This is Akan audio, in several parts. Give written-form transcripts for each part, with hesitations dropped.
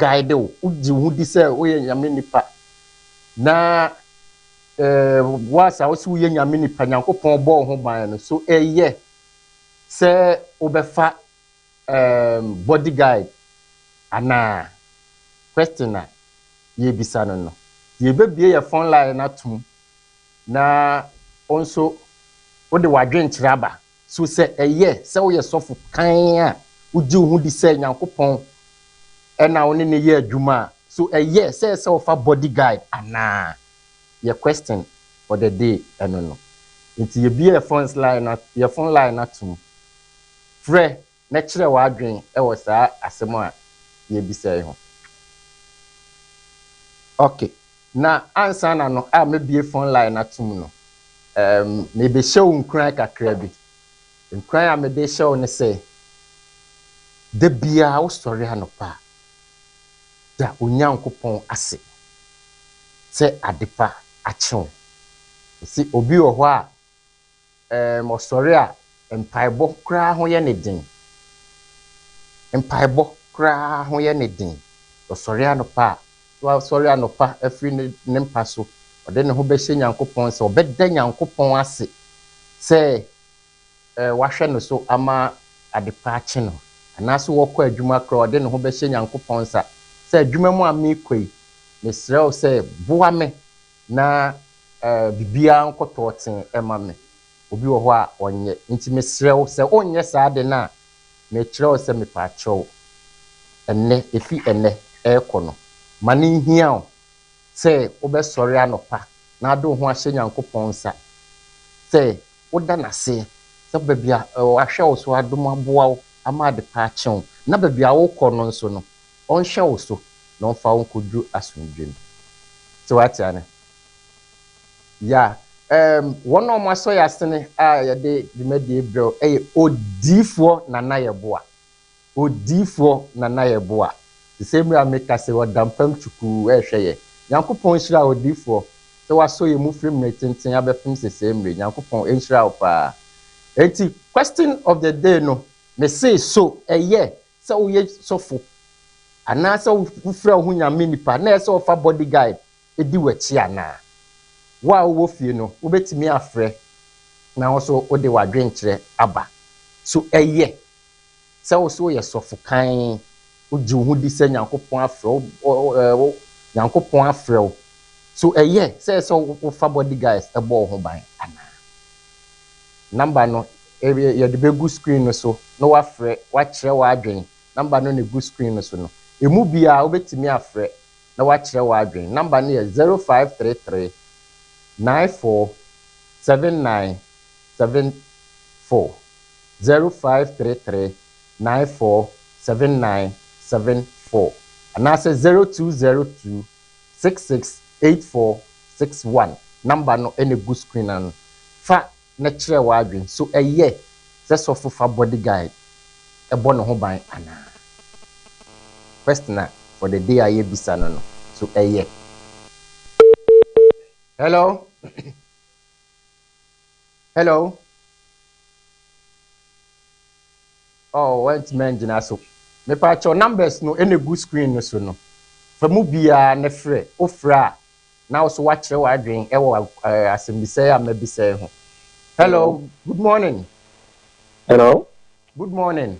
Guide wo, wogye wo ho di sɛ woyɛ Nyame nipa na woasa wo sɛ woyɛ Nyame nipa, Nyankopɔn bɔ wo ho ban no so, ɛyɛ sɛ wobɛfa bodyguard anaa? Question a yɛbisa no, yɛbɛbie yɛ phone line no atom na wo nso wode w'adwenkyerɛ aba so sɛ ɛyɛ sɛ woyɛ sɔfo kan a wogye wo ho di sɛ Nyankopɔn ɛna wo ne ne yɛ adwuma a, so ɛyɛ sɛ wofa bodyguard anaa? Yɛ question for the day ɛno no. Nti yɛbie yɛ phone line atom, frɛ na kyerɛ w'adwen ɛwɔ saa asɛm a yɛbisa yi ho. Okay, na ansa na no a mebie phone line atom no, mebɛhyɛ wo nkuran kakra bi. Nkuran a mede hyɛ wo ne sɛ da biara wosɔre anɔpa a, da Onyankopɔn ase sɛ adepa akye wo. Si obi wɔ hɔ a ɔsɔre a, mpaebɔ koraa ho yɛ ne den, mpaebɔ koraa ho yɛ ne den. Ɔsɔre anɔpa a, wasɔre anɔpa afiri ne mpa so, ɔde ne ho bɛhyɛ Nyankopɔn sɛ ɔbɛda Nyankopɔn ase sɛ wahwɛ no so ama adepa akye no, anaasɛ wɔkɔ adwuma koraa, ɔde ne ho bɛhyɛ Nyankopɔn nsa sɛ adwuma mu a meekɔ yi, mesrɛ wo sɛ boa me na biribiara nkɔtɔɔ ten ɛma me. Obi wɔ hɔ a ɔnyɛ, nti mesrɛ wo sɛ wonyɛ saa de no a, mekyerɛ wo sɛ mepaakyɛw, ɛnnɛ, ɛfi ɛnnɛ ɛrekɔ no, ma ne nhia wo sɛ wobɛsɔre anɔpa na ade wo ho ahyɛ Nyankopɔn nsa sɛ woda n'ase sɛ baabi a wahwɛ wo so adom aboa wo ama ade pa akye wo, na baabi a wokɔ no nso no, ɔnhwɛ wo so na ɔmfa wo nkɔduru asomdwe mu. Sɛ wate ane ya, wɔn a wɔasɔ yɛ asene a yɛde dwumadie brɛ ɛyɛ Odiifoɔ Nana Yɛboa. Odiifoɔ Nana Yɛboa te sɛ mmerɛ a meka sɛ ɔda mpam twukuu ɛrehwɛ yɛ. Nyankopɔn nhyira odiifoɔ sɛ wasɔ yɛ mu firi mmerɛ tenten abɛpem sesɛ mmerɛ. Nyankopɔn nhyira wo paa. Enti question of the day no, mese so ɛyɛ sɛ woyɛ sɔfo anaasɛ wofrɛ wo ho Nyame nipa na ɛsɛ wɔfa bodyguard ɛdi w'akyi anaa? Wo a wowɔ fie no, wobɛtumi afrɛ na wo so wode w'adwenkyerɛ aba. So ɛyɛ sɛ wo so woyɛ sɔfo kan, wogye wo ho di sɛ Nyankopɔn afrɛ wo, Nyankopɔn afrɛ wo, so ɛyɛ sɛ wofa bodyguards ɛbɔ wo ho ban anaa? Number no yɛde bɛgu screen no so na wafrɛ wakyerɛ w'adwen. Number no na egu screen no so no, emu biara wobɛtumi afrɛ na wakyerɛ w'adwen. Number no yɛ 0533947974, 0533947974, anaasɛ 0202668461. Number no ɛna egu screen ano. Fa na kyerɛ w'adwen. So ɛyɛ sɛ sɔfo fa bodyguard ɛbɔ ne ho ban anaa? Question a for the day a yɛbisa no, so ɛyɛ? Hello, hello. Oh, wɔntumi angyina so. Mepaakyɛw, numbers no ɛna egu screen no so no, fa mu biara ne frɛ. Wofrɛ a, na wo so wakyerɛ w'adwen ɛwɔ asɛmbisa yi a mabisa yi ho. Hello, good morning. Hello. Good morning.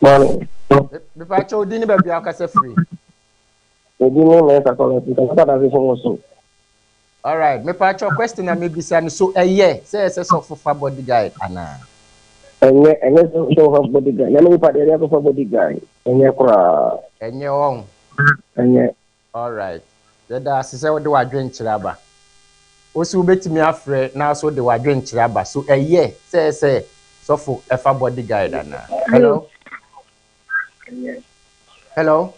Morning. Mepaakyɛw, din ne baabi a wokasa firi? Ebi ne Mɛnsa Kɔlɛti, kasa da se fún so. Alright, mepaakyɛw, question a mebisa no, so ɛyɛ sɛ ɛsɛ sɛ ɔfofa bodyguard anaa? Ɛnyɛ sɛ ɔfa bodyguard. Nyame nipa deɛ, ɛyɛ akɔfa bodyguard. Ɛnyɛ koraa. Ɛnyɛ wɔn? Ɛnyɛ. Alright, yɛda ase sɛ wode w'adwenkyerɛ aba. Wo so wobɛtumi afrɛ na so wode w'adwenkyerɛ aba. So ɛyɛ sɛ ɛsɛ sɔfo ɛfa bodyguard anaa? Hello, hello,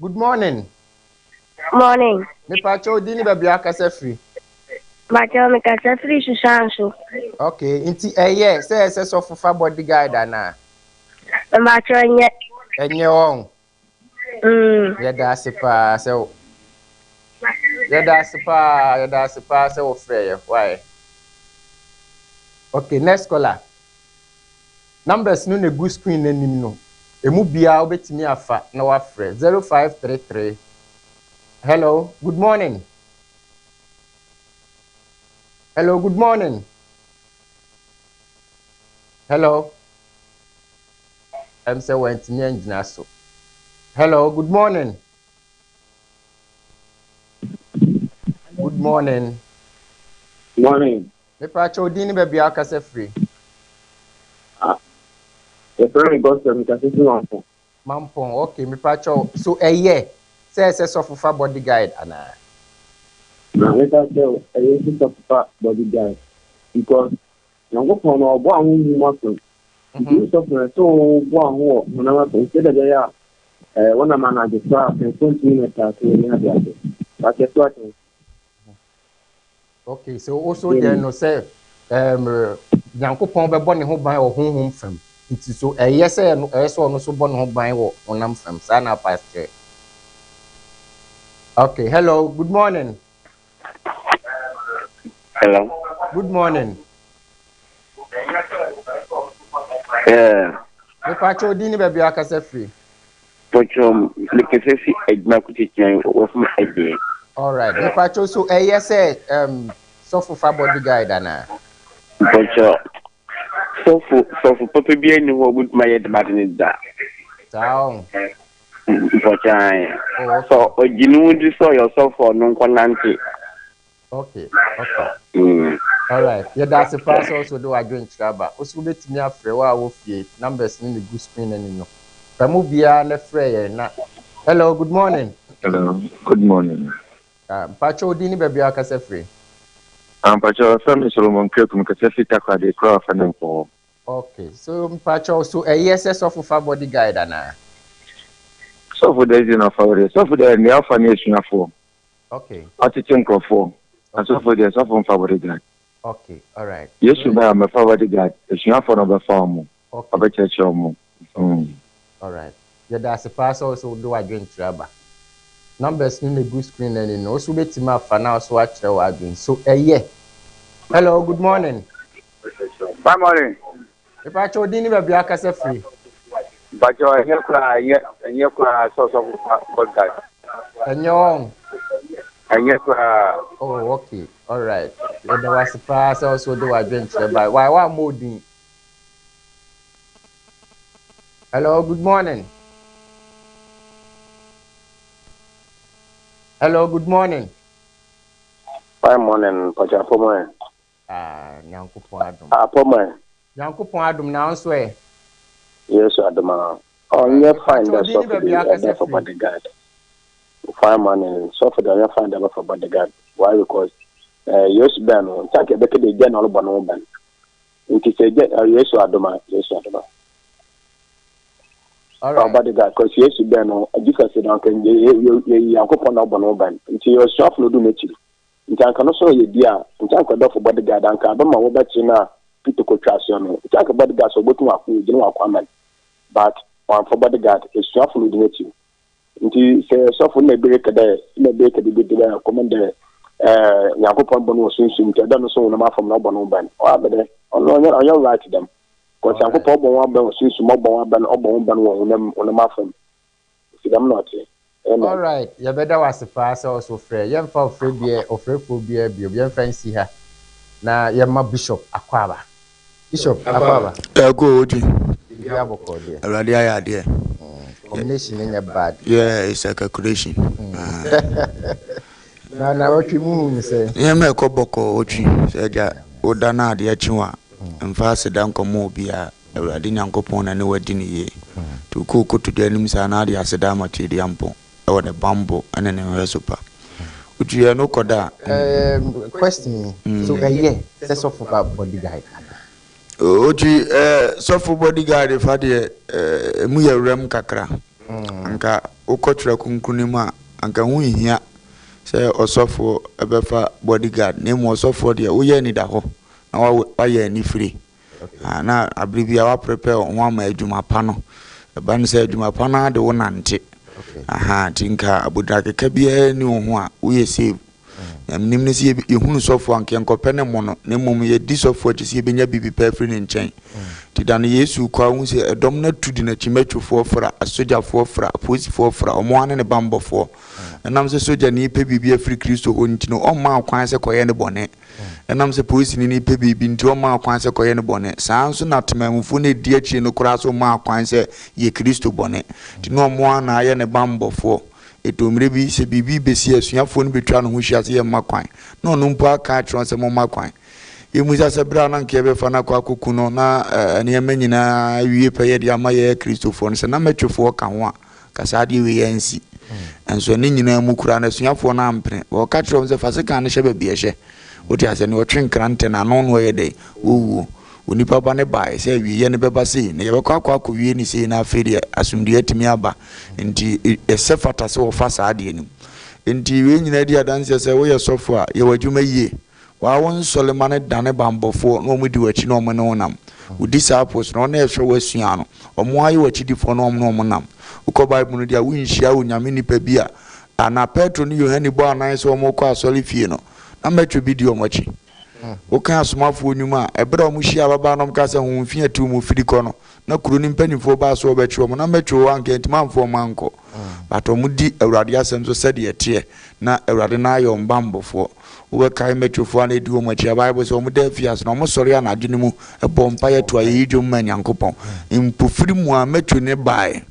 good morning. Morning. Mepaakyɛw, din ne baabi a akasa firi? Bakyɛw, mekasa firi Susan so. Okay, nti ɛyɛ sɛ ɛsɛ sɔfo fa bodyguard anaa? Bakyɛw, nyɛ. Ɛnyɛ wɔn? Yɛda ase paa sɛ yɛda ase paa, yɛda ase paa sɛ wofrɛ yɛ. Why? Okay, next caller. Numbers no na egu screen n'anim no. Emu biara wobɛtumi afa na wafrɛ 0533. Hello, good morning. Hello, good morning. Hello. Ɛm sɛ wantumi angyina so. Hello, good morning. Good morning. Morning. Mepa kyɛw, din ne baabi a wakasa firi? Yɛfrɛ me Gospel, mekasa fi Mampɔn. Mampɔn, okay. Mepa kyɛw, so ɛyɛ sɛ ɛsɛ sɔfo fa bodyguard anaa? Na mepa kyɛw, ɛyɛ sɛ sɔfo fa bodyguard because Nyankopɔn no ɔbɔ ahohom afam. Nti wo sɔfo no, ɛsɛ wobɔ aho wɔ honam afam sɛdeɛ ɛbɛyɛ a wonam anadwo koraa a pɛnfoɔ ntumi mmɛtaase wo ne adeade. Wakyɛ so akyɛ. Okay, so also deɛ no sɛ Nyankopɔn bɛbɔ ne ho ban wɔ honhom fam. Nti so ɛyɛ sɛ ɛyɛ sɛ ɔno so bɔ ne ho ban wɔ honam fam. Saa na pastor. Okay, hello, good morning. Hello. Good morning. Yeah. Mepa kyɛw, din ne baabi a akasa firi? Pɔtɔ, mekasa fi adwuma kutitia wɔ fam agye. All right. Mepa kyɛw, so ɛyɛ sɛ sɔfo fa bodyguard anaa? Pɔtɔ, sɔfo papa bi ani hɔ obetuma yɛ debate ne da. Saa o. Pɔtɔ ayi. Oh, okay. Sɛ ɔgye ne ho di sɛ ɔyɛ ɔsɔfo, ɔno nkɔ nante. Okay. All right. Yɛda ase paa sɛ ɔso de w'adwenkyerɛ aba. Wo so wobɛtumi afrɛ wo a wɔ fie, numbers no ne gu screen anim no. Fa mu biara na frɛ yɛn na. Hello, good morning. Hello, good morning. Mpakyɛ, din ne baabi a wakasa firi? Mpakyɛ, ɔfrɛ me Solomon Krekum, kasa fi Takoradi, kura ɔfa ne nkɔɔ. Okay, so mpakyɛ, so ɛyɛ sɛ sɔfo fa bodyguard anaa? Sɔfo dɛ dzi na ɔfa wɔ deɛ, sɔfo dɛ nea ɔfa ne asuafoɔ. Ɔtete nkurɔfoɔ. Na sɔfo deɛ, sɔfo mfa bodyguard. Okay, all right. Yesu baa mɛfa bodyguard, asuafoɔ na ɔbɛfa wɔn. Ɔbɛkyerɛkyerɛ wɔn. All right. Yɛda ase paa sɛ ɔsɛ wode w'adwenkyerɛ aba. Numbers no na egu screen n'anim no. Wo so wobɛtumi afa na ɔso akyerɛ w'adwen. So ɛyɛ. Hello, good morning. Good morning. Mepa kyɛw, din ne baabi a akasa firi? Mpakyɛ, ɛnyɛ koraa, ɛnyɛ koraa sɛ ɔsɔfo fa bodyguard. Ɛnyɛ wɔn. Ɛnyɛ koraa. Oh, okay. All right. Yɛda wo ase paa sɛ ɔsɛ wode w'adwenkyerɛ ba. Why wa mo din? Hello, good morning. Hello, good morning. Fine morning, Mpakyɛ, apɔmɔ. Ah, Nyankopɔn adom. Apɔmɔ. Nyankopɔn adom, na nso ɛ? Yesu adom a. Ɔnyɛ fine dɛ sɔfo de ɛbɛfa bodyguard. Fine morning, sɔfo de ɔnyɛ fine dɛ ɛbɛfa bodyguard. Why? Because Yesu bɛn no, ntanka ɛbɛka de gya na ɔrebɔ ne ho ban. Nti sɛ gya Yesu adom a, Yesu adom a. All right. Bodyguard, because Yesu bɛn no, Jesus na nka yɛ Nyankopɔn na ɔbɔ ne ho ban. Nti ɔsuafo no du n'akyiri. Nti anka no so yɛ bi a, nti anka dɔfo bodyguard anka abɛma wɔbɛkye na Peter kotwa asoɔ no. Nti anka bodyguard sɛ ɔbɛtum akɔ gyina wakɔ ama no. But wɔamfa bodyguard, esuafo no di n'akyi. Nti sɛ sɔfo na ebi reka dɛ na ebi reka bibi dɛ kɔmɔ dɛ Nyankopɔn bɔ no wɔ sunsum, nti ɛda no so wɔnam afam na ɔbɔ no ban. Ɔabɛ dɛ ɔno ɔnyɛ right dɛm. Because Nyankopɔn ɔbɔ wɔn abɛn wɔ sunsum, ɔbɔ wɔn abɛn, ɔbɔ wɔn ban wɔ honam afam. Nti dɛm na ɔte. Amen. All right. Yɛbɛda wo ase paa sɛ ɔso frɛ. Yɛmfa ɔfrɛ biara, ɔfrɛfoɔ biara bio. Yɛmfa nsi ha na yɛma Bishop akɔ aba. Bishop, akɔ aba. Ɛkɔ odwi. Biribi abɔkɔ deɛ. Awurade ayɛ adeɛ. Combination nyɛ bad. Yeah, it's a calculation. Na wɔtwe mu hu ne sɛ. Nneɛma ɛkɔ bɔkɔ otwi sɛ agya woda na adeɛ kye wa mfa aseda nkɔmɔ obiara. Awurade Nyankopɔn na ne wadi ne yie. Nti wokɔ kotodwe anim saa na ade aseda ama Tweediampɔn ɛwɔ ne bambɔ ɛne ne nhwɛ so pa. Otwi yɛ no kɔda a. Question, so ɛyɛ sɛ sɔfo fa bodyguard anaa? Otwi, sɔfo bodyguard fa deɛ, emu yɛ werɛm kakra. Anka wokɔ twerɛ kronkron no mu a, anka ho nhia sɛ ɔsɔfoɔ ɛbɛfa bodyguard, na emu ɔsɔfoɔ deɛ, woyɛ anida hɔ na wayɛ anifire. Na abere bi a waprepare wo ho ama adwuma pa no, ɛba no sɛ adwuma pa no ade wo nante. Aha, nti nka abodra keka biara ni wo ho a woyɛ save. Nea menim ne sɛ yɛhunu sɔfoɔ a, anka yɛnkɔpɛ ne mono, na mmom yɛdi sɔfoɔ akyi sɛ yɛbɛnya biribi pa afiri ne nkyɛn. Nti da no Yesu rekɔ a, wohu sɛ ɛdɔm no atu di n'akyi, mɛtwofoɔ fra, asogyafoɔ fra, apolisifoɔ fra, wɔn ara ne ne bammɔfoɔ. Ɛnam sɛ sogyani repɛ biribi afiri Kristo hɔ nti no, ɔmmaa wo kwan sɛ kɔyɛ ne bɔne. Ɛnam sɛ polisini no repɛ biribi nti, ɔmmaa wo kwan sɛ kɔyɛ no bɔne. Saa ara nso na temanmufoɔ no a ɛdi akyire no koraa nso mmaa kwan sɛ yɛ Kristo bɔne. Nti na wɔn ara na ayɛ ne bammɔfoɔ. Ɛtɔ mmerɛ bi, sɛ biribi rebɛsi a, asuafoɔ no bɛtwa ne ho hyia sɛ yɛmma kwan. Na ɔno mpo aka akyerɛ wɔn sɛ momma kwan. Yɛmmisa sɛ berɛ a na anka yɛbɛfa no akɔ akɔku no na nneɛma nyinaa awie pɛyɛ de ama yɛn Kristofoɔ no, sɛ na mɛtwefoɔ ka ho a, anka saa adeɛ wei ansi. Nso ne nyinaa mu koraa no, asuafoɔ no ampene. Wɔka kyerɛɛ wɔn sɛ, Fa sekan no hyɛ baabi a ɛhyɛ. Wote aseɛ? Nea ɔtwe nkrantɛ no, ano na ɔyɛ dɛn? Ɔwuo. Onipa Ba no baeɛ sɛ awieeɛ no bɛba sei, na yɛbɛkɔ akɔ akɔwie no sei, na afei deɛ asomdwoeɛ atumi aba. Enti ɛsɛ fata sɛ wɔfa saa adeɛ no mu. Enti wei nyinaa di adanseɛ sɛ woyɛ sɔfo a, yɛ w'adwuma yie. Waa wo nsɔre ma no dane banbɔfoɔ na wɔn di w'akyi na wɔn ne wo nam. Wo disciples no, wɔn a ɛhwɛ wo asua no, wɔn ara yɛ w'akyidifoɔ na wɔn ne wɔn nam. Wokɔ Bible no deɛ a, wonhyia Onyame nipa bi a, anaa Petro ne Yohane bɔɔ anan sɛ wɔn rekɔ asɔre fie no, na mɛtwe bi di wɔn akyi. Wokan Asomafoɔ nnwuma a, ɛberɛ a wɔn hyia ababaa no wɔn kaa sɛ, Honhom fi atu mo firi kɔ no, na kuro no mpanimfoɔ baa sɛ wɔbɛkye wɔn, na mɛtwe wɔ hɔ anka antumi amfa wɔn ankɔ. But wɔn di Awurade asɛm so sɛdeɛ ɛteɛ, na Awurade no ayɛ wɔn banbɔfoɔ. Wobɛkae mɛtwefoɔ a na ɛdi wɔn akyi a, Bible sɛ wɔn da afiase na wɔsɔre anadwo no mu bɔ mpaeɛ to ayeyi dwom ma Nyankopɔn. Mpofiri mu a mɛtwe no baeɛ.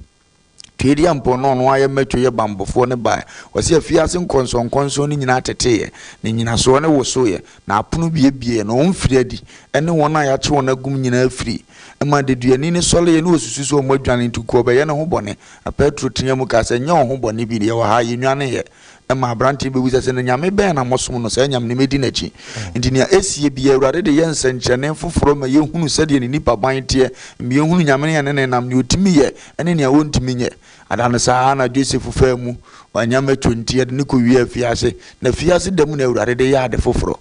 Tweaduampɔn no a ɔno ara yɛ mɛtwe yɛ banbɔfoɔ no baeɛ. Ɔse afiase nkɔnsɔnkɔnsɔn no nyinaa teteeɛ, na nnyinasoɔ no wosoeɛ, na apono buebieeɛ, na wɔn firii adi ne wɔn a yɛakye wɔn agum nyinaa firii. Ɛmaa deduani no sɔreeɛ na ɔsusu sɛ wɔadwane nti nka ɔbɛyɛ ne ho bɔne. Na Petro teaa mu kaa sɛ, Nyɛ wo ho bɔne bi, yɛwɔ ha, yɛnnwaneeɛ. Ɛma aberante no bɛbisa sɛ, Na nyame bɛn na mosom no? Saa nyame no, mɛdi n'akyi. Enti nea ɛsie biara, Awurade de yɛ nsɛnkyerɛnne foforɔ ma yɛhunu sɛdeɛ ne nipaban teɛ, ma yɛhunu nyame no yɛne no nam, nea ɔtumi yɛ ne nea ɔntumi nyɛ. Ada no saa ara na Joseph faa mu, wannya mɛtwo nti, yɛde no kɔwiee afiase. Na afiase da mu na Awurade de yɛ ade foforɔ.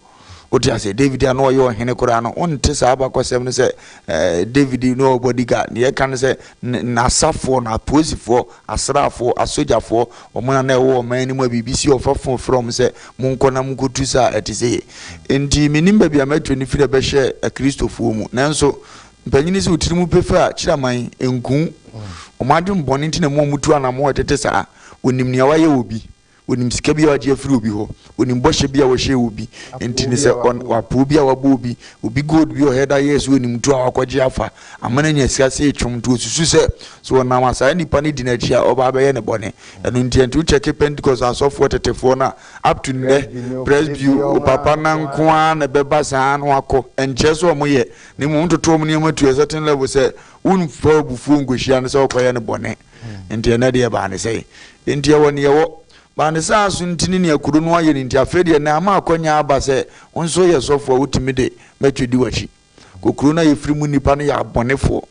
Wote aseɛ? David a na ɔyɛ ɔhene koraa no, wonte saa abakɔsɛm no sɛ eh, David na ɔwɔ bodyguard. Deɛ ɛka no sɛ n'asafoɔ no, apolisifoɔ, asraafoɔ, asogyafoɔ, wɔn na na ɛwɔ ɔman no mu a biribi si ɔfa fon frɛ wɔn sɛ monkɔ na monkɔtu sa a ɛte sɛ yei. Enti mennim baabi a mɛtwe no firi ɛbɛhyɛ Akristofoɔ mu. Nanso mpanyini sɛ wo tiri mu pefe a, kyiraman nku wo. Wɔn adwemmɔne nti na ɛma wɔtu anammɔn a ɛtete saa. Wɔnim nea wɔayɛ wɔ bi. Onim sika bi a wagye afiri obi hɔ. Onim bɔhyɛ bi a wɔhyɛɛ obi. Nti ne sɛ ɔn wapoo bi a wabɔ obi, obi gold bi a ɔhɛ da yɛɛ sɛ onim tu a wakɔgye afa ama no anya sika sɛ etwom. Nti osusu sɛ, sɛ ɔnam a saa nipa no di n'akyi a, ɔba abɛyɛ no bɔne. Ɛno nti ɛnti wo kyɛke Pentecost asɔfoɔ tetefoɔ no a, up to nnɛ, Presby o, papa no nko ara na ɛbɛba saa na wakɔ. Ɛnkyerɛ sɛ wɔn yɛ, na mmom wototo wɔn nneɛma to a certain level sɛ womfa abufuo nkɔhyia no sɛ wokɔyɛ no bɔne. Nti ɛnnɛ deɛ ɛbaa ne sɛn? Enti ɛwɔ nea ɛwɔ. Baa ne saa so nti ne nea kuro no ayɛ no nti, afei deɛ na ama akwanya aba sɛ wo nso woyɛ sɔfoɔ a wotumi de mɛtwe di w'akyi. Kɔ kuro no a yɛfiri mu nnipa no yɛ abɔnefoɔ.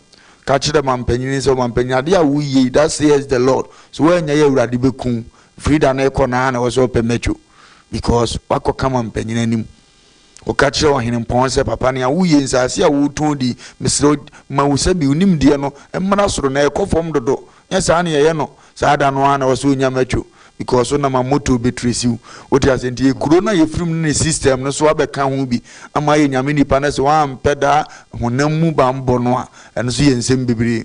Ka kyerɛ mampanyin sɛ, Ɔmampanyin, adeɛ a woreyɛ yi, thus says the Lord, sɛ woannya yi a Awurade bɛku wo. Firi da no rekɔ no ara na ɛwɔ sɛ wopɛ mɛtwo because woakɔka mampanyin anim. Woka kyerɛ ɔhenempɔn sɛ, Papa, nea woreyɛ yi, nsase a woretɔn di yi, mesrɛ wo, ma wo sɛbi wo nimdeɛ no mmra soro na ɛkɔ fam dodo. Nyɛ saa na yɛyɛ no. Saa da no ara na ɛwɔ sɛ onya mɛtwo because wonam a motor bɛtresi wo. Wote aseɛ? Nti kuro no a yɛfiri mu no ne system no so abɛka ho bi ama ayɛ Nyame nipa na sɛ woampɛ daa honam mu banbɔ no a, ɛno nso yɛ nsɛm bebree.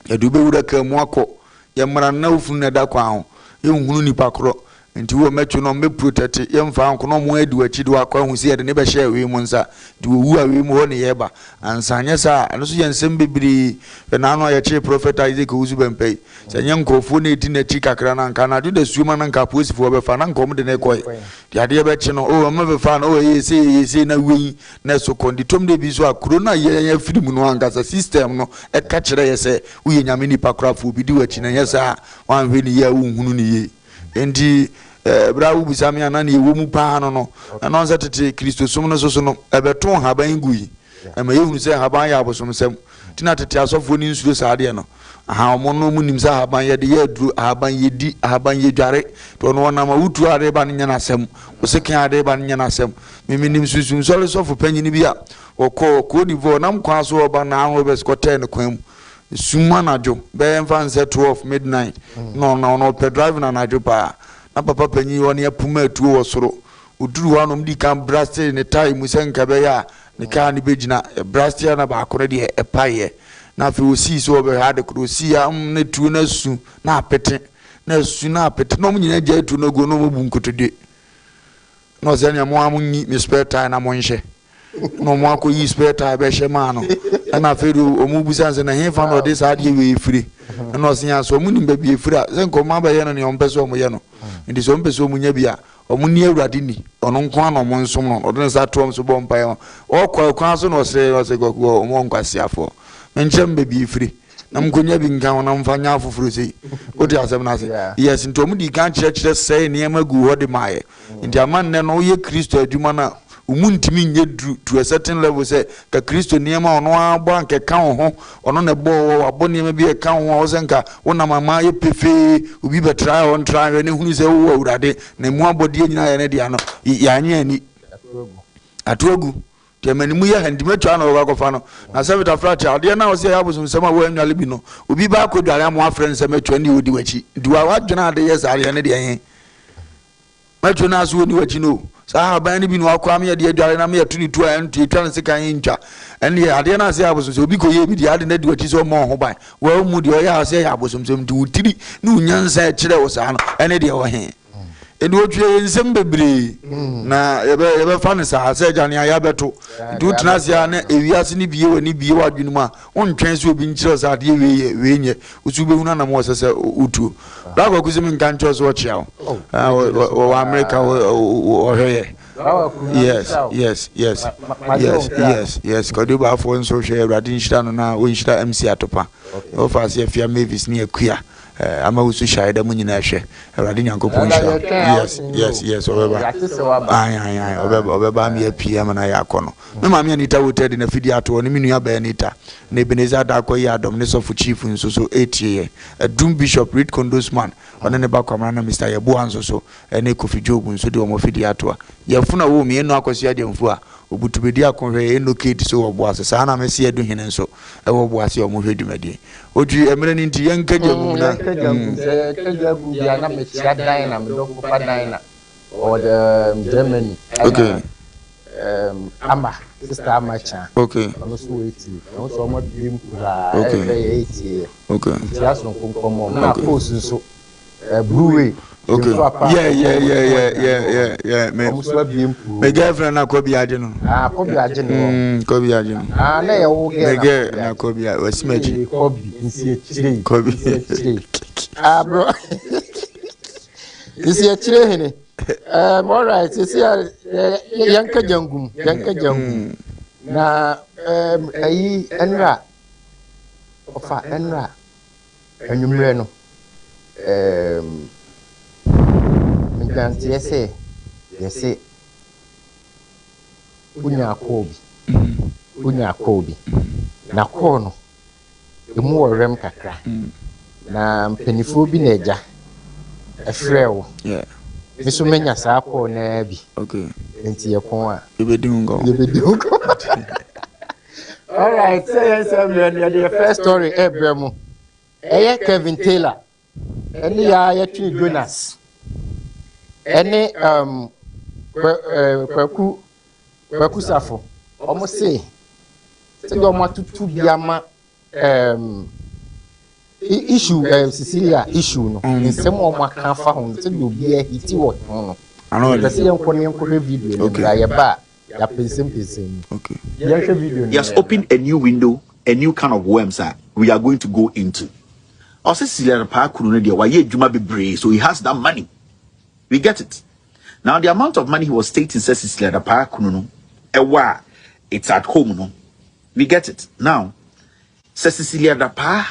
Yɛde wo bɛwura kaa mu akɔ. Yɛmmara no na wo funu na ɛda kwan ho. Yɛnhunu nipa korɔ. Nti wɔ mɛtwe no ɔmo bɛ protɛte yɛ nfa nko na ɔmo adi w'akyi de wakɔ ahu sɛ yɛde ne bɛhyɛ awei mu nsa nti wɔwu awei mu hɔ ne yɛba ansa anyɛ saa a ɛno nso yɛ nsɛm bebree hwɛ naano a yɛkyee prɔfɛt Isaac Owusu Bɛmpa yi sɛ ɛnyɛ nkorɔfoɔ na ɛdi n'akyi kakra no anka anadwo da suom a na anka apolisifoɔ bɛfa na anka ɔmo de no kɔe deɛ adeɛ bɛkye no oh ɔmo bɛfa no oh ɛyɛ sei ɛyɛ sei na wei na ɛso kɔ nti tom de bi nso a kuro no a yɛn afiri mu no ankasa system no ɛka kyerɛ yɛ sɛ woyɛ nyame nipa korafoɔ obi di w'akyi na ɛnyɛ saa a wanhwɛ ne yie a wonhunu ne yie. Enti, bere a wobisa me a na nea ɛwɔ mu paa no no, ɛno sɛ tete Kristosom no so no, ɛbɛtoo nhaban gui. Ɛma yɛhunu sɛ nhaban yɛ abosomsɛm. Nti na tete asɔfoɔ no nsuro saa adeɛ no. Aha, wɔn no wɔn nim sɛ ahaban yɛde yɛ aduro, ahaban yɛdi, ahaban yɛdware. Nti ɔno ɔnam awutuo a ade ba no nyɛ n'asɛm, osekan a ade ba no nyɛ n'asɛm. Me menim sunsumsɔre sɔfo panyin bi a ɔkɔɔ Cote d'Ivoire, ɔnam kwan so ɔreba na armed robbers kɔtɛɛ no kwan mu. Sum anadwo bɛyɛ mfa nsɛ 12 midnight na ɔno ɔno ɔpɛ driving anadwo paa na papa panyin yi ɔne apuma atuo wɔ soro. Ɔduruu hɔ a na wɔdii kan brastee ne tae mu sɛ nka ɛbɛyɛ a ne kaa no bɛgyina. Ɛbrastee a na baako no deɛ ɛpaeɛ. Na afei ɔsii sɛ ɔbɛhwɛ ade korɔ. Ɔsii a mm na tuo no asu na apete na asu na apete na wɔn nyinaa gyae tuo no aguo na wɔabu nkotodwe. Na ɔsɛ nea mo ara monyi me spare tire na monhyɛ. Na wɔn akɔyi spare tire bɛhyɛ maa no. Ɛna afei de wɔn bisa sɛ na hefa na ɔde saa adeɛ wei firi. Ɛna ɔsɛ yɛn sɛ wɔn nim baabi efiri a sɛ nka wɔn abɛyɛ no nea wɔn pɛ sɛ wɔn yɛ no. Nti sɛ wɔn pɛ sɛ wɔn nya bi a wɔn ni Awurade ni ɔno nko ara na wɔn nsom no. Ɔde ne nsa to wɔn so bɔ mpaeɛ ma. Ɔkɔ ɛkwan so na ɔsrɛ ɔsɛ kɔkɔ wɔn nkwaseafoɔ. Menkyerɛ mo baabi efiri. Na monkonya bi nka ho na momfa nyɛ afoforo sei. Wote asɛm no ase? Yes, nti wɔn dii kan kyerɛkyerɛ sɛe nneɛma guu hɔ de maeɛ. Nti ama nnɛ no woyɛ Kristo adwuma no a, wo mu ntumi nyɛ duru to a certain level sɛ ka Kristo nneɛma a ɔno ara bɔ anka ɛka wo ho, ɔno na ɛbɔɔ wɔ, wabɔ nneɛma bi a ɛka wo ho a wo sɛ nka wonam ama ayɛ pefee, obi bɛtra a ɔntra nhwɛ ne hunu sɛ wowɔ Awurade na emu abɔdeɛ nyinaa yɛ ne dea no, yɛanyɛ ani. Ato agu. Deɛ m'ani mu yɛ ha nti mɛtwa na wɔkɔ akɔfa no. Na sɛ Peter Frat adeɛ no a ɔsɛ ɛyɛ abosomsɛm a wɔannwale bi no, obi ba akɔdwale ama wafrɛ no sɛ mɛtwa ne ɔdi w'akyi. Nti wa wadwene ade yɛ saa adeɛ no deɛ he. Mɛtwa no aso ɔni w'akyi no. Saa ahaban no bi na wakɔ ama yɛde adwale na meyɛto ne tu a ɛnto yɛtwa no sekan yɛ ntwa. Ɛndeɛ adeɛ no ase yɛ abosomsɛm obi kɔyɛ bi deɛ ade no adi w'akyi sɛ ɔmmɔ ho ban. Wɔammu deɛ ɔyɛ a ɔsɛ ɛyɛ abosomsɛm nti wo tiri ne wo nyansa ɛkyerɛ wo saa no ɛne deɛ wɔ he. Ɛnti wɔtwerɛ yɛ nsɛm bebree na yɛbɛ yɛbɛfa no saa sɛ agya nea yɛabɛto nti wotena ase a na ewiase no bie w'ani bie w'adwene mu a wontwɛn sɛ obi nkyerɛ sɛ adeɛ wei yɛ wei nyɛ wosi wobɛhunu anam wɔ sɛ sɛ wotuo bra kwaku sɛ menka nkyerɛ sɛ ɔkyea wo wɔwɔ Amerika ɔhwɛ yɛ yes yes yes yes yes yes kɔde baafoɔ nso hwɛ awurade nhyira no na ɔnhyira MC Atopa wɔfa ase afia Mavis ne akua Eh, ama wo so hyɛe da mu nyinaa hwɛ. Awurade Nyankopɔn nhyira. Yes, yes, yes, ɔbɛba. Ayi, ayi, ayi, ɔbɛba, ɔbɛba ama yɛapue ama no ayɛ akɔ no. Me maame Anita Wote de n'afidie ato hɔ ne me nua baa Anita na Ebenezer Adakɔ yi adɔm ne sɔfo chief nso so ɛretie yɛn. Adum Bishop Reed Kondosman ɔne ne ba Kwamina na Mister Yeboah nso so ɛne Kofi Job nso de wɔn afidie ato hɔ. Yɛfunu a wɔwɔ mu yɛn nua Kwasi Agyamfu a Obutubedi ako hwɛ yɛn Eno Kate so wɔ Boase saa na Mese Adu Hene nso ɛwɔ Boase a wɔhwɛ dwumadie. Otwi, mmerɛ no nti yɛnka gya gu mu na. Yɛnka gya gu, sɛ yɛka gya gu bi a na mekyia Dinah, me dɔfo pa Dinah, ɔwɔ Germany, ɛna Ama, sister Ama Kyan, ɔno nso wɔ Italy, ɛho nso wɔn abue mu koraa, ɛhwɛ yɛ etie yɛ, nkyia soronko nkɔmɔ, na Akos nso. Brewery. Okay. Yeah, yeah, yeah, yeah, yeah, yeah, yeah. Me, me girlfriend na Kobe agye no. Ah, Kobe agye no. Kobe agye no. Ah, na yɛ wo girl. Me girl na Kobe a wasi m'akyi. Kobe, nsi akyire. Kobe. Nsi akyire. Ah, bro. Nsi akyire hene. All right, sisi a yɛn ka jangum, yɛn ka jangum. Na ayi ɛnra ɔfa ɛnra. Anwummerɛ no, ɛɛm, mennanteɛ sɛ yɛse wonyaa kɔɔ bi, wonyaa kɔɔ bi. Na kɔɔ no, ɛmu wɔ werɛm kakra. Na mpanimfoɔ bi na agya ɛfrɛɛ wo. Me nso manya saa kɔɔ no ara bi. Nti yɛko a. Yɛbɛdi ho nkɔmmɔ. Yɛbɛdi ho nkɔmmɔ. Alright, sɛ yɛn sɛ mmerɛ no yɛde yɛ first story ɛbrɛ mu. Ɛyɛ Kevin Taylor ɛne yɛ a yɛtwene Jonas ɛne um, Kwaku Kwaku Safo. Wɔn se sɛdeɛ wɔn atoto bi ama um, issue um, Cecilia issue no nsɛm a wɔn aka afa ho no sɛdeɛ obiara hiti wɔ ho no. Yɛpɛ sɛ yɛnkɔ ne yɛnkɔhwɛ video no bra yɛba a. Okay. He has opened a new window, a new can of worms a we are going to go into. Ɔsɛ Cecilia Dapaah kunu no deɛ wayɛ adwuma bebree so he has that money. We get it. Now the amount of money he was stating sɛ Cecilia Dapaah kunu no ɛwɔ a it's at home no. We get it. Now sɛ Cecilia Dapaah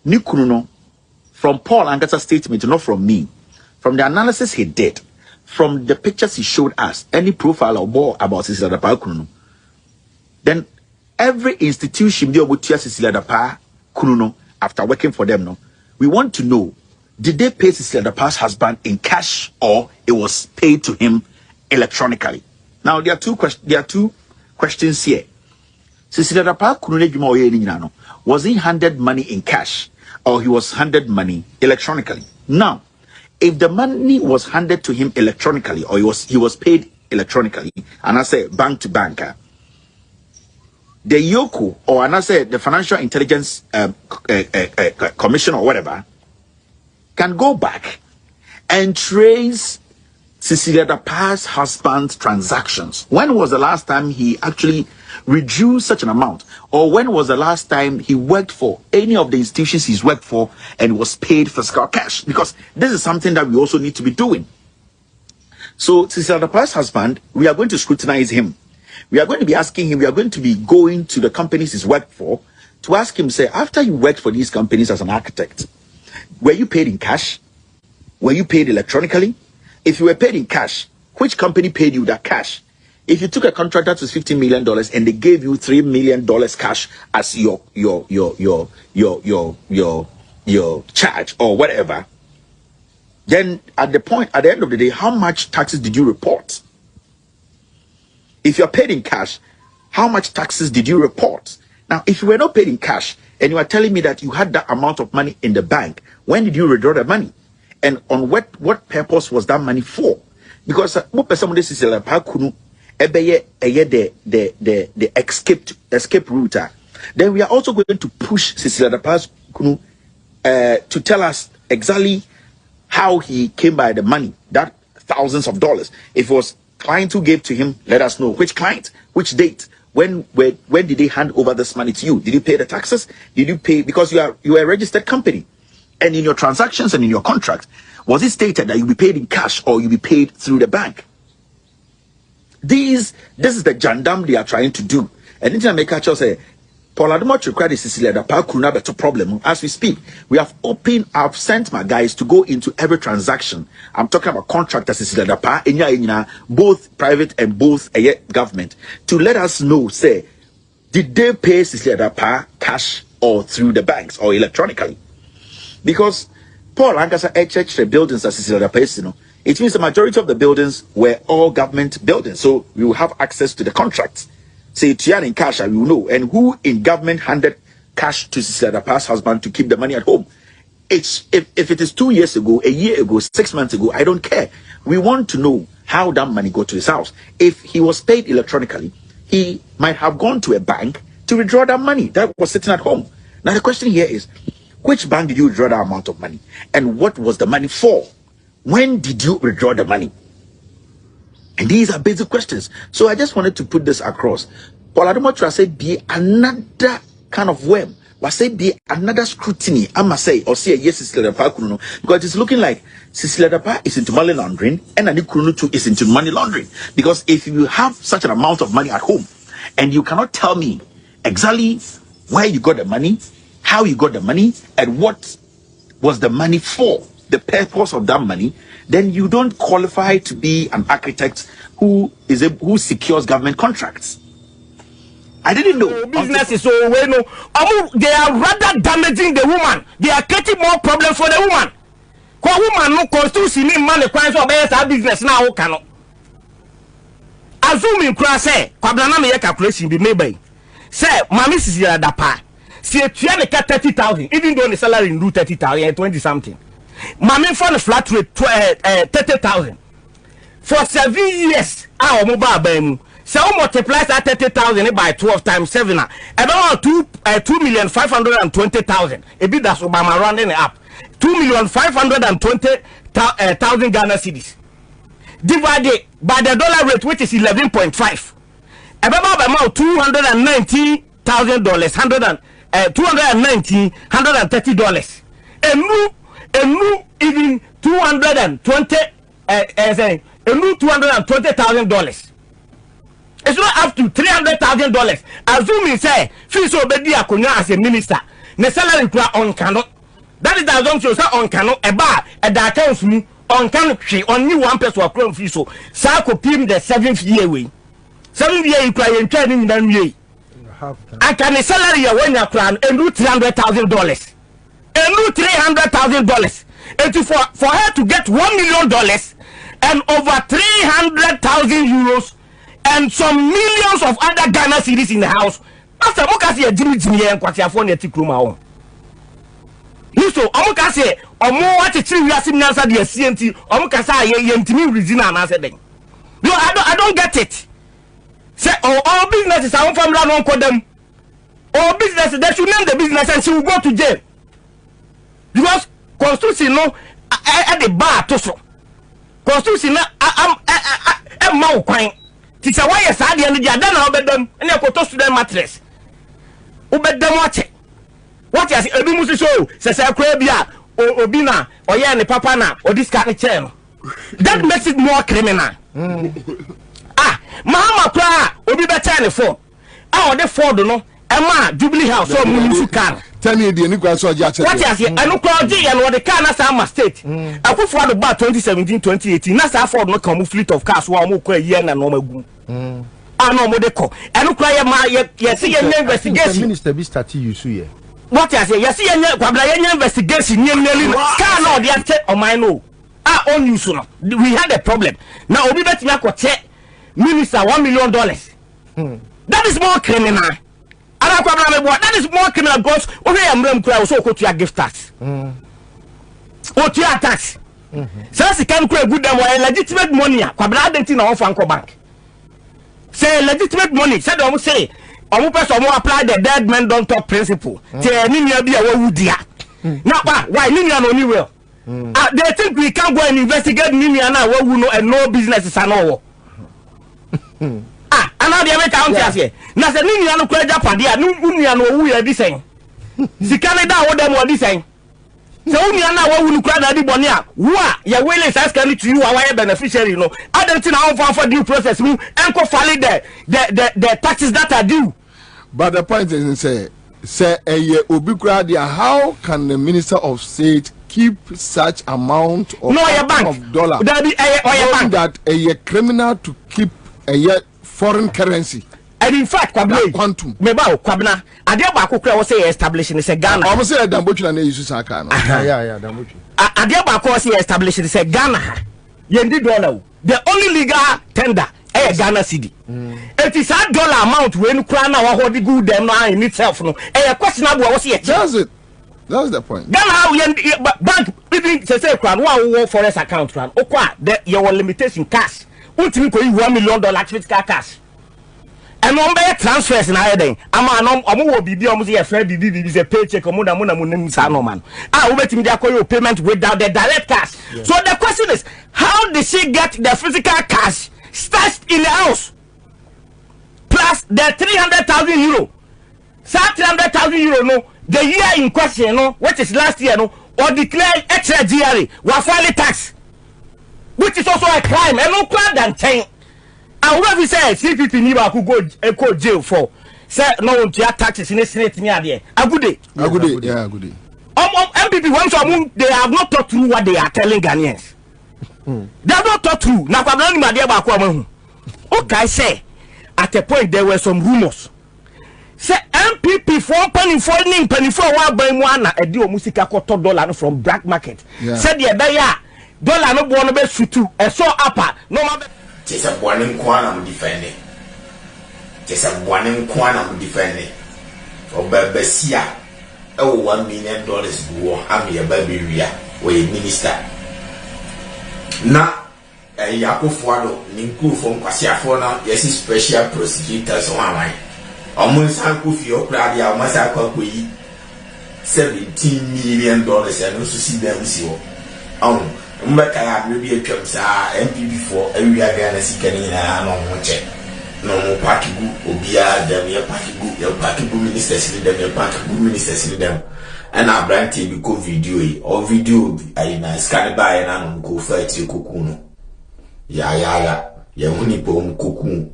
ne kunu no from Paul ankasa statement not from me from the analysis he did from the pictures he showed us any profile ɔbɔ about Cecilia Dapaah kunu no then every institution bi a wɔtua Cecilia Dapaah kunu no after working for them no we want to know did they pay Cecilia Dapaah's husband in cash or it was paid to him electronically now there are two questions there are two questions here Cecilia Dapaah kunu n'adwuma a ɔyɛɛ no nyinaa no, was he handed money in cash or he was handed money electronically? Now, If the money was handed to him electronically or he was he was paid electronically, and I say bank to bank, ah, the EOCO or and I say the Financial Intelligence um, uh, uh, uh, Commission or whatever can go back and trace Cecilia Dapaah's husband's transactions. When was the last time he actually reduced such an amount? Or when was the last time he worked for any of the institutions he's worked for and was paid fiscal cash? Because this is something that we also need to be doing. So Cecilia Dapaah's husband, we are going to scrutinize him. We are going to be asking him, we are going to be going to the companies he's worked for to ask him, say, after you worked for these companies as an architect, were you paid in cash? Were you paid electronically? If you were paid in cash, which company paid you that cash? If you took a contract that was $15 million and they gave you $3 million cash as your your your your your your your your charge or whatever, then at the point at the end of the day, how much taxes did you report? If you're paid in cash, how much taxes did you report? Now, if you were not paid in cash and you are telling me that you had that amount of money in the bank, when did you withdraw the money? And on what what purpose was that money for? Because mo pɛ sɛ mo de Cecilia Dapaah kunu ɛbɛyɛ ɛyɛ the the the the escape escape route a, then we are also going to push Cecilia Dapaah's kunu uh, to tell us exactly how he came by the money, that thousands of dollars. If it was client who gave to him, let us know which client, which date, when when when did they hand over this money to you? Did you pay the taxes? Did you pay because you are you are a registered company? And in your transactions and in your contract, was it stated that you'll be paid in cash or you'll be paid through the bank? These this is the jandam they are trying to do. And in America, say Paul Adom Otchere Cecilia Dapaah kunu better problem. As we speak, we have opened, I've sent my guys to go into every transaction. I'm talking about contractors, Cecilia Dapaah, both private and both uh, government, to let us know, say, did they pay Cecilia Dapaah cash or through the banks or electronically? Because Paul ankasa ɛkyerɛkyerɛ buildings a Cecilia Dapaah no, it means the majority of the buildings were all government buildings. So we will have access to the contracts. Say Tian in cash, I will know. And who in government handed cash to Cecilia Dapaah's husband to keep the money at home? It's if, if it is 2 years ago, a year ago, 6 months ago, I don't care. We want to know how that money got to his house. If he was paid electronically, he might have gone to a bank to withdraw that money that was sitting at home. Now the question here is, which bank did you withdraw that amount of money? And what was the money for? When did you withdraw the money? And these are basic questions. So I just wanted to put this across. Paul Adom Otchere said be another kind of worm. Was say be another scrutiny. I'ma say or say yes, Cecilia Dapaah no, because it's looking like Cecilia Dapaah is into money laundering and ne kunu too is into money laundering. Because if you have such an amount of money at home and you cannot tell me exactly where you got the money, how you got the money, and what was the money for, the purpose of that money, then you don't qualify to be an architect who is a, who secures government contracts. I didn't know. Business is so well no. They are rather damaging the woman. They are creating more problems for the woman. Kɔ woman no constitution ni mma ne kwan sɛ ɔbɛyɛ saa business na awoka no. Assuming kura sɛ kwabena na meyɛ calculation bi meba yi sɛ maame Cecilia Dapaah si etua ne ka 30,000, even though ne salary ndu 30,000, yɛ twenty something, maame nfa no flat rate to 30,000 for 7 years a wɔn ba aban mu, sɛ wɔn multiply saa 30,000 by 12 times seven a, ɛbɛma 2,520,000. Ebi da so ba ma rounding it up, 2,520,000 Ghana cedis divided by the dollar rate, which is 11.5, ɛbɛba abɛma $219,000, hundred and 219 $130. Enu even 220 sɛ enu $220,000. It's not up to $300,000. Assuming say fi so obedi akonnwa as a minister, ne salary kura ɔnka no, that is the assumption sɛ ɔnka no, ɛba a ɛda accounts mu, ɔnka no hwee, ɔnye one person akura nfi so saa kɔpiem the seventh year wei. Seventh year yi kura yɛn twɛ ne nyinaa nwie yi, anka ne salary yɛ wɔnya kura no enu $300,000, enu $300,000. Eti for her to get $1 million and over €300,000 and some millions of other Ghana cedis in the house, asa mo ka se yɛ gyimigyimi yɛ nkwasiafoɔ na ɛte kurom a wɔn. Listo, ɔmo ka sɛ ɔmo akyekyere wiase mu nyansa de asie nti ɔmo ka sɛ a yɛ yɛntumi nrezi no anaasɛ dɛn? Yo, I don't, I don't get it. Sɛ ɔ ɔ business a ɔmfa mmra no ɔnkɔ dam. Ɔ business, they should name the business and she will go to jail. Because constitution no ɛde baa to so. Constitution no ɛmma wo kwan. Ti sɛ woayɛ saa adeɛ no deɛ adan na wobɛdam ɛne ɛkɔtɔ student mattress. Wobɛdam akyɛ. Wate ase ebi mu sisi o sɛ sɛ koraa bi a obi na ɔyɛɛ ne papa na ɔde sika no kyɛɛ no. That makes it more criminal. Ah, Mahama koraa obi bɛkyɛɛ ne phone a ɔde Ford no ɛmaa Jubilee House sɛ ɔmo use car no. Tɛni deɛ ne kura sɛ ɔgye akyɛ. Wate aseɛ ɛno koraa ɔgye yɛ no ɔde car na saa ma state. Akufo Addo baa 2017 2018 na saa Ford no ka ɔmo fleet of cars wɔ a ɔmo kɔ ayie na nneɛma gu mu. A na ɔmo de kɔ ɛno koraa yɛ maa yɛ yɛsi yɛ nyɛ investigation. Minister bi start use yɛ. Wate aseɛ yɛsi yɛ nyɛ kwabena yɛ nyɛ investigation nyɛ nyɛ car na ɔde akyɛ ɔman no a ɔn use no we had a problem na obi bɛtumi akɔkyɛ minister $1 million. That is more criminal. Ana kwabena me boa. That is more criminal because wohwɛ yɛ mmerɛ mu koraa wɔ sɛ ɔkɔtua gift tax. Ɔtua tax. Saa sika no kora egu dɛm wɔyɛ legitimate money a kwabena adɛn ti na wɔmfa nkɔ bank. Sɛ legitimate money sɛdeɛ wɔn se wɔn pɛ sɛ wɔn apply the dead men don't talk principle. Sɛ ne nua bi a wawu dea. Na wa why ne nua na ɔni will. Ah, they think we can go and investigate ne nua na wawu no and no business sa na ɔwɔ. Ah, anaa deɛ meka wonte aseɛ. Na sɛ ne nua no kora agyapadeɛ a, ne wo nua no ɔwu yɛ adi sɛn? Sika ne da a woda mu adi sɛn? Sɛ wo nua no a wawu no kora na adi bɔne a, wo a yɛ willing saa sika no to you a wayɛ beneficiary no, adɛn nti na womfa mfa due process mu ɛnkɔ file the, the, the, the taxes that are due? But the point is sɛ sɛ ɛyɛ obi koraa deɛ how can the minister of state keep such amount of, no, ɔyɛ bank. of dollar Dabi, ɛyɛ ɔyɛ bank. that ɛyɛ criminal to keep ɛyɛ foreign currency. And in fact kwabena yi quantum. Meba o kwabena adeɛ baako kura wɔ sɛ yɛ establish ne sɛ Ghana. Ɔmo sɛ yɛ dambotwi na ne yi so saa kaa no. Adeɛ baako wɔ sɛ yɛ establish ne sɛ Ghana ha yɛn di dollar o. The only legal tender ɛyɛ Ghana cedi. Eti saa dollar amount wei no koraa na wɔhɔ de gu dɛm no in itself no ɛyɛ questionable a wɔsi yɛ kyɛ. That's it. That's the point. Ghana ha yɛn bank even sese koraa no wɔn a wɔwɔ forex account koraa no okɔ a the yɛwɔ limitation cash wontumi kɔ yi $1 million physical cash. Ɛno wɔn bɛyɛ transfers na ayɛ dɛn ama ano wɔn wɔ biribi a wɔn sɛ yɛfrɛ biribi biribi sɛ paycheck wɔn na mo na mo nim saa nɔɔma no a wobɛtumi de akɔyɛ o payment without the direct cash. Yeah. So the question is how did she get the physical cash stashed in the house plus the €300,000 saa €300,000 no the year in question no which is last year no or declare ɛkyerɛ GRA wa file tax which is also a crime ɛno kora da nkyɛn. Ahorow fi sɛ CPP ni baako go kɔ jail for sɛ na ɔntua taxes ne senate ne adeɛ. Agude. Agude, yeah, Agude. NPP wɔn sɛ ɔmo they have not thought through what they are telling Ghanaians. They have not thought through. Na Kwabena nim adeɛ baako a ɔmo ahu. Okae sɛ at a point there were some rumours sɛ NPP foɔ mpanimfoɔ ne mpanimfoɔ a wɔn aban mu ana ɛde wɔn sika kɔtɔ dollar no from black market sɛdeɛ ɛbɛyɛ a dollar no boɔ no bɛ sutu ɛsɔ apa na wɔn abɛ. Kyerɛ sɛ bɔne nko ara na mo defɛnde. Kyerɛ sɛ bɔne nko ara na mo defɛnde. Ɔbaa basia ɛwɔ $1 million gu hɔ ama yɛba abɛwia. Ɔyɛ minister. Na Ɛyi Akufo Addo ne nkurofoɔ nkwaseafoɔ no yɛse special prosecutors ho awan ɔmo nsan kɔ fie hɔ koraa deɛ a ɔmo asan akɔ akɔyi $17 million ɛno nso si dan mu si hɔ ɔho ɔmo bɛkae a mmerɛ bi atwam saa NPP foɔ awia Ghana sika no nyinaa na ɔmo kyɛ na ɔmo paki gu obiara dɛm yɛ paki gu yɛ paki gu ministers ne dɛm yɛ paki gu ministers ne dɛm Ɛna abranteɛ bi kɔ video yi ɔ video ayi na sika no baayɛ na anam kɔ fa akyire kɔku no yaayaaya yɛn ho nipa wɔn kɔku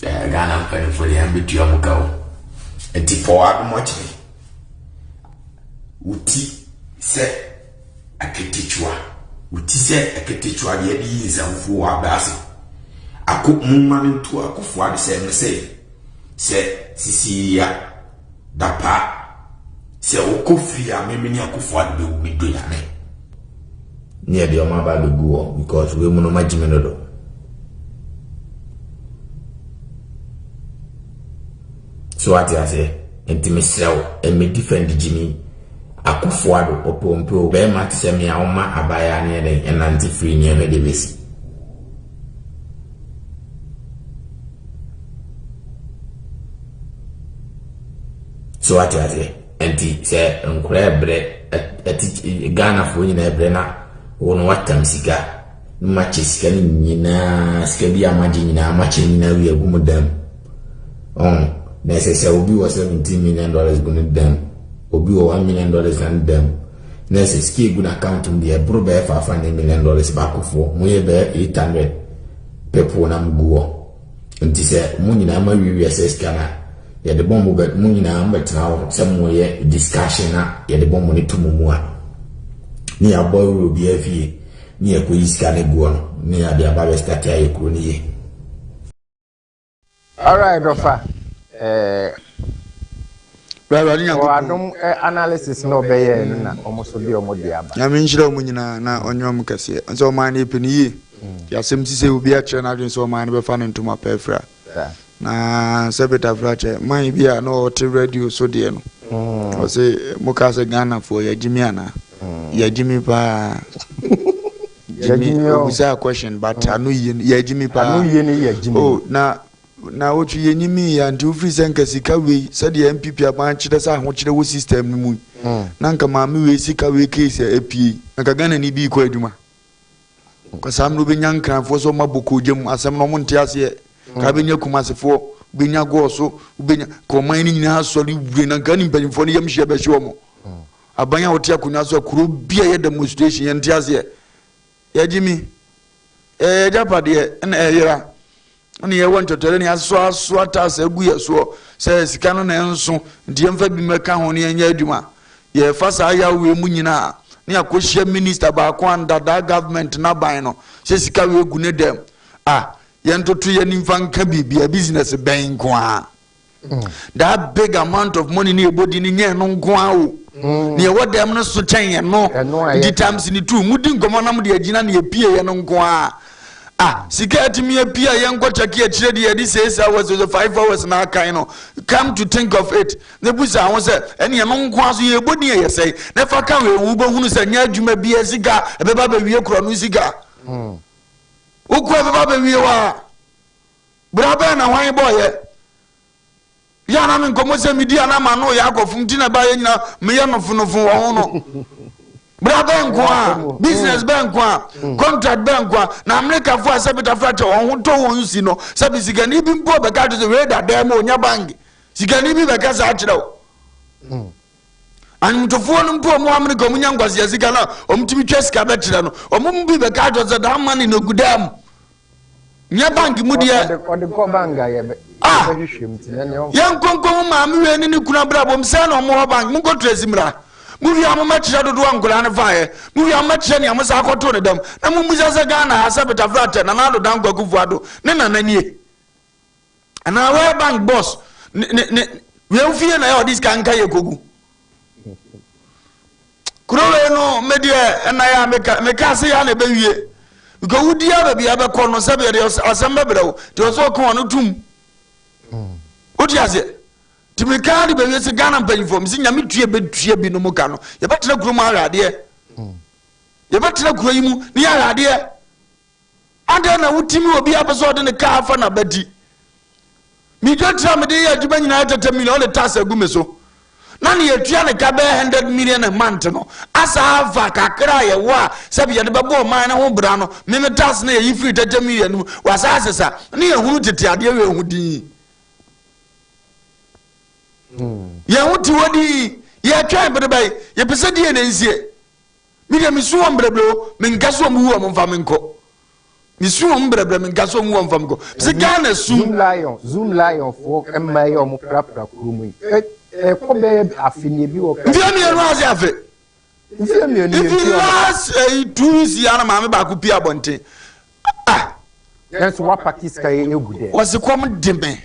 Ghana mpanimfoɔ deɛ yɛn bɛtua mo ka o nti fɔ adom ɔkyene wo ti sɛ aketekyua wo ti sɛ aketekyua deɛ ɛde yi nsamfuo wɔ abɛ ase ako mo mma no nto akofoɔ ade sɛ me sɛ Sɛ sisi ya dapa sɛ wokɔ fie a me mene Akufo Addo bɛwu me dɔ Nyame. Ne yɛde ɔmo aba abɛgu hɔ because wei mu no ɔmo agyimi dodo. So wate aseɛ? Nti mesrɛ wo, mmɛ defend Gyimi. Akufo Addo, ɔpɛ o mpɛ o, bɛɛma te sɛ me a woma abaayaa no yɛ dɛn ɛnante firi nneɛma de bɛsi. So wate aseɛ? Nti sɛ nkora ɛbrɛ, ɛte Ghanafoɔ nyinaa ɛbrɛ na wo no watam sika, na makyɛ sika no nyinaa, sika bi a magye nyinaa, makyɛ nyinaa wie agu mu dam. Ɔn, na ɛsɛ sɛ obi wɔ 17 million dollars gu ne dam, obi wɔ 1 million dollars na ne dam, na ɛsɛ sika egu n'account mu deɛ ɛboro bɛyɛ 500 million dollars baakofoɔ, mo yɛ bɛyɛ 800 people na mo gu hɔ. Nti sɛ mo nyinaa mo awiawia sɛ sika no a, yɛde bɔ mo bɛ mo nyinaa mo bɛtena hɔ sɛ mo yɛ discussion na yɛde bɔ mo ne to mo mu a, ne yɛabɔ awura obiara fie ne yɛkɔyi sika no guɔ no ne yɛade aba bɛ start ayɛ kuro no yie. Alright, Ɔfa. Eh, Awurade wɔ Nyankopɔn. adom eh, analysis na ɔbɛyɛɛ no na ɔmo so de ɔmo de aba. Nyame nhyira ɔmo nyinaa na ɔnyɛ ɔmo kɛseɛ. Ɔsɛ ɔman no yɛpɛ no yie. Nti asɛm si sɛ obi akyerɛ n'adwene sɛ ɔman no bɛfa ne ntoma pa afira. Na sɛ Peter Frakyɛ, man bi a na ɔte radio so deɛ no, ɔse mokaa sɛ Ghanafoɔ yɛagyimi anaa? Yɛagyimi paa. Gyimi, obisaa question but ano yie no, yɛagyimi paa. Ano yie no yɛagyimi. Oh, na na wotwe yɛnyimii ya nti wofiri sɛ nka sika wei sɛdeɛ NPP aban kyerɛ sɛ ahokyerɛ wɔ system no mu yi, na nka maame wei sika wei case a apue yi, nka Ghanani bi rekɔ adwuma. Nka saa mmerɛ wobɛnya Nkranfoɔ sɛ wɔn abɔ koogya mu asɛm no wɔn nte aseɛ. Nka wobɛnya Kumasefoɔ, wobɛnya Gɔɔso, wobɛnya nka ɔman no nyinaa asɔre wure na nka ne mpanyinfoɔ no yam hyeɛ bɛhye wɔn. Aban a wɔte akonnwa so a kuro bi a ɛyɛ demonstration yɛn nte aseɛ. Yɛgye mi. Ɛyɛ agyapadeɛ ɛna ɛyera. Ɛna yɛwɔ ntɔtɔre ne asoasoa tax agu yɛ soɔ sɛ sika no na ɛnso nti yɛmfa bi mmɛka ho ne yɛnyɛ adwuma. Yɛfa saa yaw wei mu nyinaa ne akɔhyia minister baako a ndadaa government n'aban no sɛ sika wei gu ne dɛm a yɛntoto yɛn ani mfa nka biribi a business bɛn nko ara. That big amount of money ne yɛbɔ di no nyɛ ɛno nko ara o. Nea ɛwɔ dɛm no so kyɛn ɛno. Nti times ne two. Mudi nkɔmmɔ na mode agyina nea epie yɛ no nko ara. Ah, sika atumi apue a yɛnkɔ kyɛke akyire deɛ yɛde six hours or five hours na akan no. Come to think of it, na busa ho sɛ, ɛne ɛno nko ara so yɛbɔ din ɛyɛ sɛn? Na fa ka wei ho, wobɛhunu sɛ nyɛ adwuma biara sika ɛbɛba abɛwie korɔ no sika. Wokɔ ɛbɛba abɛwie hɔ a. Bra bɛn na hwan bɔɔyɛ? Yɛ a na me nkɔmmɔ sɛ medi a na m'ano yɛ akɔfom nti na ɛbaa yɛ nyina meyɛ nofonofo wɔ ho no. Bra bɛn nko a, business bɛn nko a, contract bɛn nko a, na Amerikafoɔ a sɛ Peter Frakyɛ wɔn ho tɔ wɔn si no, sɛ bi sikani bi mpo bɛka kyerɛ sɛ wei da dan mu onya bank. Sikani bi bɛka saa kyerɛ wo. Anwomtofoɔ no mpo ɔmo Amerika ɔmo nya nkwasea sika no a ɔmo tumi twa sika bɛkyerɛ no, ɔmo mu bi bɛka kyerɛ sɛ that money no gu dan mu. Nyɛ bank mu deɛ. Ɔde kɔ bank a yɛbɛ Ah! yɛbɛhwehwɛ mu ti na ɛnea ɔmfa. Yɛn nkonko mo maame wei ne ne kunu abrabɔ mu sɛn na ɔmo wɔ bank mo nkɔ tracy mmra. Mo wie a mo mɛkyerɛ dodoɔ a nkwadaa no faeɛ. Mo wie a mo mɛkyerɛ nea mo san akɔtoo ne dɛm. Na mo mmisa sɛ Ghana ha sɛ Peter Fratɛ, Nana Addo Dankwa Akufo Addo ne nana nie. Anaa Royal Bank boss ne ne ne wei fie na yɛ ɔde sika nka yɛ kogu. Kuro wei no me deɛ ɛna yɛ a meka meka ase yɛ a na ɛbɛwie because wodi a baabi a bɛkɔ no sɛbi ɛde asɛm bɛbrɛ wo nti ɔsɛ ɔka ɔno tum wote aseɛ nti meka de bɛwie sɛ Ghana mpanyinfoɔ mesi nyame tua bɛtua binom ka no yɛbɛtena kuro mu ahwɛ adeɛ yɛbɛtena kuro yi mu ne yɛahwɛ adeɛ Adɛn na wotumi obi a pɛ sɛ ɔde ne kaa afa n'abati? Me dwetire a mede yɛ adwuma nyinaa tɛtɛ million ɔde tax agu me so. Na ne yɛtua ne ka bɛyɛ hundred million a month no asa afa kakra a yɛwɔ a sɛbi yɛde bɛbɔ ɔman no ho bra no meme tax na yɛyi firi tɛtɛ million no mu wasa asesa ne yɛhunu tete adeɛ wɔ ɛho din. Yɛn ho te hɔ din yɛtwɛn bere bɛyi yɛpɛ sɛ deɛ na nsie. Me deɛ mesu wɔn brɛbrɛ o, menka sɛ wɔn wu wɔn mfa me nkɔ. Mesu wɔn brɛbrɛ menka sɛ wɔn wu wɔn mfa me nkɔ. Sɛ Ghana su. Zoom lion, zoom lion foɔ mmaa yi a wɔn prapra kurom yi. Ɛkɔ bɛyɛ afe ni ebi wɔ. Mfie mmienu ase afe. Mfie mmienu yɛ nti wɔn. Last eh, 2 weeks yi ana maame baako pie abɔnten. Ah. Nanso wapaki sika yi egu dɛ. Wɔsi kɔm de me.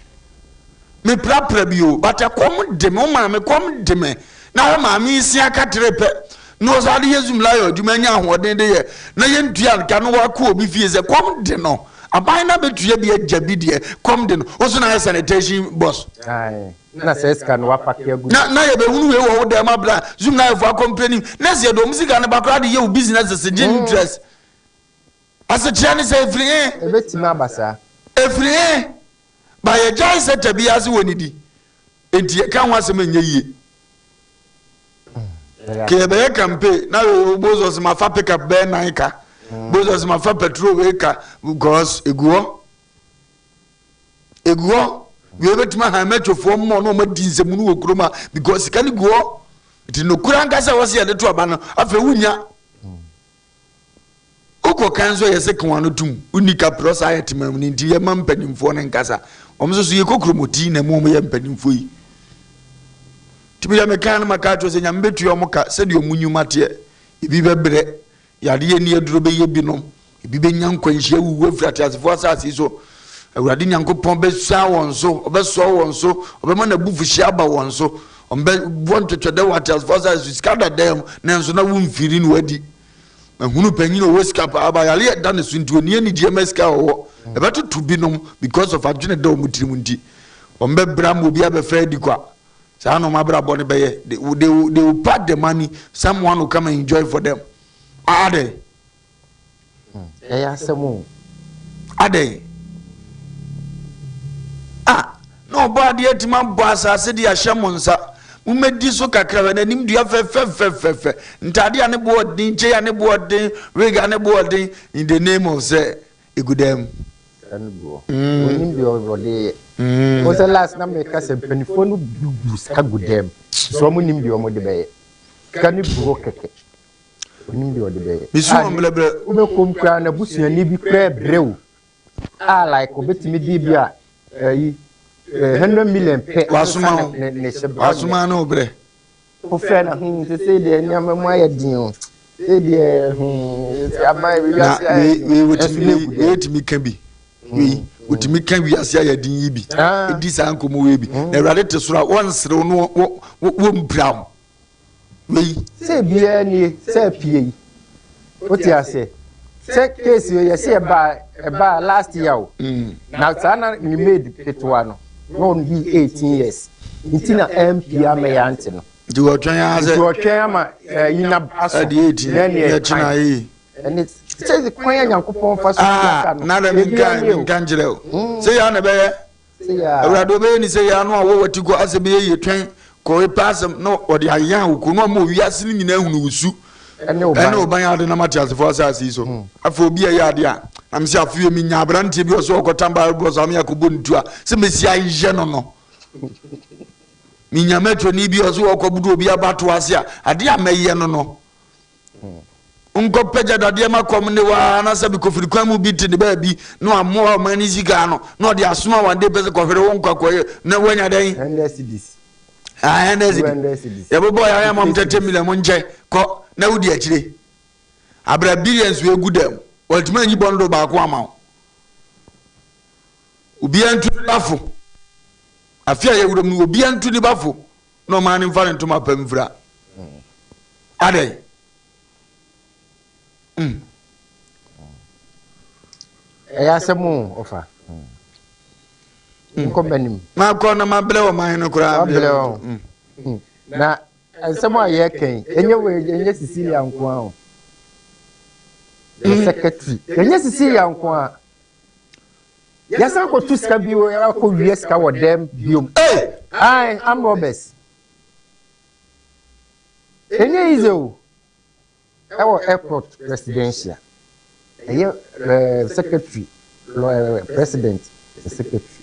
Me prapra bi o, but ɛkɔm de me, wo maame kɔm de me. Na hwɛ maame yi si akatere pɛ. Na ɔsan de yɛ zoom lion adwuma anya ahoɔden de yɛ. Na yɛntua nka na wakɔ obi fie sɛ kɔm de no. Aban na bɛtua bi agya bi deɛ kɔm de no. Wo so na ayɛ sanitation boss. Aye. Na saa sika no wapake agu. Na na yɛbɛhunu wei wɔ wo dɛm abira zoom na ayɛfo akɔmpleni na sɛ yɛde wɔn sika no ba koraa de yɛ wo business sɛ gye interest. Asekyerɛ ne sɛ efiri he? Ebetumi aba saa. Efiri he? Ba yɛgyae sɛ ta biara se wɔnnidi, enti yɛka ho asɛm ɛnyɛ yie. Ke yɛbɛyɛ campaign na bozɔs mafa pickup bɛyɛ nan ka, bozɔs mafa petrol wei ka, because egu hɔ. Egu hɔ. Wei bɛtumi ahan mɛtwofoɔ mmɔ na wɔadi nsɛmunu wɔ kurom a because sika no gu hɔ. Nti nokora ankasa a wɔse yɛde to aba no afei wonya. Wokɔ kan nso a yɛse ka w'ano tom, wonni kaprɛ ɔsaa yɛ temamuni nti yɛma mpanimfoɔ no nkasa. Wɔn nso so yɛkɔ kuromoti na mu wɔn yɛ mpanimfoɔ yi. Nti medeɛ meka no maka akyerɛ sɛ Nyame bɛtua wɔn ka sɛdeɛ wɔn nnwuma teɛ. Ebi bɛbrɛ, yadeɛ ni aduro bɛyɛ binom, ebi bɛnya nkwanhyia awuwu afiri ateasefoɔ asase so. Awurade Nyankopɔn bɛsan wɔn so, ɔbɛsɔ wɔn so, ɔbɛma n'abufuhyeɛ aba wɔn so. Wɔbɛbɔ ntwɛtwɛdɛ wɔ ateasefoɔ asase so, sika da dan mu, nanso na womfiri no adi. Mahunu panyin a ɔwɔ sika paa ba yare a ɛda ne so nti ɔnni anigyeɛ ma sika a ɔwɔ. Ɛbɛtoto binom because of adwene da wɔn tirim nti. Wɔn bɛbrɛ ama obi abɛfa adi kwa. Saa na wɔn abrabɔ no bɛyɛ. They, they, they will pack the money, someone will come and enjoy for them. Adɛn? Ɛyɛ asɛm o. Adɛn? A na ɔbɔ adeɛ atumi abɔ asase de ahyɛ mo nsa. Mommɛdi so kakra hwɛ n'anim dua fɛfɛfɛfɛfɛ. Ntaade a ne bo ɔden, kyei a ne bo ɔden, wig a ne bo ɔden, in the name of sɛ egu dan mu. Sika no gu hɔ. Onim deɛ ɔde yɛ. Wo sɛ last na meka sɛ mpanimfoɔ no gu sika gu dan mu. So wɔn nim deɛ wɔn de bɛyɛ. Sika no gu hɔ kɛkɛ. Onim deɛ ɔde bɛyɛ. Mesu wɔn brɛbrɛ. Wobɛkɔ mu koraa na busuani bi koraa brɛ o. A like obetumi di bi a ɛyi 100 million pɛ. Wasoma wo. Wasoma ne wo brɛ. Wofrɛ no hmm sese deɛ nneɛma mu ayɛ den o. Sese deɛ hmm aban wiase ayɛ den. Na wei wei wei tumi ka bi. Wei wotumi ka wiase ayɛ den yi bi. Edi saa nkɔmɔ wei bi. Na Awurade te soro a wɔnserew no wɔmpira wo. Wei. Sɛ biara nie sɛ pie yi wote aseɛ sɛ case wei yɛsɛ ɛbaa ɛbaa last year o mm. na saa na ne maid ketewa no na ɔno bi 18 years nti na ɛmpie ama yɛ ante no nti wɔtwɛn ara sɛ nti wɔtwɛn ama ɛyi na aso ɛde 18 na ɛne ɛkyi na ayi ɛne sɛ kwan a nyankopɔn fa so ah, na dɛ menka menka nkyerɛ o mm. sɛ yɛ na ɛbɛyɛ Awurade ɔbɛyɛ ne sɛ yɛ ano a wɔwɔ ti kɔ asɛ bɛyɛ yie twɛn kɔwe pɛ asɛm na ɔde ayɛ a woko na ɔma owiase no nyinaa hunu wo su ɛne ɔban ade nam ateasefoɔ asase yi so hmm. afei obi a ɛyɛ ade a na mesɛ afei menya aberanteɛ bi ɔsɛ ɔkɔtam bible so ame akɔbɔ ne tu a sɛ mɛsi ayɛ no no menya mɛtwani bi ɔsɛ ɔkɔbodo obi abato ase a ade a mɛyɛ no no Nkɔpagya dadeɛ ma kɔm ne waa na sɛ kɔfiri kwan mu bi te ne baabi na wamoa ɔman ne sika ano na ɔde asoma wɔn de pɛ sɛ kɔhwere wo nkwa kɔyɛ na wanya dɛn hundred cedis yɛbobɔ yɛ ayɛ mɔm tɛtɛ million mo nkyɛ kɔ na wodi akyire abira billions wɔ egu dɛm wɔntumi anyi bɔndo baako ama wo obiara ntu ne bafo afi a yɛwura mu obiara ntu ne bafo na ɔman no mfa ne ntoma pa mfira adɛn mm. ɛyɛ asɛm o ɔfa mm. nkɔ m'anim makɔ na mabrɛ ɔman no koraa mabrɛ o mm. mm. na nsɛm a yɛka yi ɛnyɛ wei ɛnyɛ Cecilia nko ara o the secretary ɛnyɛ Cecilia nko ara Yɛsan kɔtu sika bio akɔwie sika wɔ dɛm biom. Ae, armed robbers. Ɛnyɛ easy o. Ɛwɔ airport residential. Ɛyɛ eh, secretary, eh, president, the secretary.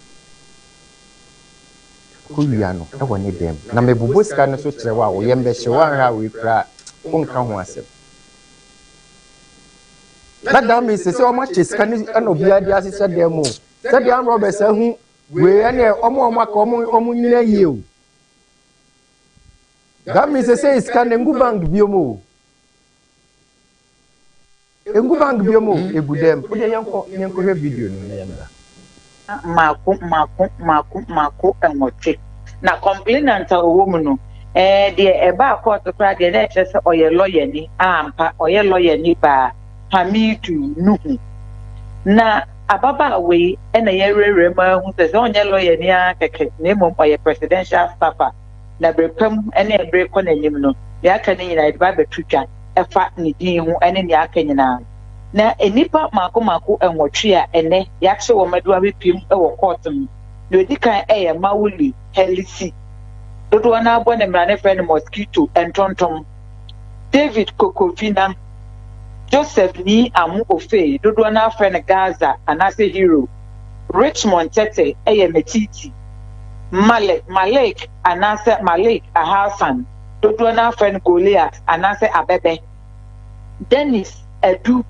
Kɔwia no ɛwɔ ne dɛm. Na mebobɔ sika no so kyerɛ wo a, wo yam bɛhye wo anhwɛ a wei koraa wonka ho asɛm. Na that means sɛ wɔn akyɛ sika no ɛna obiara de ahyehyɛ dan mu o sɛdeɛ armed robbers ahu wei ɛne wɔn a wɔn aka wɔn wɔn nyina yie o that means sɛ sika no ngu bank biom o ngu bank biom o egu dɛm o deɛ yɛnkɔ yɛnkɔhwɛ video no na yɛmmra. Mmaako mmaako mmaako mmaako nwɔtwe. Na complainant a ɔwɔ mu no, ɛɛ deɛ ɛbaa kɔɔto koraa deɛ na ɛkyerɛ sɛ ɔyɛ lɔyani. Ampa, ɔyɛ lɔyani baa Hamidu Nuhu. Na. Ababaawa yi na yɛawerɛwerɛ mu ara hu sɛ sɛ ɔnyɛ lɔyani ara kɛkɛ na mmom ɔyɛ presidential staffer na bere pa mu ne bere rekɔ n'anim no, nea aka no nyinaa yɛde ba abɛto dwa ɛfa ne din ho ne nea aka nyinaa. Na nnipa mmaako mmaako nwɔtwe a ɛnnɛ yɛakyere wɔn de wɔn abɛpue mu wɔ kɔɔto no, nea ɔdi kan yɛ Mawuli Helisi, dodoɔ no ara bɔ ne mmara no frɛ no Mosquito, ntontom, David Kokovina, Joseph Nii Amu Ofei, dodoɔ no ara frɛ no Gaza anaasɛ Hero, Richmond Tete yɛ Metiti, Malik, Malik anaasɛ Malik Ahalsan, dodoɔ no ara frɛ no Goliath anaasɛ Abɛbɛ, Dennis Adu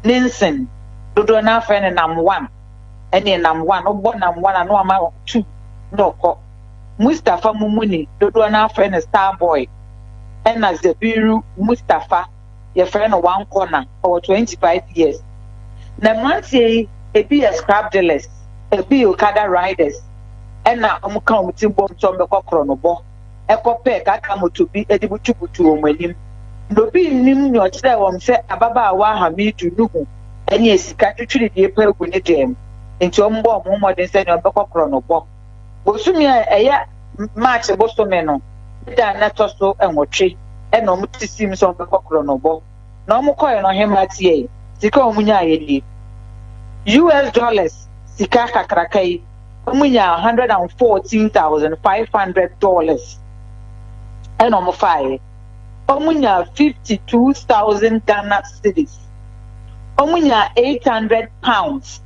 Ninson, dodoɔ no ara frɛ no Nam One, ɛneɛ Nam One, wobɔ Nam One a na wama two na ɔkɔ, Mustapha Mumuni, dodoɔ no ara frɛ no Star Boy, ɛna Zabiru Mustapha, yɛfrɛ no One Corner, ɔwɔ 25 years. Na mmeranteɛ yi, ebi yɛ scrap dealers, ebi yɛ Okada riders, ɛna wɔka wɔn ti bom sɛ wɔbɛkɔ korɔnobɔ, ɛkɔpɛɛ kaka moto bi de butubutu wɔn anim. Na obi nnim nea ɔkyerɛɛ wɔn sɛ ababaawa Hamidu Nuhu ne sika twitwiridie pa agu ne dan mu, nti wɔbɔɔ wɔn ho mmɔden sɛ nea wɔbɛkɔ korɔnobɔ. Bosome a ɛyɛ March bosome no ne da a na ɛtɔ so nwɔtwe na wɔte siim sɛ wɔbɛkɔ korɔnobɔ. Na wɔkɔeɛ no, ɔhemmaa tiae. Sika a wɔnyaeɛ nie, US dollars sika kakraka yi, wɔnyaa $114,500 dollars ɛna wɔfaeɛ. Wɔnyaa 52,000 Ghana cedis. Wɔnyaa 800 pounds.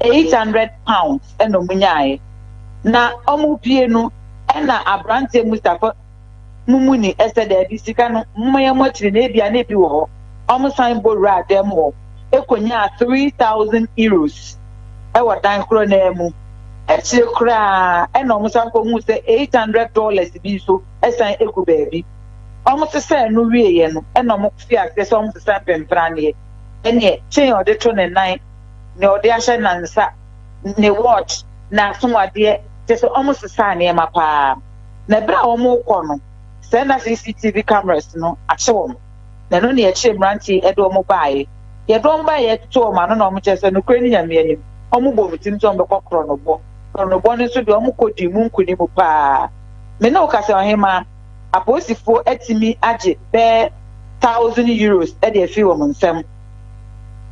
£800 na ɔmo nyaaɛ. Na ɔmo pie no ɛna abranteɛ Mustapha Mumuni ɛsɛ daabi sika no momma yɛmmɔ akyiri na ebia na ebi wɔ hɔ. Ɔmo san bɔ wuraa dan mu hɔ ɛkɔnyaa €3000 ɛwɔ dan korɔ no ara mu. Akyire koraa ɛna ɔmo san kɔhuu sɛ $800 bi nso ɛsan ɛgu baabi. Ɔmo sesɛɛ no wieɛ no ɛna ɔmo fii aseɛ sɛ ɔmo sesa mpempraneɛ ɛneɛ chain a ɔde to ne nan nea ɔde ahyɛ na nsa, ne watch, n'asomadeɛ, kyerɛ sɛ wɔsesaa nneɛma paa. Na berɛ a wɔrekɔ no, sɛ na CCTV cameras no akye wɔn. Na ɛno na yɛkyeree mmeranteɛ yi de wɔn baeɛ. Yɛde wɔn baeɛ yɛtoto wɔn ano na wɔkyerɛ sɛ nokorɛ ne Nyame anim, wɔbɔ wɔn tirim sɛ wɔbɛkɔ korɔnobɔ. Korɔnobɔ no nso deɛ wɔkɔdii mu nkonim paa. Me ne wo kasa yi, ɔhemaa, apolisifoɔ atumi agye bɛyɛ €1,000 de afiri wɔn nsam.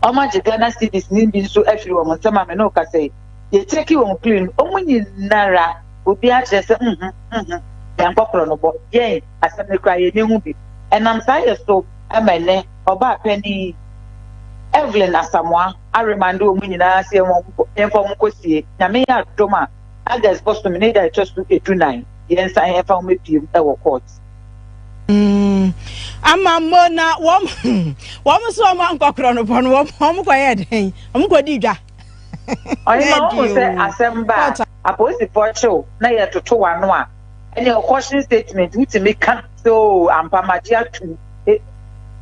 Wɔn agye Ghana cedis no bi nso afiri wɔn nsam a me ne wo kasa yi. Yɛ checki wɔn clean no, wɔn nyinara obiara kyerɛ sɛ nhum nhum yɛnkɔ korɔnobɔ, yɛn asɛm no koraa yɛnni ho bi. Ɛnam saa yɛ so ma ɛnnɛ ɔbaa panin yi, Evelyn Asamoah aremande wɔn nyinaa sɛ yɛmfa wɔn nkɔsie. Nyame yɛ adom a August bosome ne da a ɛtɔ so edunan yɛnsan mfa wɔn mmɛpue mu wɔ court. Mm, ama mo na wɔn wɔn nso wɔn ankɔkorɔ no bɔ no wɔn wɔn kɔ yɛ dɛn wɔn kɔ di dwa. Ɔhema wɔn sɛ asɛm ba a apolisifoɔ kyew na yɛtoto w'ano a ɛne ɔkɔhyen statement wotumi ka sɛ oo ampa magye atum e,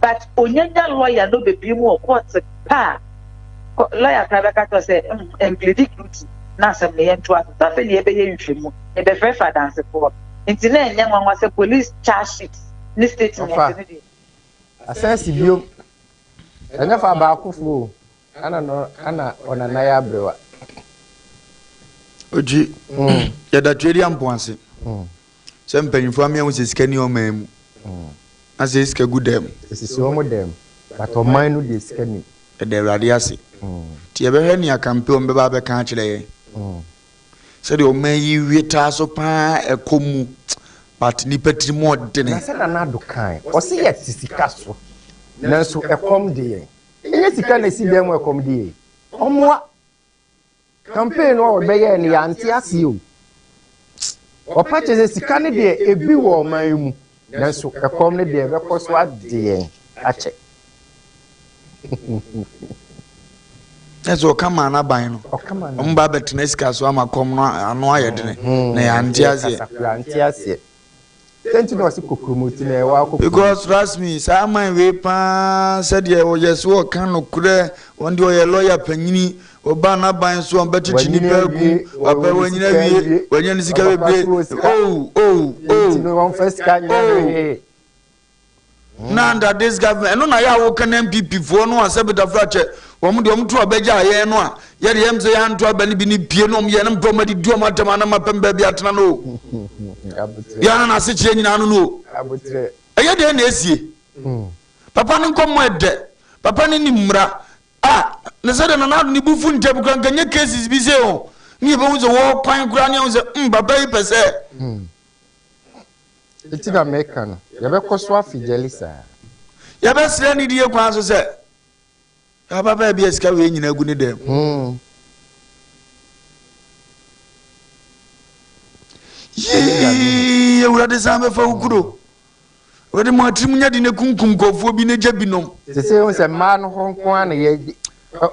but onyanya lawyer no bebie mu wɔ court pa a lawyer koraa bɛka kyerɛ sɛ mpledi guilty na asɛm no yɛntoa so sɛ afei na yɛbɛyɛ nhwɛmu yɛbɛfrɛfrɛ adansefoɔ. Nti na ɛnyɛ nwanwa sɛ police charge sheet ne statement Ɔfa no deɛ. Asan si biom. Ɛnyɛ fa baako fo o. Ana no ana ɔnana yɛ abrewa. Ogyi, yɛda Tweaduampɔn ase sɛ mpanyinfoɔ ama yɛahu sɛ sika nni ɔman mu na sɛ sika gu dɛm. Esisi wɔn dɛm but ɔman no deɛ sika nim. Yɛda Awurade ase. Nti yɛbɛhwɛ nea kampe wɔn bɛba abɛka akyerɛ yɛn. Sɛdeɛ ɔman yi wie taa so paa ɛkɔ mu but nipa tiri mu ɔdene. Na sɛ Nana Addo kae, ɔse yɛte sika so nanso ɛkɔm de yɛn. Ɛnyɛ sika na ɛsi dan mu ɛkɔm de yɛn. Ɔmmoa. Campaign no a ɔbɛyɛɛ no yɛante aseɛ o. Ɔpa kyerɛ sɛ sika no deɛ ɛbi wɔ ɔman yi mu nanso ɛkɔm no deɛ ɛbɛkɔ so ade yɛn akyɛ. Na sɛ ɔka maa n'aban no, wɔn ba abɛtena sika so ama kɔm no ano ayɛ dene na yɛante aseɛ. Yɛante aseɛ. Sɛ nti na ɔse kokromoti na ɛwɔ akoko. Because trust me saa man wei paa sɛdeɛ ɔyɛ so ɔka nokorɛ wɔn deɛ ɔyɛ lawyer panyini ɔba n'aban so ɔbɛkyekye nipa agu papa wanyini awie wanya ne sika bebree oh oh oh oh. Na under this government ɛno na yɛ a woka na NPP foɔ no a sɛ betafra kyɛ wɔn deɛ wɔn to aba gya yɛn no a yɛ deɛ yɛm sɛ yɛn anto aba no bi ne pie no wɔn yɛ no mpɛ wɔn adidi wɔn atɛm anam apɛm baabi atena no o yɛ ana n'asekyerɛ nyinaa no no o ɛyɛ deɛ na esie papa ne nkɔmmɔ ɛdɛ papa ne ne mmara a na sɛ deɛ nana ado ne bu fu ntɛm kora nka nyɛ cases bi sɛ o ne yɛbɛhu sɛ wɔkwan koraa ne yɛhu sɛ mm papa yi pɛ sɛ Enti na meka no, yɛbɛkɔ so afe gyali saa. Yɛbɛsrɛ anidie kwan so sɛ, ababaa bi a sika wei nyinaa gu ne dan mu. Yii, Awurade san bɛfa wo kuro. Awurade ma atirim nya de ne kunkum nkurɔfoɔ bi ne gya binom. Sese wohu sɛ mmaa no hɔ nko ara na yɛ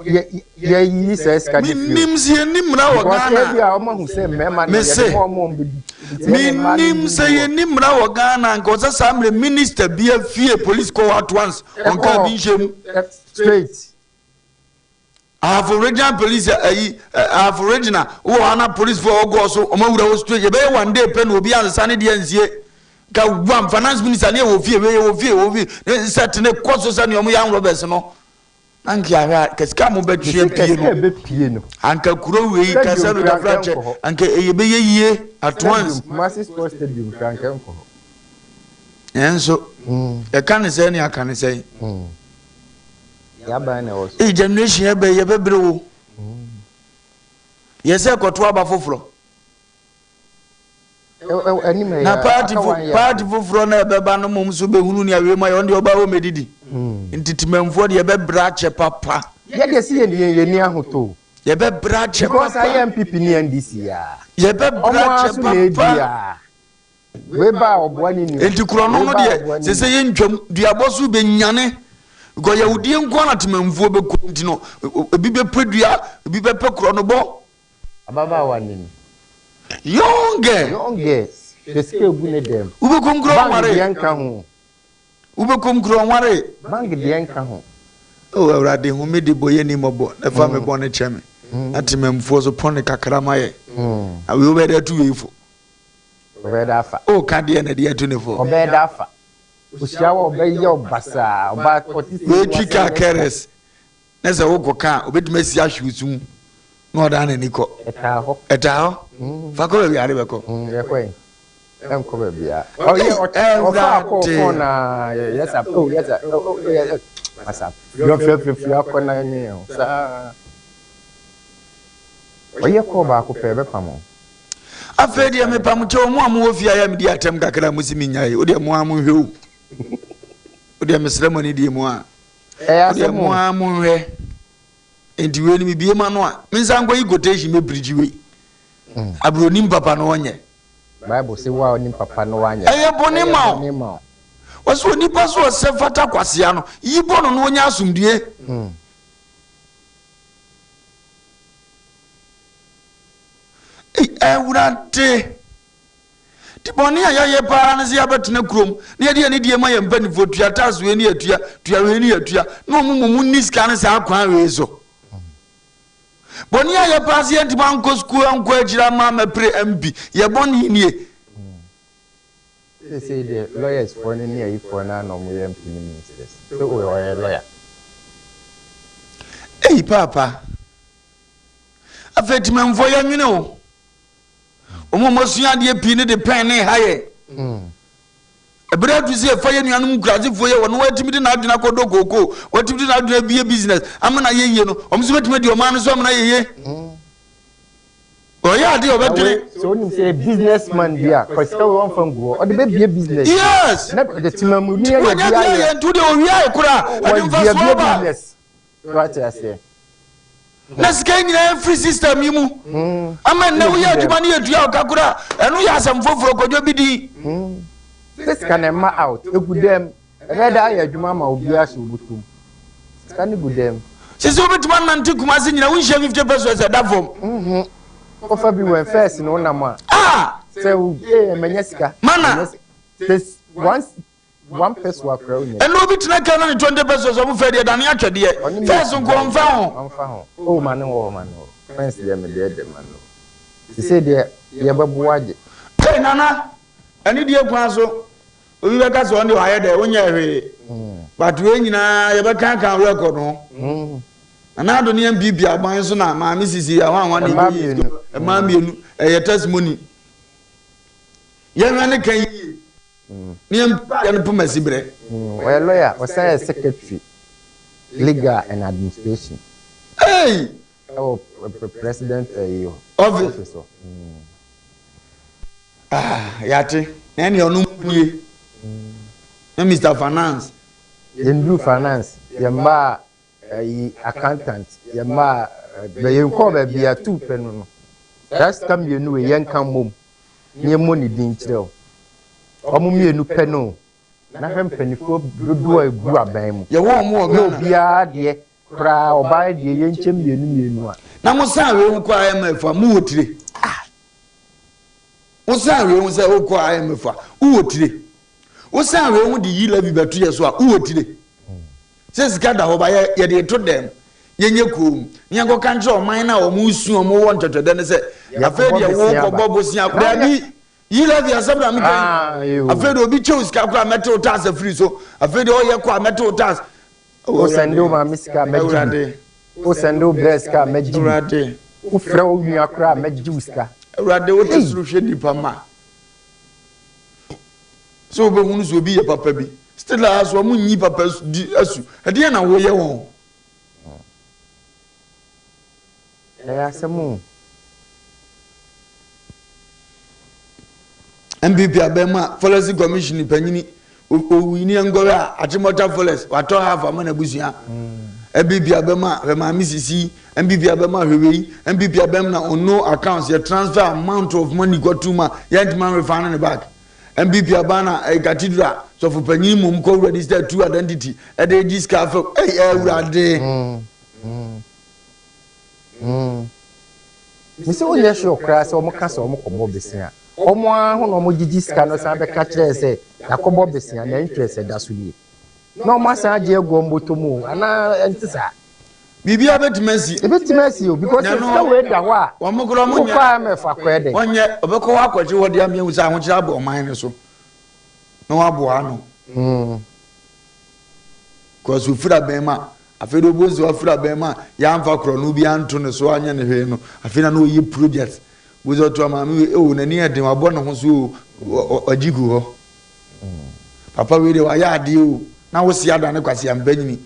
yɛ yɛyi saa sika no firi o. Menim sɛ yɛnni mmara wɔ Because Ghana. ebi a wɔn ahu sɛ mmarima no Mese, yɛde ma wɔn wɔn bɛdi. Nti ɛna mmaa no menim nyi sɛ bi wɔ. yɛnni mmara wɔ Ghana anka ɔsɛ saa mmerɛ minister bi afie police kɔ hɔ at once Ɛkɔ ɔnkaa hɔ bi nhyɛ mu. ɛ straight. Ahafo regional police ayi Ahafo regional wɔ hɔ ana police fo a wɔgɔɔ so wɔn awura hɔ straight yɛbɛyɛ one day pɛ na obi ansesa ne deɛ nsie ka wam finance minister ne yɛ wɔ fie wei yɛ wɔ fie wɔ fie ne nsɛt ne kɔ so sɛ nea wɔn yɛ armed robbers no na nka ahwɛ a kasika a mobɛtwe apue no anka kuro wei kasa no tafra kyɛ anka ɛyɛ bɛyɛ yie at once nanso yɛka ne sɛ ne aka ne sɛn Ei generation yɛ bɛ yɛ bɛ bere wo. Yɛ sɛ kɔto aba foforɔ. Na party fo party foforɔ na ɛbɛba no mom so bɛhunu nea wei mu ayɛ ɔno deɛ ɔba hɔ mɛdidi. Nti temamfoɔ deɛ yɛbɛbrɛ akyɛ papa. Yɛ deɛ sɛ yɛn yɛn ni ahotɔ o. Yɛbɛbrɛ akyɛ papa. Because ayɛ NPP ne NDC aa. Yɛbɛbrɛ akyɛ papa. Wei ba a ɔboa ne nua. Enti korɔno no deɛ sɛ sɛ yɛntwam duabɔ so bɛnyane because yawudie nko ara na temanfuo bɛkɔ nti no ebi bɛpɛ dua ebi bɛpɛ korɔnobɔ. Ababaawa no ni. Young girl. Young girl hwɛ sika egu ne dɛm. Wobɛkum kura Bank ɔnware. deɛ nka ho. Wobɛkum kura ɔnware. Bank deɛ nka ho. Oh Awurade hu me de bɔ yɛ ni mmɔbɔ na fa me bɔne kyɛ me na temanfuo so pɔne kakra ma yɛ na wei wobɛyɛ dɛ atu wei fo. Ɔbɛyɛ dɛ afa. O ka deɛ na deɛ atu ne fo. Ɔbɛyɛ dɛ afa. Ohyia wo a ɔbɛyɛ wo basaa. Ɔbaa ɔte sɛ Wei twi kaa kɛrɛs na sɛ wokɔ ka a obetumi asi ahwe wo sum na ɔdan n'ani kɔ. Ɛtaa hɔ. Ɛtaa hɔ. Fa kɔ baabi a ade bɛkɔ. Yɛkɔ yi. Ɛnkɔ baabi a. Ɔyɛ ɔfa akɔ ɔkɔ na yɛ sa oh yɛ sa oh yɛ masa. Fiafia akɔ na ɛnyɛ yɛn ho saa. Ɔyɛ kɔɔ baako pɛ ɛbɛpam wo. Afei deɛ mepa mo kyɛw mo a mowɔ fie a yɛ medi atɛm kakra a mosi menyae wo deɛ mo ara monhwɛ o wo deɛ mesrɛ mo anidie mu a wo deɛ mo ara monhwɛ nti wei no mebie ma no a mensa nkɔyi quotation mɛpirikyi wei hmm. aburonim papa no ɔnyɛ Bible sɛ wo a wonim papa no woanyɛ ɛyɛ bɔne ma wo wɔsɛ onipa so ɔsɛ fata kwasea no yi bɔ no no ɔnya asomdue hmm. Ei Awurade! Nti bɔne a yɛayɛ paa ne sɛ yɛabɛtena kurom na yɛde yɛn anidie ma yɛn mpanimfoɔ, tua tax wei ne yɛtua, tua wei ne yɛtua, na wɔn mmom nni sika no saa kwan wei so. Bɔne a yɛ paa sɛ yɛntumi ankɔ sukuu ankɔ akyiri ama ammɛpere MP, yɛ bɔne nie. Seesei deɛ lawyers foɔ no ne ayifoɔ no ara na wɔyɛ MP ne ministers. Sɛ ɔyɛ lawyer. Ei paapa. Afei temanfoɔ yɛnwene o. Wɔn a wɔasua adeɛ pii no de pɛn ne ha yɛ. Ɛberɛ adu sɛ yɛfa yɛn nuanom nkurasefoɔ yɛ wɔn wɔatumi de n'adwene akɔdɔ kookoo, wɔatumi de n'adwene abie business ama no ayɛ yie no, wɔn nso bɛtumi adi ɔman no so ama no ayɛ yie. Ɔyɛ adeɛ ɔbɛdwene. Sɛ wonim sɛ business man bi a, kɔ sika wei wɔmfa ngu hɔ, ɔde bɛbie business. Yes. Na de temamuni ayɛ bi ayɛ. Wɔnya bi ayɛ nti wodeɛ owia ayɛ koraa, ɛde mfasoɔ ba. Business. So wate aseɛ? Na sika yi nyinaa firi system yi mu. Hmm. Ama nnɛ woyɛ adwuma no yɛtua wo ka koraa ɛno yɛ asɛm foforɔ kɔdwo bi din. Hmm. Sɛ sika na ɛma out egu dɛm ɛbɛyɛ dɛ ayɛ adwuma ama obiara hyɛ obotom. Sika no gu dɛm. Sisi wobɛtumi anante Kumasi nyina wonhyia 50 pesos ɛda fam. Mhm. Kɔfa bi wɛn fɛs na wonam a. Ah! Sɛ wo ee manya sika. Mana. Sɛ once One peso akora onya. Ɛna obi tena kaa na ne 20 pesos ɔmo fɛ deɛ dane atwɛdeɛ. Fɛs nko ɔnfa ho. Ɔnfa ho. Oh ma ne wɔ hɔ ma ne wɔ. Fɛns deɛ me deɛ de ma no. Sisei deɛ yɛ bɛ boa gye. Ei Nana, anidie kwan so. Obi bɛka sɛ ɔno deɛ wayɛ dɛ, wonyɛɛ hwee. But wei nyinaa yɛbɛka aka record ho. Nana Addo ne NPP aban so na maame sisi ahwanhwa na Mmaa ɛkɔyi mmienu. sika. Mmaa mmienu. Ɛyɛ testimony. Yɛnhwɛ ne ka yie. Ne yɛmpa yɛn poma si berɛ. Ɔyɛ lawyer, ɔsan yɛ secretary legal and administration. Hey! Ɛwɔ president ɛyi hɔ. Office. Office hɔ. Ah, yate. Na ɛne ɔno mpo nie. Na Mr. Finance. Yɛnduru finance, yɛmmaa ɛyi accountant, yɛmmaa bɛ yɛnkɔɔ baabi a tuu pɛ no no. Saa sika mmienu wei yɛnka mmom na yɛmmɔ ne din nkyerɛ wo. Wɔn mmienu pɛ no o. Na hwɛ mpanimfoɔ dodoɔ a ɛgu aban mu. Yɛwɔ wɔn wɔ Na Ghana. obiara deɛ koraa ɔbaa deɛ yɛnkyɛ mmienu mmienu a. Na mo san wei ho kɔ IMF a, mowɔ tire. Wo san wei ho sɛ wokɔ IMF a, wowɔ tire. Wo san wei ho de yi levy bɛto yɛ so a, wowɔ tire. Sɛ sika da hɔ ba yɛ yɛde to dɛm, yɛnyɛ koom. Ne yɛnkɔka nkyerɛ ɔman no a wɔn resu wɔn wɔ ntwɛtwɛdɛ no sɛ afei deɛ wokɔbɔ bosea. Daabi, yi levy asɛm na meka yi. Afei deɛ obi kyɛw sika koraa mɛte wo tax afiri so. Afei deɛ ɔyɛ kɔ a mɛte wo tax. Wo sɛnde wo maame sika a mɛgye bi. Wo sɛnde wo brɛ sika a mɛgye bi. Wo frɛ wo nua koraa a mɛgye wo sika. Awurade wo te soro hwɛ nipa ma. Sɛ wobɛhunu sɛ obi yɛ papa bi. Still a so ɔmo nyi papa di asu. Ɛdeɛn na woyɛ wɔn? Ɛyɛ asɛm o. NPP abɛn mu a forestry commission panyini owini nkɔhwɛ a Achimota forest watɔ half ama n'abusua. NPP abɛn mu a hwɛ maame sisi NPP abɛn mu a hwɛ wei NPP abɛn mu na ono accounts yɛ transfer amount of money kɔtu mu a yɛntumi anrefa ne back. NPP aban na eh, cathedral sɔfo panyin mmom kɔ register two identity ɛde gye sika afɛ ɛy awurade. Mm, mm. Mm. Me sɛ wonyɛ sure koraa sɛ wɔn ka sɛ wɔn kɔbɔ besia. Wɔn ara ho na wɔn gyegye sika no san bɛka kyerɛɛ sɛ yɛakɔbɔ besia na interest ɛda so nie. Na wɔn asan agye agu wɔn bɔtɔ mu o, anaa ɛnte saa? Biribiara bɛtumi asi. Ebɛtumi asi o because Na no, sika wei da hɔ a wɔn koraa wɔn wokɔ nyɛ IMF akɔyɛ dɛn? wɔnyɛ ɔbɛkɔ hɔ akɔgye hɔ de ama ehu sɛ ahokyere abɔ ɔman no so na waboa ano. Mm. Because ofiri abɛn mu a Afei de obohu sɛ wafiri abɛn mu a yɛamfa korɔno bi anto ne so anyɛ no hwee no, afei na na ɔyɛ project. Wohu sɛ ɔto maame wei, oh, n'ani yɛ den, wabɔ ne ho so o, wagye gu hɔ. Papa wei deɛ wayɛ adeɛ o, na wo se adane kwaseampanyini.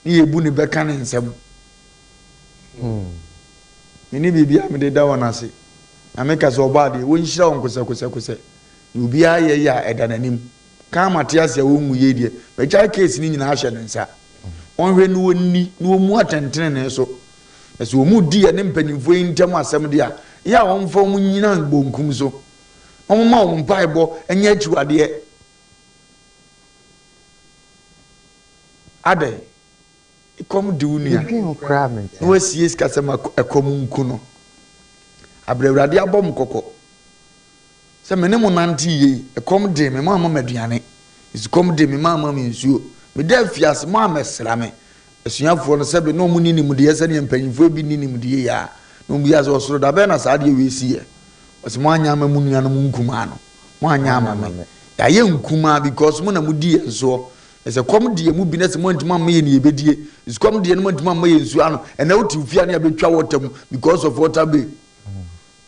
Ne yɛbu ne bɛka ne nsam. Menni biribi a mede da wɔn ase. Na meka sɛ ɔbɔ adeɛ, wɔnhyira wɔn kosɛkosɛkosɛ. Deɛ obiara yɛ yɛ a, ɛda n'anim. Kan mate ase a wɔnwu yei deɛ, magyae case no nyinaa ahyɛ ne nsa. Wɔnhwɛ na wɔnni na wɔmmu atɛntenenee so. Na sɛ wɔredi yɛne mpanimfoɔ yi ntam asɛm deɛ a, ɛyɛ a wɔmfa wɔn nnyina bonkum so, na wɔmma wɔn mpaebɔ nyɛ akyiwadeɛ. Adɛn? Ekɔm de wo nua, na wasie sika sɛ ma ɛkɔm nku no. Abrɛ Awurade abɔ mo kɔkɔ. Sɛ me ne mo nantee yei, ɛkɔm dee me, moamma me aduane, esukɔm dee me, moamma me nsuo, meda afiase, moammɛsra me. Asuafoɔ no, sɛbe na wɔnni nimdeɛ sɛdeɛ mpanimfoɔ bi nni nimdeɛ yi a, na wɔbisaa sɛ, Ɔsoro, da bɛn na saa adeɛ wei siiɛ? Ɔse, Moanyɛ amma mo nuanom nkumaa no, moanyɛ amma me. Yɛayɛ nkumaa because mo na modi yɛn soɔ. Na sɛ kɔm de yɛn mu bi na sɛ moantumi amma yɛn nea yɛbɛdie, esukɔm de yɛn na moantumi amma yɛn nsuo ano, ɛnnɛ wote wo fie a na yɛabɛtwa water mu because of water bill.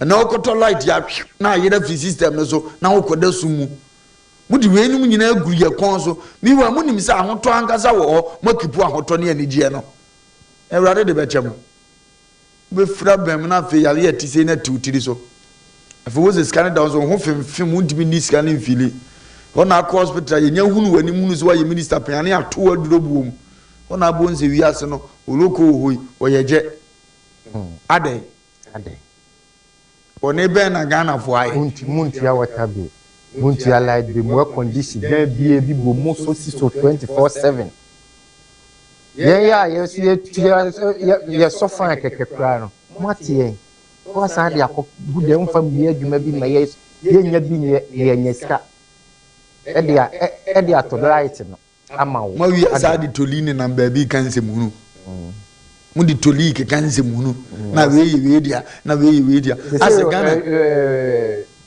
Ɛnɛ wokɔtɔ light a na ayera firi system no so na wokɔda sum mu. Mode weinom nyinaa guru yɛ kɔn so. Meanwhile monim sɛ ahotɔ ankasa wɔ hɔ, moakipu ahotɔ ne anigyeɛ no. Awurade de bɛkyɛ mo. Wobɛfiri abɛn mu na afei yareɛ a ɛte sei no ati wo tiri so. Afei wo sɛ sika no da wo so, wo ho femfem, wontumi nni sika no mfili. Hɔ na akɔ hospital a yɛnya hunu w'anim hunu sɛ woayɛ minister pɛn a ne yɛato wo aduro buo mu. Hɔ na abɔ nsɛ wiase no, oloko wɔ hɔ yi, ɔyɛ gyɛ. Adɛn? Adɛn? Bɔne bɛn na Ghanafoɔ ayɛ? Montu montua water bill, montua light bill, mo air condition dan biaa bi bɔ mo so si so 24/7. Yɛn yɛ a yɛn nso yɛtua yɛ sɔ fan kɛkɛ koraa no, moate yɛn. Na wasan de akɔ gu dɛm mfa mmue adwuma bi ma yɛ yɛnnya bi nyɛ na yɛanya sika ɛde a ɛde atɔ light no. ama wo. Moawie a saa de tolii nenam baabi reka nsɛmhunu. Mode tolii keka nsɛmhunu. Na wei yɛ wei dea, na wei yɛ wei dea. Asɛ Ghana.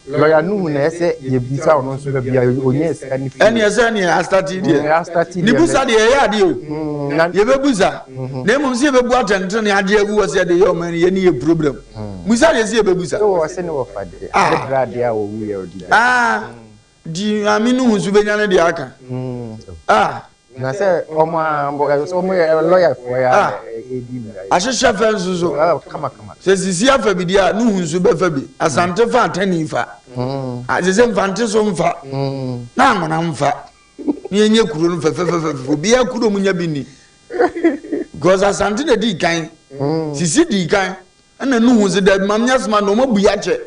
Lɔya Nuhu na ɛsɛ yɛbisa ɔno nso baabi a ɔnya sika no firi. Ɛneɛ sɛ neɛ astate deɛ. Mm, astate Ne deɛ. busa deɛ ɛyɛ adeɛ o. Mm, na Yɛbɛbusa. Na mmom sɛ yɛbɛbu atɛntene agye agu hɔ sɛ yɛde yɛ ɔman no yɛne yɛ problem. Busa deɛ sɛ yɛbɛbusa. Sɛ wɔ se ne wɔfa deɛ. Ah. Ne bra deɛ a wɔwuiɛ ɔdi dɛ. Ah, nti Maame Nuhu nso bɛnya ne deɛ aka. Ah. Na sɛ ɔmo a mbɔ sɛ ɔmo yɛ lɔyafoɔ yɛ Ah. a ɛdi mmira. Ahyehyɛ fɛ nso so. Ah, kama kama. Sɛ sisi afa bi deɛ a Nuhu nso bɛfa bi. Asante fa atani fa. Ah, sɛ sɛ Mfante so mfa. Na Anwona mfa. Na yɛnyɛ kuro no fɛfɛfɛfɛ. Obiara kuro mu nya bi ni. Because Asante na di kan. Sisi di kan. Ɛna Nuhu sɛ dabi ma menyɛ soma na ɔma bui akyɛ.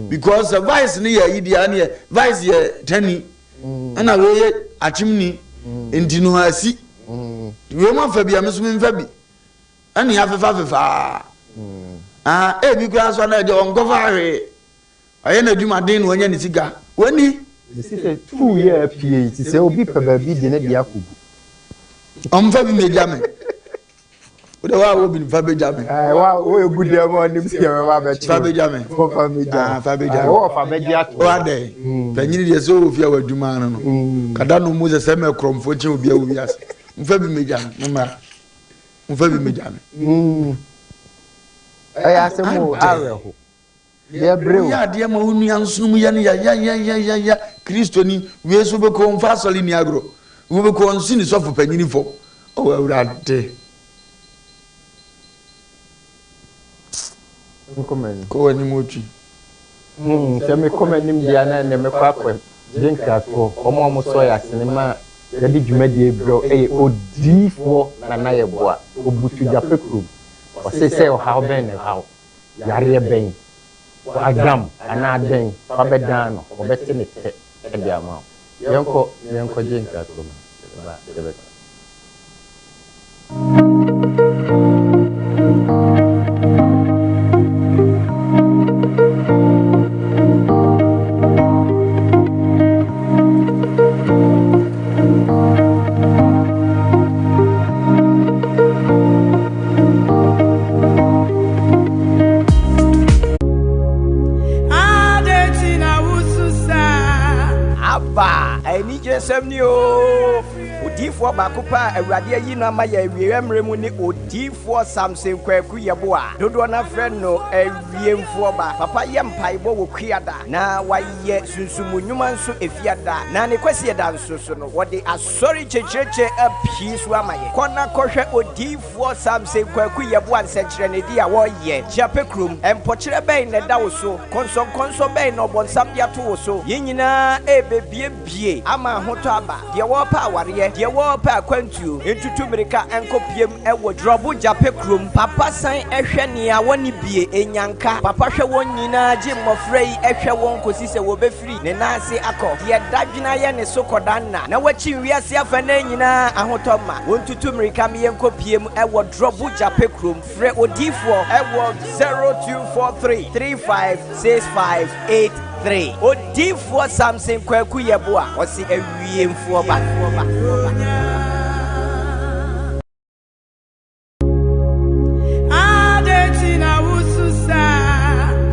Because sɛ vice no yɛ ayi deɛ ɛneɛ vice yɛ tani. Ɛna wei yɛ akyemni. Nti no asi. Wei mu afa bi a me so memfa bi. Ɛne afefa fefaa. Ah, ebi koraa so na ɛdeɛ ɔnkɔfa hwee. Ɔyɛ n'adwumaden na wanya ne sika. Wani. Mesi sɛ tuu yɛ apue yi ti sɛ obi pɛ baabi de ne deɛ akɔgu. Ɔmfa bi mmɛgya me. Wode wa wo bi fa bɛgya me. Ɛɛ wa wo egu dɛm a ɔnim sɛ yɛbɛba abɛkye. Fa bɛgya me. Fa bɛgya. Ah, fa bɛgya me. Wɔ fa bɛgye ato. Wa dɛ. Panyini deɛ sɛ ɔwɔ fie a w'adwuma ano no. Kada no mu sɛ sɛ mɛ korɔmfoɔ kyɛn obi a wɔ wiase. Mfa bi mmɛgya me. Mmra. Mfa bi mmɛgya me. Ɛyɛ asɛm o awerɛho. Yɛbrɛ o. Woyɛ adeɛ ma wo nua nsonom yɛ no yayayayaya Kristoni wei so wobɛkɔ ɔmfa asɔre nni agorɔ wobɛkɔ ɔnsi ne sɔfo panyini fam oh Awurade. Nkɔ m'anim. Kɔ w'anim otwi. Hmm, sɛ mekɔ m'anim deɛ a na ɛnɛ mɛkɔ akɔ gye nkratoɔ. Wɔn a wɔsɔ yɛn asene ma yɛde dwumadie brɛ wo yɛ Odiyifoɔ Nana Yeboah, Obutu Gyapɛ kurom. Ɔse sɛ ɔhaw bɛn na ɛha wo? Yareɛ bɛn, agam anaa dɛn fa bɛdan no, ɔbɛte ne tɛ de ama wo. Yɛnkɔ na yɛnkɔgye nkratoɔ no, yɛbɛba a yɛbɛka. Aba! Anigyesɛm ni oo! Odiyifoɔ baako pɛ a Awurade ayi no ama yɛn awieeɛ mmerɛ mu ne Odiyifoɔ Samson Kwaku Yeboah. Dodoɔ no ara frɛ no Awiemfoɔ Ba. Papa yɛ mpaebɔ wɔ Kuada na wayɛ sunsum nnwuma nso Efiada na ne Kwasiada nso so no wɔde Asɔre nkyɛkyerɛkyerɛ apue so ama yɛn. Kɔ na kɔhwɛ Odiyifoɔ Samson Kwaku Yeboah nsɛnkyerɛnede a wɔreyɛ. Kyiapɛ kurom. Mpɔkyerɛ bɛn na ɛda wo so? Nkɔnsɔnkɔnsɔ bɛn na ɔbɔnsam de ato wo so? Yɛn nyinaa rebebiebie ama ahotɔ aba. Deɛ wɔrepɛ awareɛ, deɛ wɔrepɛ akwantuo, ntutu mmirika nkɔpiem wɔ Drɔbo Gyapɛ kurom. Papa san hwɛ nea wɔnni bie, nnyanka. Papa hwɛ wɔn nyinaa gye mmɔfra yi hwɛ wɔn kɔsi sɛ wɔbɛfiri. Ne nan ase akɔ. Deɛ dadwene ayɛ ne so kɔda nna. Na wakyin wiase afanan nyinaa ahotɔ ma. Wɔntutu mmirika me yɛnkɔ pie mu wɔ Drɔbo Gyapɛ kurom. Frɛ odiyifoɔ wɔ 0243 3565 83. Odiyifoɔ Samson Kwaku Yeboah, ɔse awiemfoɔ ba.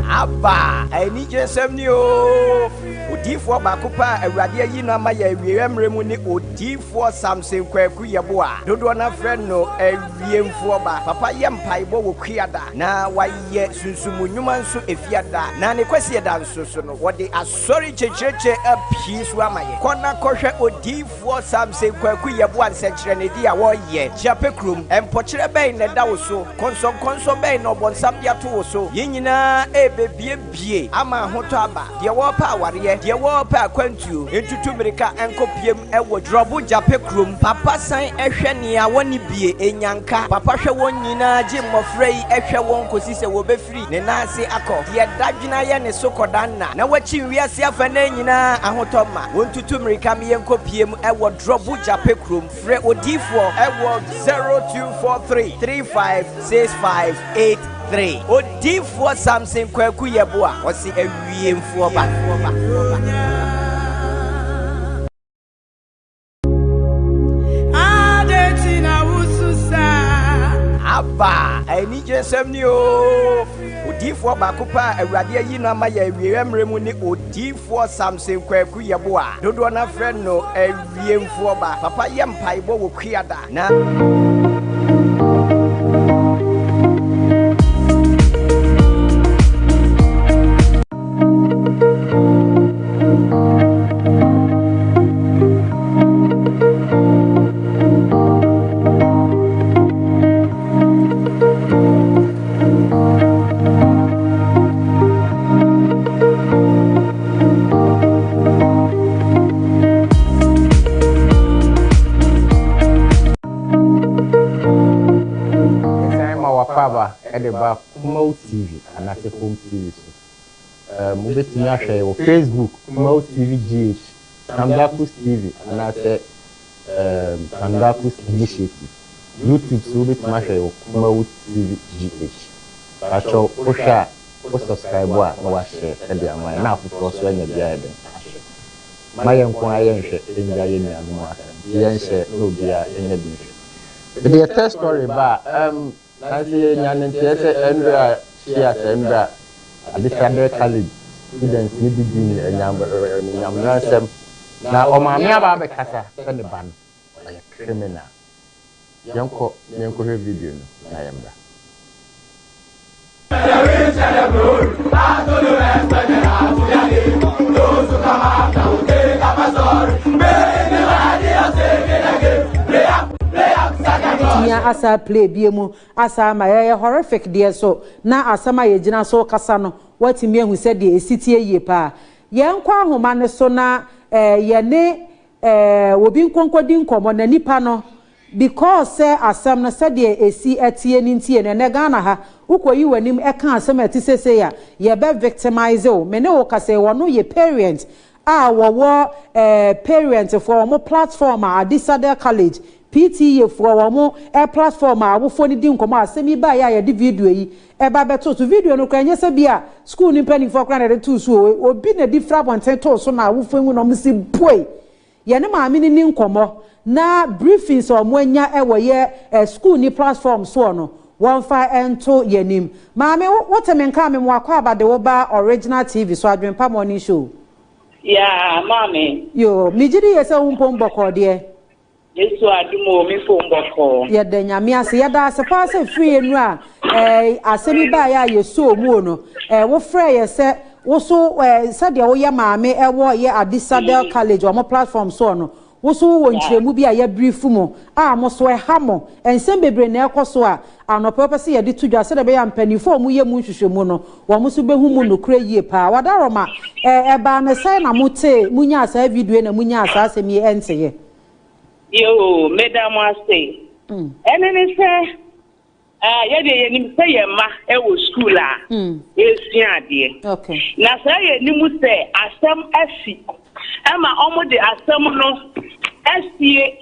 Aba! Anigyesɛm ni oo! Odiyifoɔ baako pɛ a Awurade ayi no ama yɛn awieeɛ mmerɛ mu ne Odiyifoɔ Samson Kwaku Yeboah. Dodoɔ no ara frɛ no Awiemfoɔ Ba. Papa yɛ mpaebɔ wɔ Kuada na wayɛ sunsum nnwuma nso Efiada na ne Kwasiada nso so no wɔde Asɔre nkyɛkyerɛkyerɛ apue so ama yɛn. Kɔ na kɔhwɛ Odiyifoɔ. Foɔ Samson Kwaku Yeboah nsɛnkyerɛnede a wɔyɛ. Kyiapɛ kurom. Mpɔkyerɛ bɛn na ɛda wo so? Nkɔnsɔnkɔnsɔ bɛn na ɔbɔnsam de ato wo so? Yɛn nyinaa rebebiebie ama ahotɔ aba. Deɛ wɔrepɛ awareɛ, deɛ wɔrepɛ akwantuo, ntutu mmirika nkɔpiem wɔ Drɔbo Gyapɛ kurom. Papa san hwɛ nea wɔnni bie, nnyanka. Papa hwɛ wɔn nyinaa gye mmɔfra yi hwɛ wɔn kɔsi sɛ wɔbɛfiri. Ne nan ase akɔ. Deɛ dadwene ayɛ ne so kɔda nna. Na wakyin wiase afanan nyinaa ahotɔ ma. Wɔntutu mmirika me yɛnkɔ pie mu wɔ Drɔbo Gyapɛ kurom. Frɛ odiyifoɔ wɔ 0243 3565 83. Odiyifoɔ Samson Kwaku Yeboah, ɔse awiemfoɔ ba. Aba! Anigyesɛm ni oo! Odiyifoɔ baako pɛ a Awurade ayi no ama yɛn awieeɛ mmerɛ mu ne Odiyifoɔ Samson Kwaku Yeboah. Dodoɔ no ara frɛ no Awiemfoɔ Ba. Papa yɛ mpaebɔ wɔ Kuada na. Yɛsan ma w'akwaaba de ba Kumawu TV anaasɛ Home TV so. Um, wobɛtumi ahwɛ yɛ wɔ Facebook, Kumawu TV GH, Samdakus TV anaasɛ um, Samdakus Initiative. YouTube so wobɛtumi ahwɛ yɛ wɔ Kumawu TV GH. Pakyɛw, wohwɛ a, wo subscribe a na wahyɛ de ama yɛn na afoforɔ nso anya bi ayɛ dɛn ahwɛ. Mma yɛn nko ara yɛnhwɛ ngya yɛn nuanom aka nti yɛnhyɛ na obiara nya bi nhwɛ. Mede yɛ test story ba a, um, Nanso yɛnya no nteɛ sɛ ɛmberɛ a hyia sɛ mberɛ a Adisadel College students no bi dii nyameransɛm na ɔmaame aba abɛkasa sɛ ne ba no ɔyɛ criminal. Yɛnkɔ na yɛnkɔhwɛ video no na yɛmbra. Bɛtumi asa play bie mu asa ama ɛyɛ horrific deɛ so na asɛm a yɛgyina so kasa no woatumi ahu sɛdeɛ ɛsi teɛ yie paa. Yɛnkɔ ahoma no so na eh, yɛne eh, obi nkonkɔdi nkɔmmɔ na nipa no because sɛ asɛm no sɛdeɛ ɛsi teɛ no ntie no ɛnɛ Ghana ha wokɔyi w'anim ɛka asɛm a ɛte sesei a yɛbɛ victimize wo. Me ne wo kasa yi ɔno yɛ parent a wɔwɔ eh, parent foɔ wɔn platform a Adisadel College PTA foɔ wɔn eh, platform a awofoɔ no di nkɔmmɔ a asɛm yi baeɛ a yɛde video yi ɛba bɛtoo so. Video no koraa ɛnyɛ sɛ bi a school no mpanimfoɔ koraa na ɛde too so o, obi na ɛde firi abɔnten too so na awofoɔ hu na wɔn si buei. Yɛne maame no ni nkɔmmɔ na briefings a wɔn anya wɔ yɛ eh, school ni platform soɔ no wɔmfa nto yɛn anim. Maame, wo, wote me nka a, me mo akwaaba de wo ba Original TV so, Adwempa Morning Show. Yeah, maame. Yo, megye di yɛ sɛ wo mpom bɔkɔɔ deɛ. Yesu adom o, me mpom bɔkɔɔ. Yɛda Nyame ase. Yɛda ase paa sɛ firi yɛ nura eh, asɛm yi baeɛ a yɛsoo mu o no, eh, wofrɛɛ yɛ sɛ wo so eh, sɛdeɛ woyɛ maame ɛwɔ yɛ Adisadel College wɔn platform soɔ no, wo so wowɔ nkyerɛmu bi a yɛabrief mo a mo so ɛha mo. Nsɛm bebree na ɛkɔ so a anɔpa yi wopɛ sɛ yɛde to dwa sɛdeɛ ɛbɛyɛ a mpanimfoɔ a wɔyɛ mu nhwehwɛmu no wɔn nso bɛhu mu nokorɛ yie paa. Wadaroma, eh, ɛbaa no sɛn na motee, monyaa saa video yi na monyaa saa asɛm yi nteeɛ? Yoo, meda mo ase. Ɛne ne sɛ, ah, yɛdeɛ yɛnim sɛ yɛn mma wɔ sukuu a yɛresua adeɛ. Na saa yɛnim sɛ asɛm asi ɛma wɔn de asɛm no asie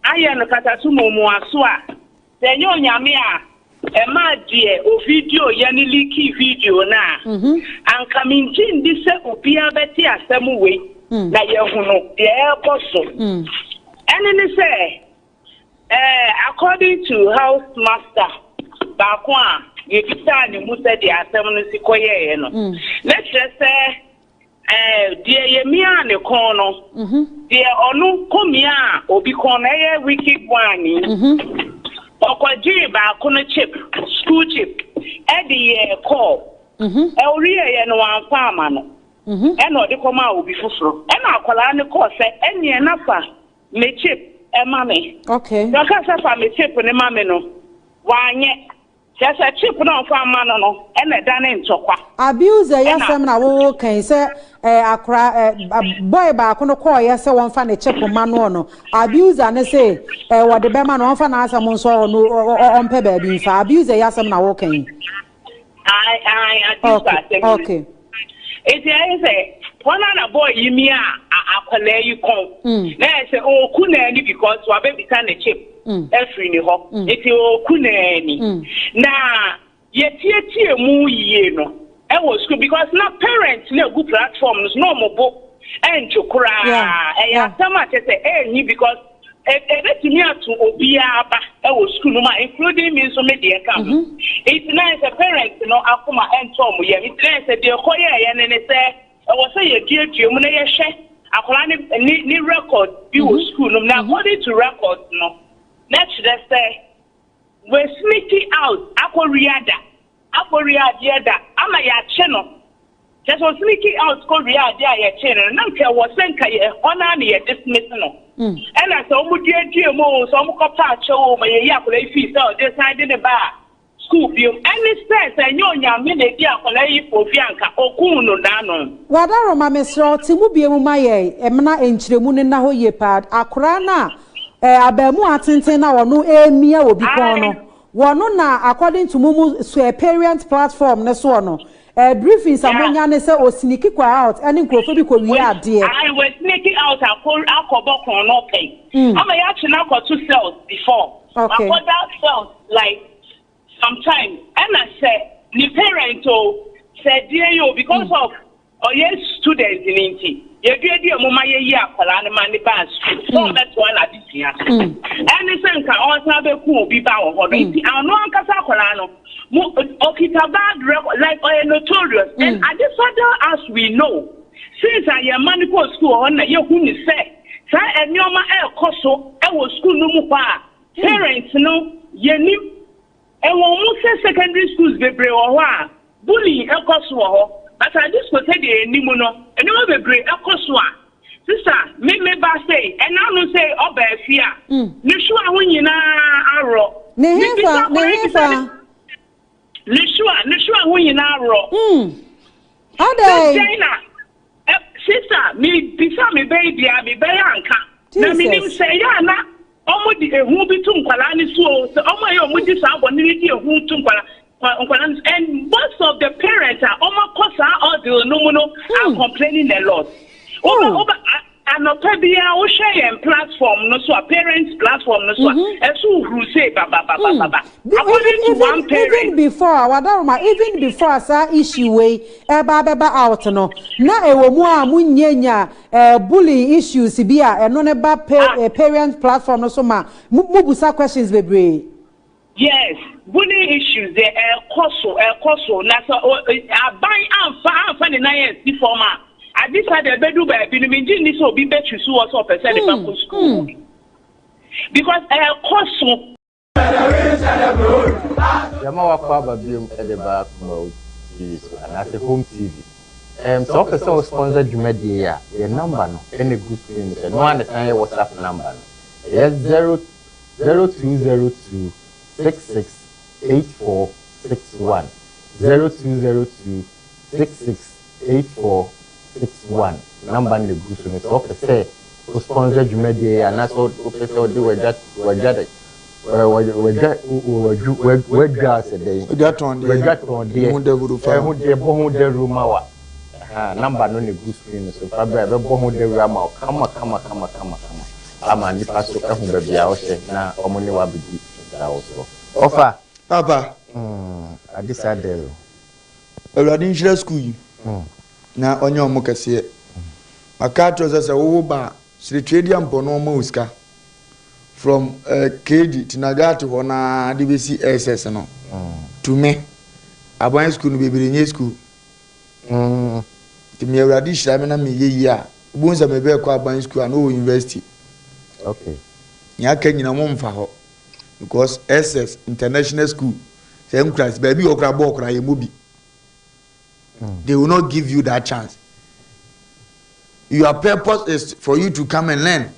ayɛ no kataso muamuaso a, sɛ ɛnyɛ Onyame a ɛmaa deɛ ovideo yɛ no leakii video no a, anka mengye ndi sɛ obiara bɛte asɛm wei na yɛahunu deɛ ɛrekɔ so. Ɛne ne sɛ, eh, according to house master baako a yɛbisaa ne mu sɛdeɛ asɛm no si kɔyɛeɛ no, na kyerɛ sɛ eh, deɛ yɛmiaa ne kɔn no, deɛ ɔno kɔmiaa obi kɔn no, ɛyɛ wicked one yi, ɔkɔgyee baako no chip, school chip, ɛde yɛɛ call. Ɔwieeɛ no wamfa ama no, ɛna ɔde kɔmaa obi foforɔ. Ɛna akwadaa no kɔɔ sɛ, ɛneɛ na fa me chip ma me. Na ɔkaa sɛ fa me chip no ma me no, wanyɛ. Kyerɛ sɛ chip no a ɔmfa mma no no ɛna ɛdane ntɔkwa. Abuse ɛyɛ asɛm na wo ka yi sɛ eh, akora eh, boy baako no kɔɔyɛ sɛ wɔmfa ne chip mma noɔ no, abuser no se eh, wɔde bɛma no, ɔmfa n'asɛm nso ɔno ɔmpɛ baabi mfa. Abuse ɛyɛ asɛm na wo ka yi. Ae, ae, abuser asɛm yi. Nti ɛyɛ sɛ wɔn a na boy yi mia akwadaa yi kɔn. Na ɛyɛ sɛ ɔɔku n'ani because wabɛbisa ne chip afiri ne hɔ. Nti ɔɔku n'ani. Na yɛtietie mu yie no ɛwɔ school because na parents na egu platform no so na wɔn bo ɛntwo koraa. Ɛyɛ asɛm a kyerɛ sɛ ɛnyi because ɛbɛtumi ato obiara ba ɛwɔ school. school no mu a including me nso me deɛ ka ho. Nti na ayɛ sɛ parents no akoma ɛntɔ wɔn yam. Nti na ayɛ sɛ deɛ ɛkɔyɛeɛ no ne sɛ ɛwɔ sɛ yɛduadua mu na yɛhwɛ akwadaa no ne ne record bi wɔ school no mu. Na according to records no, na kyerɛ sɛ wasneaki out akɔwia da, akɔwia adeɛ da ama yɛakye no. Kyerɛ sɛ ɔsneaki out kɔ wia adeɛ a yɛkyee no no, na nka ɛwɔ sɛ nka yɛ ɛhɔ no ara na yɛ dismiss no. Ɛna sɛ wɔn duadua mu oo, sɛ wɔn kɔ pa akyɛw oo, ma yɛyi akwadaa yi fii sɛ ɔde san de ne baa school biom. Ɛne sɛ, sɛ ɛnyɛ Onyame na edi akwadaa yi foofi a nka ɔkuu no daano. Wadaroma mesrɛ wo te mu biom ma yɛn mna nkyerɛmu no nna hɔ yie paa. Akoraa no a eh abaamuwaa tenten no a ɔno ɛremia obi kɔn no, wɔno na according to mo mo so eh parent platform no soɔ no, Eh briefings a monya ne sɛ o sneaki kɔ out ɛne nkurɔfoɔ bi kɔ wie adeɛ. Ae wa sneaki out akɔ akɔbɔ korɔn no pɛn ama yɛakye no akɔto cells before wakɔda cells like sometime ɛna sɛ ne parent o sɛ deɛn o because of ɔyɛ student no nti yɛduadua mu ma yɛyi akwadaa no ma ne baa school sɛ ɔbɛtoa n'adesua so ɛne sɛ nka ɔsan bɛku obi ba wɔ hɔ no nti ɔno ankasa akwadaa no mo ɔkita bad record like ɔyɛ notorious and adesada as we know since a yɛn mma no kɔɔ school wɔ hɔ no na yɛhu ne sɛ saa nneɛma ɛrekɔ so ɛwɔ school no mu hɔ a parents no yɛnim Ɛwɔ mu sɛ secondary schools bebree wɔ hɔ a bullying kɔ so wɔ hɔ, but Adisco sɛdeɛ yɛnim no, nneɛma bebree kɔ so a, sister, me me ba sei, ɛna ano sei ɔbaa fie a, ne shoe ho nyinaa aworɔ. Ne Mebisa hefa, ne akwadaa yi bisa hefa? ne, ne shoe a, ne shoe ho nyinaa aworɔ. Sɛ Adɛn? dɛn na, ɛ, sister, mebisa me ba yi deɛ a, me ba yi anka. Na menim Jesus. sɛ ɛyɛ a na Ɔmo de ehu bi to nkwadaa no so oo, sɛ ɔmo a ɛyɛ ɔmo di saa bɔne no de ehu to nkwadaa nkwadaa no so and most of the parents a ɔmo akɔ saa ordeal no mu no are complaining a lot. Woba woba anɔpa biara wohwɛ yɛn platform no so a parents platform no so a ɛso huru sei bababababa. According to Even one even parent. even before a wadaroma even before a saa issue wei ɛba abɛba out no na ɛwɔ mu a mo nyɛ nya eh, bullying issues bi a ɛno ne ba pa eh, parent platform no so ma mo mo busa questions bebree. Yes, bullying issues deɛ ɛkɔ so ɛkɔ so na sɛ o aban amfa amfa ne nan ansi fam a adesa deɛ ɛbɛdu baabi no mengye nni sɛ obi bɛtwi so wɔ sɛ ɔpɛ sɛ ne ba kɔ school hɔ because ɛkɔ so. Yɛma wakɔ aba biom de ba Kumawu TV so anaasɛ Home TV. Ɛɛm sɛ wopɛ sɛ wo sponsor dwumadie yi a, yɛn number no na ɛgu screen no so, ɛno ara na ɛsan yɛ WhatsApp number no. Ɛyɛ 0 0202 66 84 61, 0202 66 84 61 number no na ɛgu so no. Sɛ wopɛ sɛ wo sponsor dwumadie yi anaasɛ wopɛ sɛ wode w'adwa w'adwa de w'adwa w'adwu w'adwa sɛ dɛn W'adwa tɔn deɛ w'adwa tɔn deɛ ho dawuro fa ɛho deɛ bɔ ho dawuro ma wa ɛha number no na ɛgu screen no so fa bra ɛbɛbɔ ho dawuro ama wo kama kama kama kama kama ama nipa so ɛho baabi a wohyɛ na wɔn ne wabɛdi nsawosoɔ ɔfa Papa. Mm, adesa dɛro. Awurade nhyira sukuu yi na ɔnyɛ wɔn kɛseɛ. Maka akyerɛ wo sɛ sɛ wowo ba a, srɛ Tweaduampɔn na ɔmma wo sika. From eh, KG, Tinagate hɔ no ara de bɛsi SS no. To me, aban sukuu no bebree nyɛ sukuu. Nti me Awurade hyira me na meyɛ yie a, wobɛhu sɛ mebɛɛkɔ aban sukuu a na ɔwɔ university. Okay. Nea aka nyina momfa hɔ because SS, international school, sɛ nkura baabi wɔ kora bɔɔl kora yɛ mu bi. They will not give you that chance. Your purpose is for you to come and learn.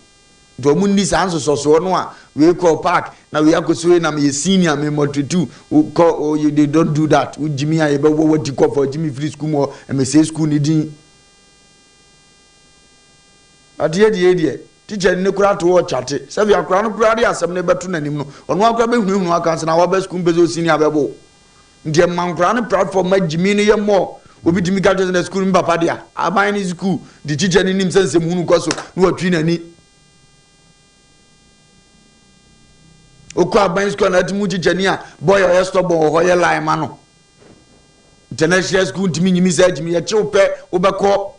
Nti wɔn nni saa nsosɔsoɔ no a wei kɔ park na wei akɔsi wei na meyɛ senior me mɔtutu kɔ oh, you they don't do that. Wogyimi a yɛbɛwɔ wati kɔ fɔ gyimi firi sukuu mu hɔ ɛmɛsɛ sukuu ne din. Adeɛ deɛ deɛ teacher ni koraa to hɔ kyate sɛbi akora no koraa de asɛm no bɛto n'anim no ɔno akora bɛhunahunu aka sɛ na waba sukuu mpɛ sɛ osini abɛbo. Nti ɛma nkwadaa no platform ma gyimi no yɛ more. Obi tumi ka kyerɛ sɛ na sukuu no me papa dea. Aban ne sukuu de tikya no nim sɛ nsɛm hunu kɔ so na watwi n'ani. Okɔ aban sukuu a na ati mu tikya ni a boy a ɔyɛ stubborn wɔ hɔ yɛ line ma no. International school ntumi nyimi sɛ gyimi yɛkyew pɛ wobɛkɔ.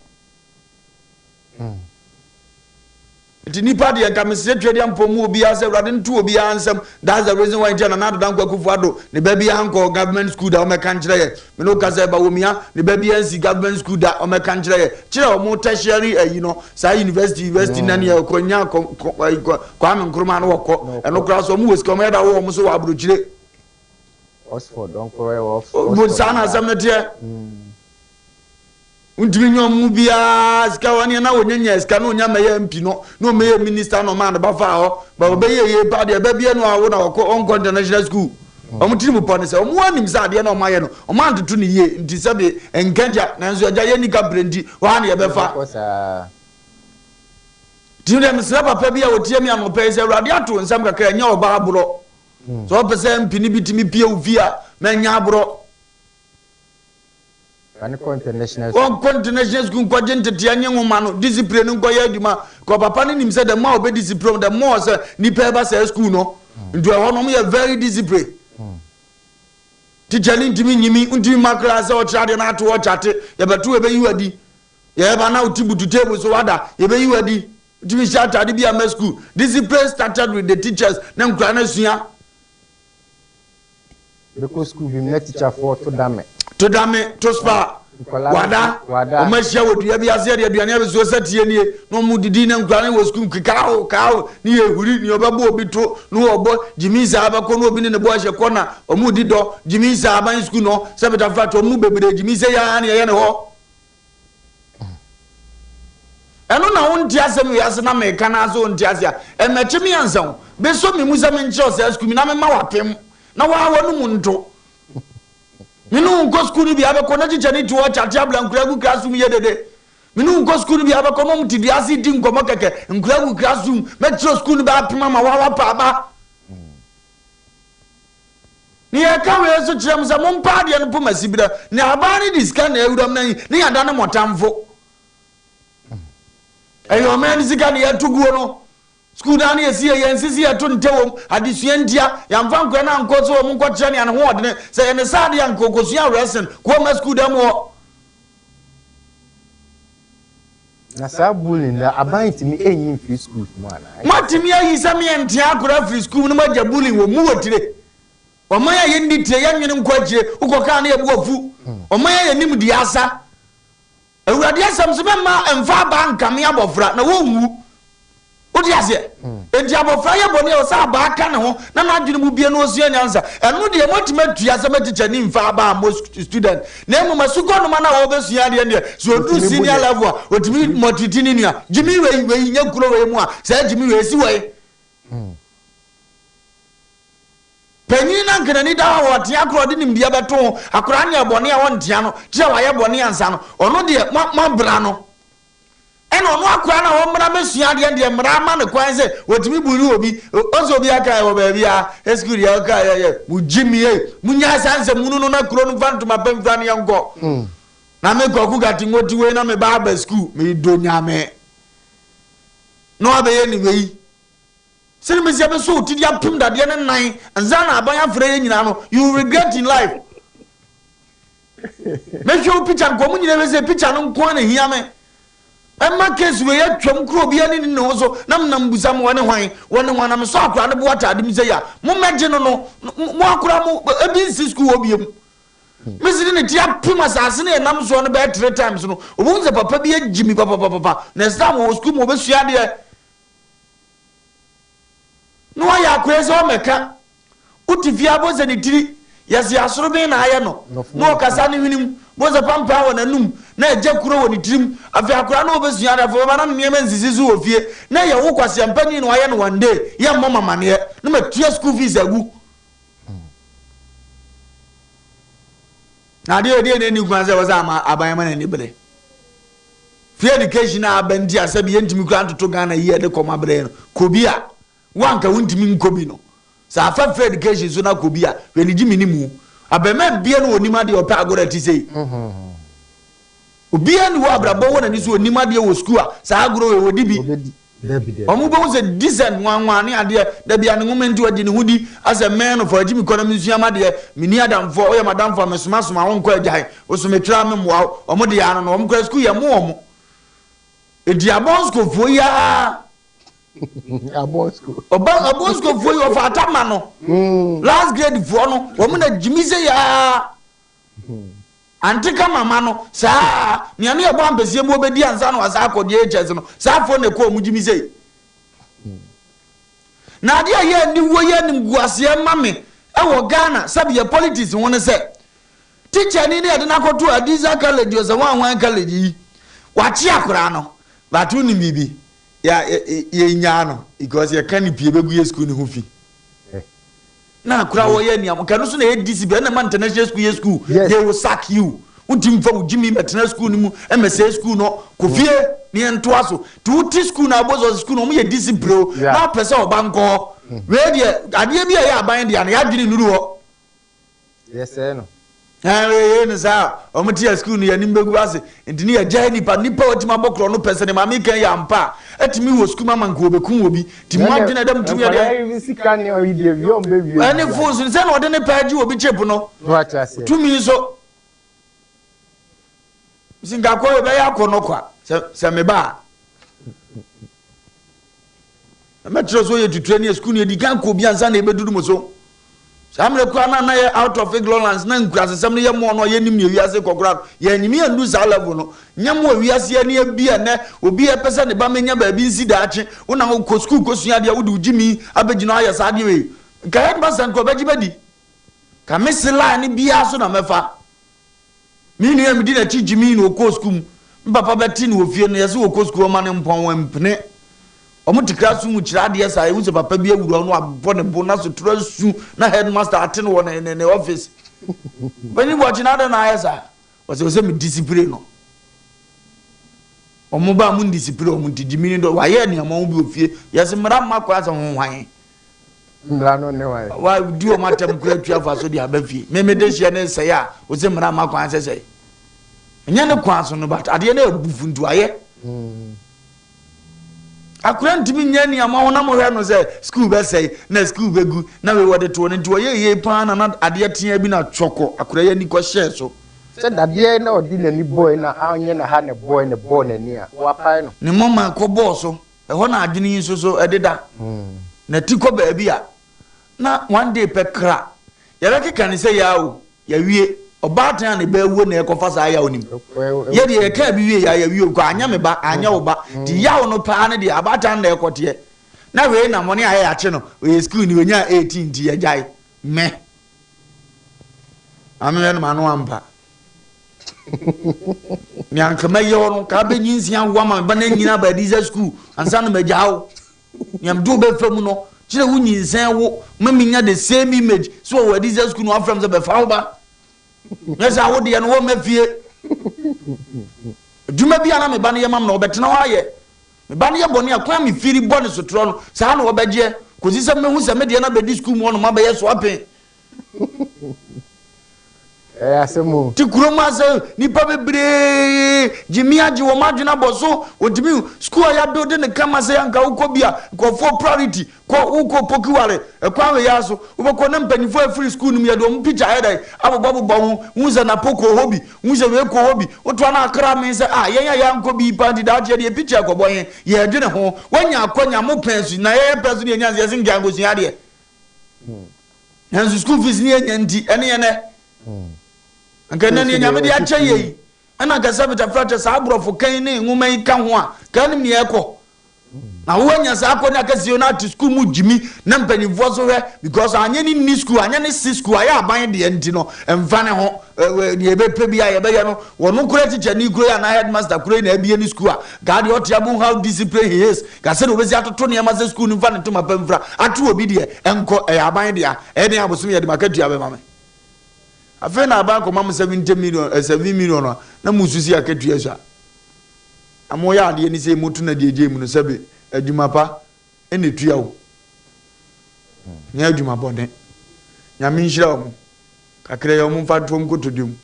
Nti nipa deɛ nka mesrɛ Twedeampɔn mu obiara sɛ Awurade nto obiara nsam. That's the reason why nti a Nana Addo Dankwa Akufo Addo ne ba biara nkɔɔ government school da ɔmmɛka nkyerɛ yɛ. Me ne wo kasa yi Bawumia ne ba biara nsi government school da ɔmmɛka nkyerɛ yɛ. Kyerɛ ɔmo tertiary ayi no saa university university na nea ɔkɔ nya Kwame Nkrumah no wɔkɔ. Ɛno koraa so ɔmo wɔ sika ɔmo yɛ da wɔ ɔmo so wɔ abrokyire. Oxford ɔnkɔ wɔ Oxford. Saa na asɛm no teɛ. Wontumi nyɛ ɔmo mu biara sika wɔ neɛ na wɔnya nya sika na ɔnya mɛyɛ MP no na ɔmɛyɛ minister na ɔmaa ne ba faa hɔ ba ɔbɛyɛ yie paa deɛ ɛbɛ bia no awo na ɔkɔ ɔnkɔ international school ɔmo tiri mu pɔ ne sɛ ɔmo anim sɛ adeɛ na ɔmo ayɛ no ɔmo antoto ne yie nti sɛbi nka gya nanso agya yɛ nika pere nti hɔ a na yɛbɛfa nti deɛ mesrɛ papa bi a ɔtie mi anɔpɛ yi sɛ awurade ato nsɛm kakra ɛnyɛ ɔbaa aborɔ sɛ ɔpɛ sɛ MP no bi tumi pie wo fie a mɛnyɛ aborɔ Fa no kɔ international school. Ɔnkɔ international school nkɔgye nteteɛ nye nwoma no, discipline no nkɔyɛ adwuma. Kɔ papa no nim sɛ the more ɔbɛ discipline the more sɛ nipa ɛba saa school no. Nti ɛhɔ no ɔmo yɛ very discipline. Teacher no ntumi nyimi, ntumi ma koraa sɛ ɔkyerɛ adeɛ no ato hɔ kyate, yɛbɛto yɛbɛyi wo adi. Yɛba na wote butu table so wada, yɛbɛyi wo adi. Ntumi hyɛ atade bi ama school. Discipline started with the teachers na nkura no asua. Bɛkɔ sukuu bi mu na tikyafoɔ to dame. To dame, to spa, wada, wɔn ahyia wɔ dua bi ase yɛde aduane abɛsuo sɛ tie nie na wɔn didi na nkura no wɔ sukuu kekaawo kaawo ne yɛ huri ne ɔbɛbɔ obi to ne ɔbɔ gyimi saa bɛkɔ na obi ne ne bɔ ahyɛ kɔ na wɔn di dɔ gyimi saa aban sukuu no sɛ bɛtafra to wɔn mu bebree gyimi sɛ yaa ne ɛyɛ ne hɔ. Ɛno na wonte asɛm wei ase na meka no ase wonte ase a, ɛmmɛkye me ansa o. Bɛsɔ me mu sɛ menkyerɛ wo saa sukuu mi na mema wapem na waa w'anum nto. Me ne wo nkɔ sukuu no bi abɛkɔ na tikya ne ti hɔ kyate abla nkura gu classroom yɛ dede. Me ne wo nkɔ sukuu no bi abɛkɔ na wɔn te dua ase di nkɔmmɔ kɛkɛ nkura gu classroom. Mɛkyerɛ sukuu no bɛapem ama waa wapa aba. Ne yɛka wei nso kyerɛ mo sɛ mompa adeɛ no poma siberɛ, na aban no de sika na awuram na ne yɛada ne mo tamfo. Ɛyɛ ɔman no sika na yɛto guo no. Sukuu dan no yɛsi yɛ yɛn sisi yɛto ntɛ wɔm adesua ntia yɛamfa nkora no ankɔ sɛ wɔn nkɔkyerɛ nea ne ho ɔdene sɛ yɛ ne saa adeɛ anka ɔkɔsua wrestling kɔ ɔma sukuu dan mu hɔ. Na saa bullying no aban ntumi nyi mfiri schools mu anaa? Moatumi ayi sɛ meɛ ntea akora afiri school mu na moagya bullying wɔ mu wɔ tire. Ɔman a yɛnni tire, yɛnnwene nkɔ akyire, wokɔ kaa na yɛbu afu. Ɔman a yɛnim deɛ asa. Awurade asɛm so mɛmma mfa abaa nkame abɔfra na wɔnwu. Wote aseɛ? Enti abɔfra yɛ bɔne a, ɔsɛ abaa ka ne ho na n'adwene mu bue na ɔsua nyansa. Ɛno deɛ moatumi atua sɛ mɛ tikya ni mfa abaa mmɔ student. Na mmom asukɔnoma no a ɔrebɛsua adeɛ no deɛ, sɛ ɔduru senior level a, ɔtumi mɔtriti ne nua. Gyimi wei, wei nyɛ kuro wei mu a, saa gyimi wei ɛsi wei. Panyin no anka n'ani da hɔ a ɔtea akora ɔde nimdeɛ bɛto ho. Akora nyɛ bɔne a ɔntea no, kyerɛ wayɛ bɔne ansa no, ɔno deɛ moabra no. Ɛna ɔno akoa no a ɔmmra mɛsua adeɛ deɛ mmara ama no kwan sɛ wɔtumi buli obi. Ɔsɛ obi aka wɔ baabi a sukuu deɛ ɔka yɛ yɛ mo gye mi ei mo nyaa saa nsɛm hunu no na kuro no mfa ntoma pɛ mfira no yɛnkɔ. Na me kɔku kati ngoti wei na me ba aba sukuu me do nyame na wabɛyɛ ne wei. Sɛdeɛ mesi abɛsɔ wo ti de apem dadeɛ ne nan ansa na aban afrɛ yɛ nyinaa no, you will regret in life. Mɛhwɛ wo picture nka ɔmo nyinaa hwɛ sɛ picture no nko ara na ehia me. Ɛma case wei atwam koro obiara ne ni ne ho so na menam busa mo wɔne hwan wɔne hwan na mesɔ akora no bo ataade mu sɛ ya mo mɛgye no no mo akora mo ebi nsi school hɔ biom. Mesi de ne ti apem asase no ɛnam soɔ no bɛyɛ three times no obohu sɛ papa bi agyi mi papapapa next time wɔ school mu obɛsua adeɛ. Na wayɛ akoa sɛ ɔmmɛka. Wote fie a, bohu sɛ ne tiri yɛ se asoroben na ayɛ no, na ɔkasa ne hwene mu, bohu sɛ pampaa wɔ n'anom, na agya kuro wɔ ne tirim. Afei akwadaa no ɔbɛsua ade, afei ɔbɛba na ne nneɛma nsisi so wɔ fie, na ɛyɛ wo kwaseampa ni na wayɛ no one day, yɛmmɔ mo amaneɛ, na matua school fees agu. Na adeɛ ɛdeɛ na ɛni kwan sɛ ɛwɔ sɛ ama aban ma n'ani bere. Free education a aba nti a sɛbi yɛntumi kura ntoto Ghana yi yɛde kɔm abrɛ no, kɔ bi a, wo anka wontumi nkɔ bi no. Sɛ afa free education so na kɔ bi a, hwɛ ne gyimi ne mu. Abɛɛmaa bia no ɔnim adeɛ ɔpɛ agorɔ a ɛte sei. Obiara ni hɔ abrabɔ wɔ n'ani so ɔnim adeɛ wɔ sukuu a saa agorɔ wei wɔdi bi. Wɔn bɛhu sɛ decent nwanwa ne adeɛ dabi a ne nwoma nti wɔgye ne ho di asɛ mmɛn no fɔ akyi mekɔ na mensua m'adeɛ menni adamfoɔ woyɛ m'adamfo a mesomasoma wo nkɔ agyae wo so metwerɛ a memmoa wo wɔn deɛ ano no wɔn kora sukuu yɛ mo wɔn edi abɔnskofoɔ yi ara. Abonsko. Ɔba Abonsko foɔ yi ɔfa atama no. Last grade foɔ no wɔn na gyimi sɛ yaa. Ante ka mama no saa nea ne yɛbɔ ampɛsie mu ɔbɛdi ansa na wasa akɔ JHS no saa foɔ na ɛkɔ wɔn gyimi sɛ. Na adeɛ a ɛyɛ aniwuo yɛ animguaseɛ ma me ɛwɔ Ghana sɛbi yɛ politics ho ne sɛ Tikyani no yɛde no akɔto Adiza college o sɛ hwan hwan college yi wakye akwadaa no but wonim biribi yɛ yɛnyaa no because yɛka ne pii ɛbɛgu yɛ school no ho fi na akwadaa wɔyɛ nea nka no so na ɛyɛ discipline ɛna ma international school yɛ school they will sack you wontumi mfa wo gyimi mɛtena school no mu ɛmɛsɛe school no kɔ fie ne yɛntoa so nti wote school no abɔ sɛ school no wɔn yɛ discipline o na wopɛ sɛ ɔba nkɔ hɔ wei deɛ adeɛ bi a ɛyɛ aban deɛ no yɛadwene nnuru hɔ Yɛsɛe no. Ɛɛ yɛyɛ no saa a, wɔn te yɛ sukuu no yɛn anim bɛgu ase. Nti ne yɛgyae nipa. Nipa a watumi abɔ korɔ no pɛ sɛ ne maame kan yɛ ampa a, atumi wɔ sukuu mu ama nka wɔbɛkum wɔ bi. Nti mo adwene a ɛda mo tirim yɛ deɛ. Nkwadaa yi sika ne ɔyi deɛ wie wɔn bɛwie. Ɛne fon so sɛ na ɔde ne pɛ agye obi chip no. Tumi nso. Si nka kɔ yɛbɛyɛ akɔ no kwa sɛ sɛ meba a. Mɛkyerɛ sɛ ɔyɛ tutura ni sukuu no yɛdi kan kɔ obi ansa na ɛbɛduru mo so. Saa mmerɛ koraa na na yɛ out of ignorance na nkurasesɛm no yɛ mmoa no a yɛnnim nea wiase kɔ koraa no. Yɛanyini andu saa level no. Nyɛ mo a wiase ani abue ɛnnɛ, obi a ɛpɛ sɛ ne ba mɛnya baabi nsi daakye, wo na wokɔ sukuu kɔsua adeɛ a wode wo gyimi abɛgyina hɔ ayɛ saa adeɛ wei. Nka headmaster nka ɔbɛgye bɛdi. Ka me se line no biara so na mɛfa. Me nua a medi n'akyi gyimii na ɔkɔɔ sukuu mu. Me papa bɛtee no wɔ fie no, yɛse ɔkɔ sukuu ɔma no mpɔn, wampene. Wɔte classroom mu kyerɛ adeɛ saa, yɛhu sɛ papa bi awura hɔ na wabɔ ne bo na sotorɔ asu na headmaster ate no wɔ ne ne ne office. Panyin Boakye na adɛn na ayɛ saa? Ɔsɛ ɔsɛ me discipline no. Wɔn ba a mo ndiscipline wɔn nti gyimii no dɔ wayɛ nneɛma ho bi wɔ fie. Yɛse mmara mma kwan sɛ ho hwan. Mmara no ne wan? Wa di wɔn atɛm kura tua fa so de aba fie. Me me de hyɛ ne nsɛe a ɔsɛ mmara mma kwan sɛ sɛe. Ɛnyɛ ne kwan so no but adeɛ no abufu nti wayɛ. Mm. Akora ntumi nyɛ nneɛma ho na mohwɛ no sɛ sukuu bɛsɛe na sukuu bɛgu na wei wɔde toɔ no nti wɔyɛ yie paa na na adeɛ tea bi na twɔkɔ akora yi ani kɔhyɛɛ so. Sɛ dadeɛ na ɔde n'ani bɔe na anyɛ na ha na ɛbɔe na ɛbɔɔ n'ani a, wɔapae no. Ne moma kɔbɔɔ so. Ɛhɔ na adwene yi nso so ɛdeda. Na ti kɔ baabi a na one day pɛ kra yɛbɛkeka ne sɛ yaa o yɛawie ɔbaatan a ne ba awuo na ɛkɔfa saa yaw no mu. Yɛ deɛ yɛkaa bi wie yɛ yɛawie o kɔ anyɛ me ba anyɛ wo ba nti yaw no paa no deɛ abaatan na ɛkɔteɛ na wei na mɔne ayɛ yɛakye no ɔyɛ sukuu ni ɔnyaa 18 nti yɛgyae mɛ maame wɛ no ma no ampa. Nea anka mɛyɛ wo no, ka abɛnyinsɛn awo ama me ba no anyini aba adiza sukuu ansa na magyaa wo. Nea mede wo bɛfa mu no, kyerɛ wo nyinsɛn wo ma menya the same image sɛ wɔwɔ adiza sukuu na wafrɛ me sɛ bɛfa wo ba. Nyɛ sɛ awo deɛ no wɔmma fie. Adwuma bi a na me ba no yɛ ma me na ɔbɛtena hɔ ayɛ. Me ba no yɛ bɔne a, kwan a mefiri bɔ ne sotorɔ no, saa na ɔbɛgyeɛ kɔsi sɛ mɛhu sɛ me deɛ no abɛdi sukuu mu hɔ nom abɛyɛ so apen. Ɛyɛ asɛm o. Te kurom ha sɛ nnipa bebree gyimi agye wɔn adwene abɔ so wɔntumi sukuu a yɛabuilde no kama sɛ anka wokɔ bi a nkurɔfoɔ priority kɔ wokɔ pokiware ɛkwan wei ara so wobɛkɔ na mpanimfoɔ afiri sukuu no mu yɛde wɔn picture ayɛ dɛn abobɔbobɔ ho wohu sɛ napo kɔɔ hɔ bi wohu sɛ wei kɔɔ hɔ bi wotoa no akra me sɛ ah yɛn a yɛankɔ bi paa nti daakye yɛde yɛ picture kɔbɔ yɛn yɛdwene ho woanya akɔnya mo pɛn so na yɛyɛ pɛn so ne yɛnya sɛ yɛse nka nkɔsua adeɛ Nanso school fees ne yɛnya nti ɛne yɛn nɛ. Nka ɛnɛ neɛ Nyame de akyɛ yɛ yi ɛna nka sɛ betafra kyɛ saa aborɔfo kan ne nwoma yi ka ho a ka anim neɛ ɛkɔ. Na wo anya saa akɔ ne akɛseɛ no ate school mu gyimi na mpanyinfoɔ so hwɛ because anyɛ ne nni school anyɛ ne se school ayɛ aban deɛ nti no mfa ne ho deɛ ɛbɛpɛ bi a yɛbɛyɛ no wɔno kora teacher ni kuro yi anaa headmaster kuro yi na abie ne school a nka adeɛ ɔte abo how discipline he is Ka sɛdeɛ wɔbɛsi atoto nneɛma sɛ sukuu no mfa ne ntoma pa mfira ato obi deɛ ɛnkɔ, ɛyɛ aban dea, ɛyɛ den a bosome yɛde m'akatua bɛma me. Afei na aban kɔma mo 70 million, eh, 7 million a na mosusi akatua sua. Na moyɛ adeɛ ne sɛ moto no agyegye mu no sɛbe adwuma pa ɛna ɛtua wo. Nyɛ adwuma bɔne. Nyame nhyira wɔn. Kakra yi wɔn mfa nto nkotodwe mu.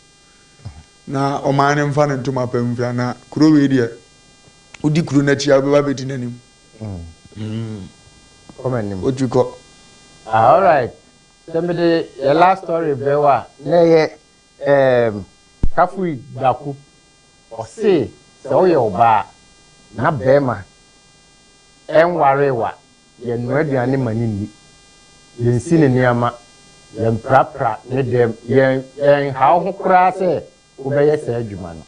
Na ɔman no mfa ne ntoma pa mfira na kuro wei deɛ wodi kuro no akyi a wobɛba abɛdi n'anim. Kɔ m'anim. Wotwi kɔ. Ah, alright. Sɛ mede yɛ last story brɛ wo a, na ɛyɛ um, Kafui Daku. Ɔse sɛ woyɛ ɔbaa na bɛrima Ɛnwaree wa, yɛnnoa aduane ma no nni, yɛnsi no nneɛma, yɛmprapra ne dɛm, yɛn yɛnhaw ho koraa sɛ wobɛyɛ saa adwuma no.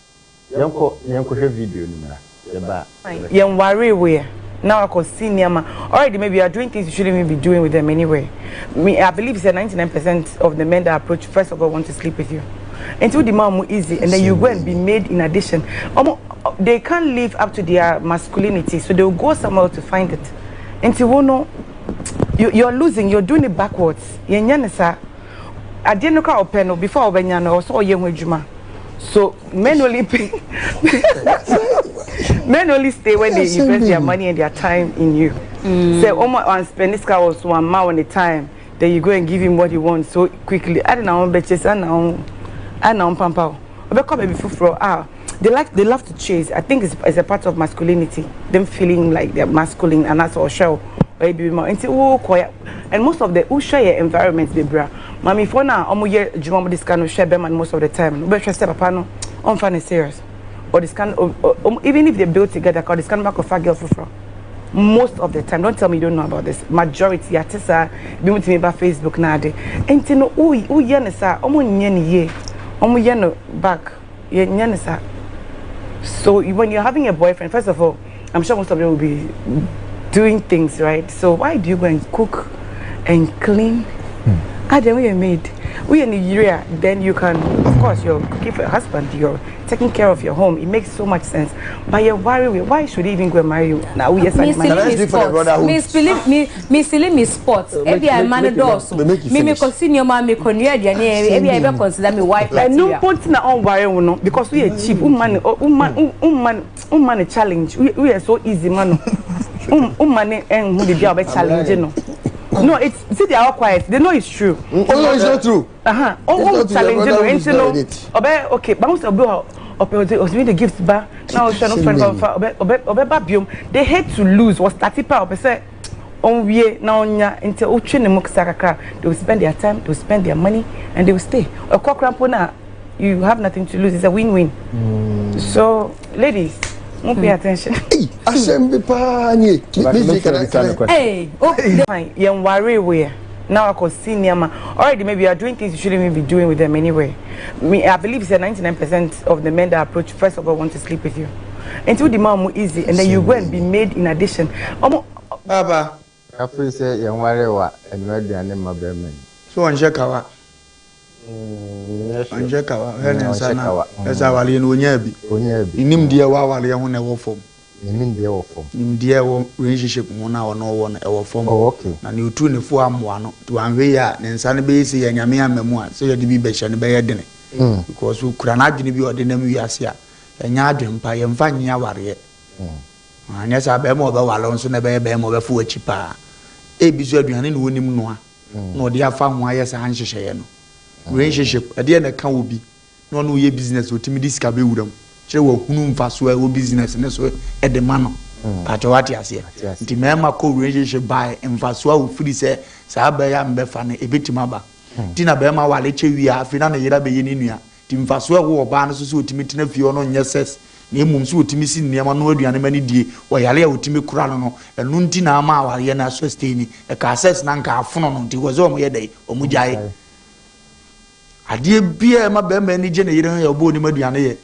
Yɛnkɔ na yɛnkɔhwɛ video no mmra, yɛba a yɛbɛka. Yɛnwaree wo ɛ na wakɔ si nneɛma already maybe you are doing things you shouldn't even be doing with them anyway me I believe sɛ 99% of the men that approach first of all want to sleep with you nti wodi ma wɔn easy and then you go and be made in addition wɔn they can't live up to their masculinity so they will go somewhere to find it nti wo no you you're losing you're doing it backwards yɛn nyɛ ne saa adeɛ no kora ɔpɛ no before ɔbɛnya no ɔsɛ ɔyɛ ho adwuma so men only pay men only stay when they invest their money and their time in you mm. sɛ ɔmo an spend sika wɔ so ama wɔn the time then you go and give him what he wants so quickly adi na wɔn bɛkyɛ sɛ ɛna wɔn ɛna wɔn pampa o ɔbɛkɔ baabi foforɔ ah they like they love to chase i think it's, it's a part of masculinity them feeling like they're masculine and that's all show ɔyɛ biribi ma nti wokɔ ya and most of the wohwɛ yɛ environment bebree a maamefoɔ no a wɔyɛ adwuma wɔde sika no hwɛ bɛrima no most of the time no wobɛhwɛ sɛ papa no ɔmfa no serious ɔde sika no even if they build together ka ɔde sika no bakɔfa girl foforɔ most of the time don't tell me you don't know about this majority ate saa bi mu tumi ba facebook na ade nti no woyɛ no saa wɔn nyɛ no yie wɔn yɛ no back Yɛnyɛ no saa. So when you're having a boyfriend, first of all, I'm sure most of them will be doing things, right? So why do you go and cook and clean? Hmm. Ah, then we are maid. We are in Nigeria, then you can, of course, you're cooking for your husband, you're taking care of your home. It makes so much sense. But you're worried, why should he even go and marry you? Now, yes, I Miss Philip, me, Miss Philip, me sports. Ebi a man dɔɔso. Me me kɔ si nneɛma me kɔ nua aduane. Ebi a ebe consider me wife material. Ɛnu mpo nti na ɔnware wo no because woyɛ cheap. Woma ne woma woma woma ne challenge. Woyɛ so easy ma no. Woma ne ɛnhu biribi a ɔbɛ challenge no. No, it's see they are all quiet. They know it's true. Mm, oh no, it's not true. Uh-huh. Oh, oh, challenge no. Nti no. Ɔbɛ okay. But who obi ɔpɛ ɔsɛ ɔsɛ the gift ba na ɔhwɛ no friend kɔnfa ɔbɛ ɔbɛ ɔbɛ ba biom. They hate to lose. Wɔ start pa ɔpɛ sɛ ɔnwie na ɔnya nti wotwe ne mu kasa kakra they will spend their time they will spend their money and they will stay ɔkɔ kora mpo na you have nothing to lose it's a win-win mm. so ladies mo pay attention. asɛm bi paa nie mi fi kana kana. Hey, oh, fine yɛn ware wei na wakɔ si nneɛma already maybe you are doing things you shouldn't even be doing with them anyway me I believe say 99 percent of the men that approach first of all want to sleep with you nti wodi ma wɔn easy and then you go and be made in addition wɔn. Paapa. Afei sɛ yɛn ware wa ɛnoa aduane ma bɛrima yi. So ɔnhyɛ kawa? Ɔnhyɛ kawa. Hwɛ ne nsa na ɛsɛ awareɛ no ɔnyaa bi. Ɔnyaa bi. Ne nimdeɛ wɔ awareɛ ho na ɛwɔ fam. Ne nimdeɛ wɔ fam. Nimdeɛ ɛwɔ relationship ho na ɔno ɔwɔ no ɛwɔ fam. Oh okay. Na nea ɔtuu ne fo ammoa no nti wanhwɛ yie a ne nsa no bɛyɛ sei a Nyame amma mu a sɛ yɛde bi bɛhyɛ no bɛyɛ dene. Because ɔkura n'adwene bi a ɔde nam wiase a ɛnyɛ adwene pa yɛmfa nnye awareɛ. Anyɛ saa barima a ɔbɛware wo nso na ɛbɛyɛ barima a ɔbɛfa w'akyi paa. Ebi nso aduane na ɔnim noa na ɔde afa ho ayɛ saa nhyehyɛeɛ no. Relationship, ɛdeɛ na ɛka obi na ɔne wo yɛ business ɔtumi de sika bɛwura mu. Kyerɛ wahunu mfasoɔ a ɛwɔ business no so de ma no. Pakyɛ wate aseɛ? Nti mmarima kɔ relationship by mfasoɔ a wɔfiri sɛ saa bɛyɛ a mebɛfa no ɛbɛtumi aba. Nti na barima ware kyɛ wie a afei na ne yere abɛyɛ ne nua. Nti mfasoɔ a ɛwɔ ɔbaa no so sɛ ɔtumi tena fie hɔ no nyɛ sex na mmom sɛ ɔtumi si nneɛma noa aduane ma no die, ɔyare a ɔtumi kora no no, ɛno nti na ama awareɛ no asustaini. Ɛkaa sex no anka afono no nti wɔ sɛ wɔyɛ dɛn? Wɔgyae. Adeɛ biara a ɛma barima ani gye ne yere ho yɛ ɔbɔ ɔnim aduane yɛ.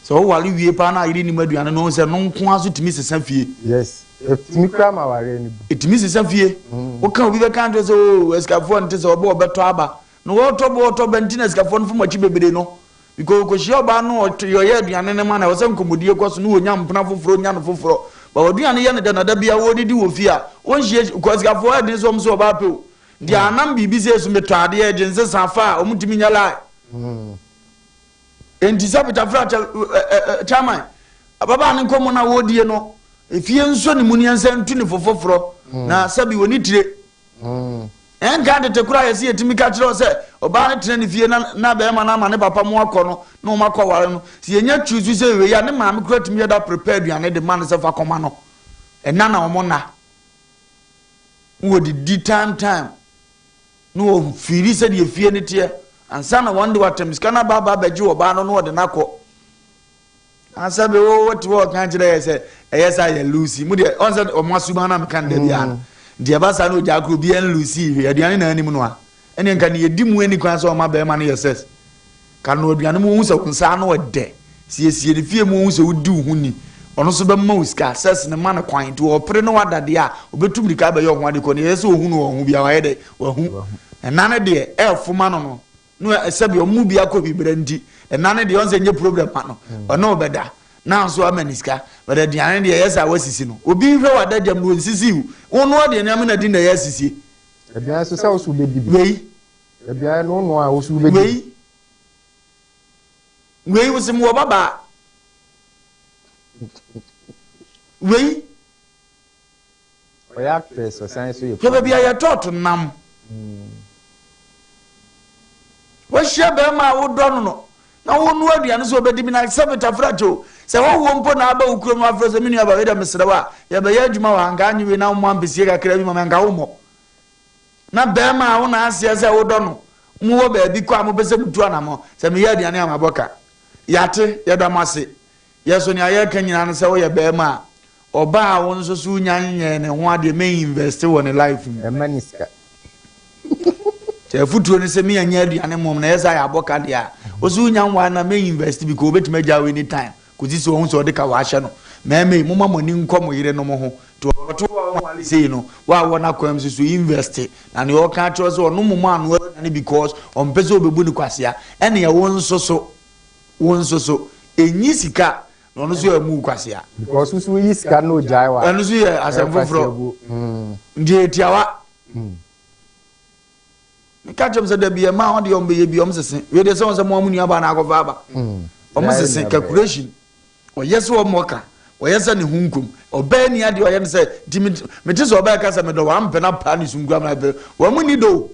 Sɛ woware wie paa na yere nim aduane no, wohu sɛ no nko ara so tumi sesa fie. Yes, ɛtumi koraa ma awareɛ no bu. Ɛtumi sesa fie. Woka obi bɛka nkyerɛ sɛ oo asikafoɔ nte sɛ ɔbɔ ɔbɛtɔ aba. Na wɔtɔ bɔ wɔtɔ bɛ nti na asikafoɔ no fom akyi bebree no. Because ɔkɔhyia ɔbaa no ɔyɛ aduane no ma no ɛwɔ sɛ nkɔmmɔdie kɔ so na ɔnya mpena foforɔ ɔnya no foforɔ. But w'aduane yɛ no dɛ na da biara wɔredidi wɔ fie a wɔnhyia kɔ asikafoɔ ɛden sɛ wɔn sɛ ɔbaa pɛ o. Nti anam biribi sɛ so metɔ adeɛ gye nsesa fa a wɔn ntumi nyɛ lie. Enti sɛ Peter Fra kyɛ chairman ababaa ne nkɔmmɔ no a wɔredie no efie nso ne mu ne yɛnsa ntu ne fo foforɔ na sɛbi wɔ ne tire. Ɛnka tete koraa yɛsɛ yɛtumi ka kyerɛ sɛ ɔbaa no tena ne fie na na bɛrima no ama ne papa mu akɔ no na wɔn akɔ aware no. Sɛ yɛnya tiri so sɛ wei a ne maame koraa tumi yɛ da prepare aduane de ma no sɛ fa kɔma no. Ɛna na wɔn nna. Wɔdidi time time na wɔfiri sɛdeɛ fie no teɛ ansa na wɔn de watam sika no aba aba abɛgye ɔbaa no na wɔde no akɔ. Ansa bi wo wote hɔ ɔka kyerɛ yɛ sɛ ɛyɛ sɛ yɛ lucy mu deɛ ɔn sɛ ɔmo asuma na meka no da biara no nti ɛba saa na ogya koro obiara nlucy hwee aduane na anim no a ɛne nka ne yɛdi mu ani kwan sɛ ɔma bɛrima no yɛ sex ka no aduane mu ohun sɛ wo nsa ano ɛdɛ siesie ne fie mu ohun sɛ wodi wo ho ni ɔno nso bɛma wo sika sex ne ma no kwan nti ɔpere ne wada deɛ a ɔbɛtu mirika abɛyɛ ɔho ade kɔ ne yɛ sɛ ohun wɔ ho bia wayɛ dɛ wahu ɛna ne deɛ ɛɛfoma no no No sɛbi ɔmo mu bi akɔ hwibrɛ nti ɛna no deɛ ɔnsɛ nyɛ problem ma no ɔne wo bɛda na nso ama ne sika but aduane deɛ ɛyɛ sɛ wasisi no obi nhwɛ wɔ adagyam no ɔnsisi wo wo noa deɛ nneɛma na di na ɛyɛ asisie. Aduane nso sɛ wo so wobɛdi bi. Wei. Aduane no noa a wo so wobɛdi bi. Wei. Wei wo se mewɔ babaa. Wei. Ɔyɛ actress ɔsan so yɛ. Hwɛ baabi a yɛtɔɔto nam. Wahyia bɛrima a wodɔ no no na wonoa aduane sɛ ɔbɛdi bi na sɛ metafra o sɛ hɔhoɔ mpo na aba wo kurom no afrɛ sɛ me nua ba wei dɛ mesrɛ wo a yɛbɛyɛ adwuma wɔ ha nka anye wei na wommɔ ampesie kakra bi ma me anka wommɔ na bɛrima a wo na aseɛ sɛ wodɔ no mowɔ baabi kɔ a mopɛ sɛ mutu anamɔ sɛ meyɛ aduane a mabɔ ka yɛate yɛda mo ase Yɛ so nea yɛreka nyinaa ne sɛ woyɛ bɛɛma a, ɔbaa a wo nso so wonya nyɛɛ ne ho adeɛ mɛ invest wɔ ne life mu. Ɛmma ne sika. Sɛ afutuo ne sɛ me anya aduane mmom na ɛyɛ sɛ ayɛ abɔ ka deɛ a, wo so wonya nwaa na mɛ invest because obɛtumi agya wo anytime kɔsi sɛ ɔhu sɛ ɔde ka wahyɛ no. Mɛɛma yi, momma mo ani nkɔ mo yerenom ho. Nti ɔte wo a wonwale sei no, woawɔ n'akwan mu so so invest na nea ɔka akyerɛ wo sɛ ɔno mmom anoa aduane because ɔmpɛ sɛ ɔbɛbu no kwasea, ɛneɛ wo nso so Wo nso so enyi sika na ɔno nso ammu wo kwasea. Because wo so woyi sika na ogyae wa. Ɛno nso yɛ asɛm foforɔ. Nti ɛyɛ tiawa. Meka kyerɛ m sɛ dabi ɛma wɔn deɛ wɔn bɛyɛ bi wɔn sese. Wei deɛ sɛ wɔn sɛ mo a mo nua baa na akɔfa aba. Wɔn sese calculation. Ɔyɛ sɛ wɔn ɔka. Ɔyɛ sɛ ne ho nkom. Ɔbaa ni adeɛ ɔyɛ no sɛ nti mete sɛ ɔbaa ka sɛ medɔ wɔn ampɛ na paa ne sum kura mena pɛ. Wɔn ni do.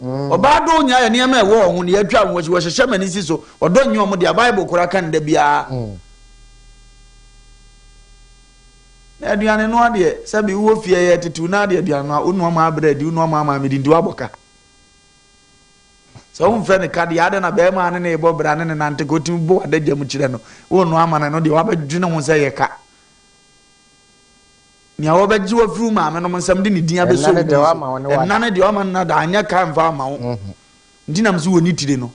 Ɔbaa dɔ nyinaa yɛ nneɛma a ɛwɔ wɔn ho na yɛatwa wɔn akyi, wɔhyehyɛ ma ani si so. Ɔdɔ nyɛ wɔn dea, Bible koraa ka no da biara. Na aduane noa deɛ, sɛbi wowɔ fie yɛ tetew na adeɛ aduane noa, wonoa ma abrɛ adi, wonoa ma ama medi nti woabɔ ka. Sɛ womfrɛ no ka deɛ, adɛn na bɛrima ne ne bɔ bra ne ne nante ka wotumi bɔ w'adagya mu kyerɛ no, wonoa ama no ɛno deɛ wabɛdwene ho sɛ yɛ ka. Nea wɔbɛgye wo afiri wo maamenom nsam de ne din abɛsɔ wo din so. Ɛnna no deɛ wama no nada anyɛ ka mfa ama wo. Mhm. Nti nam so wɔ ne tire no.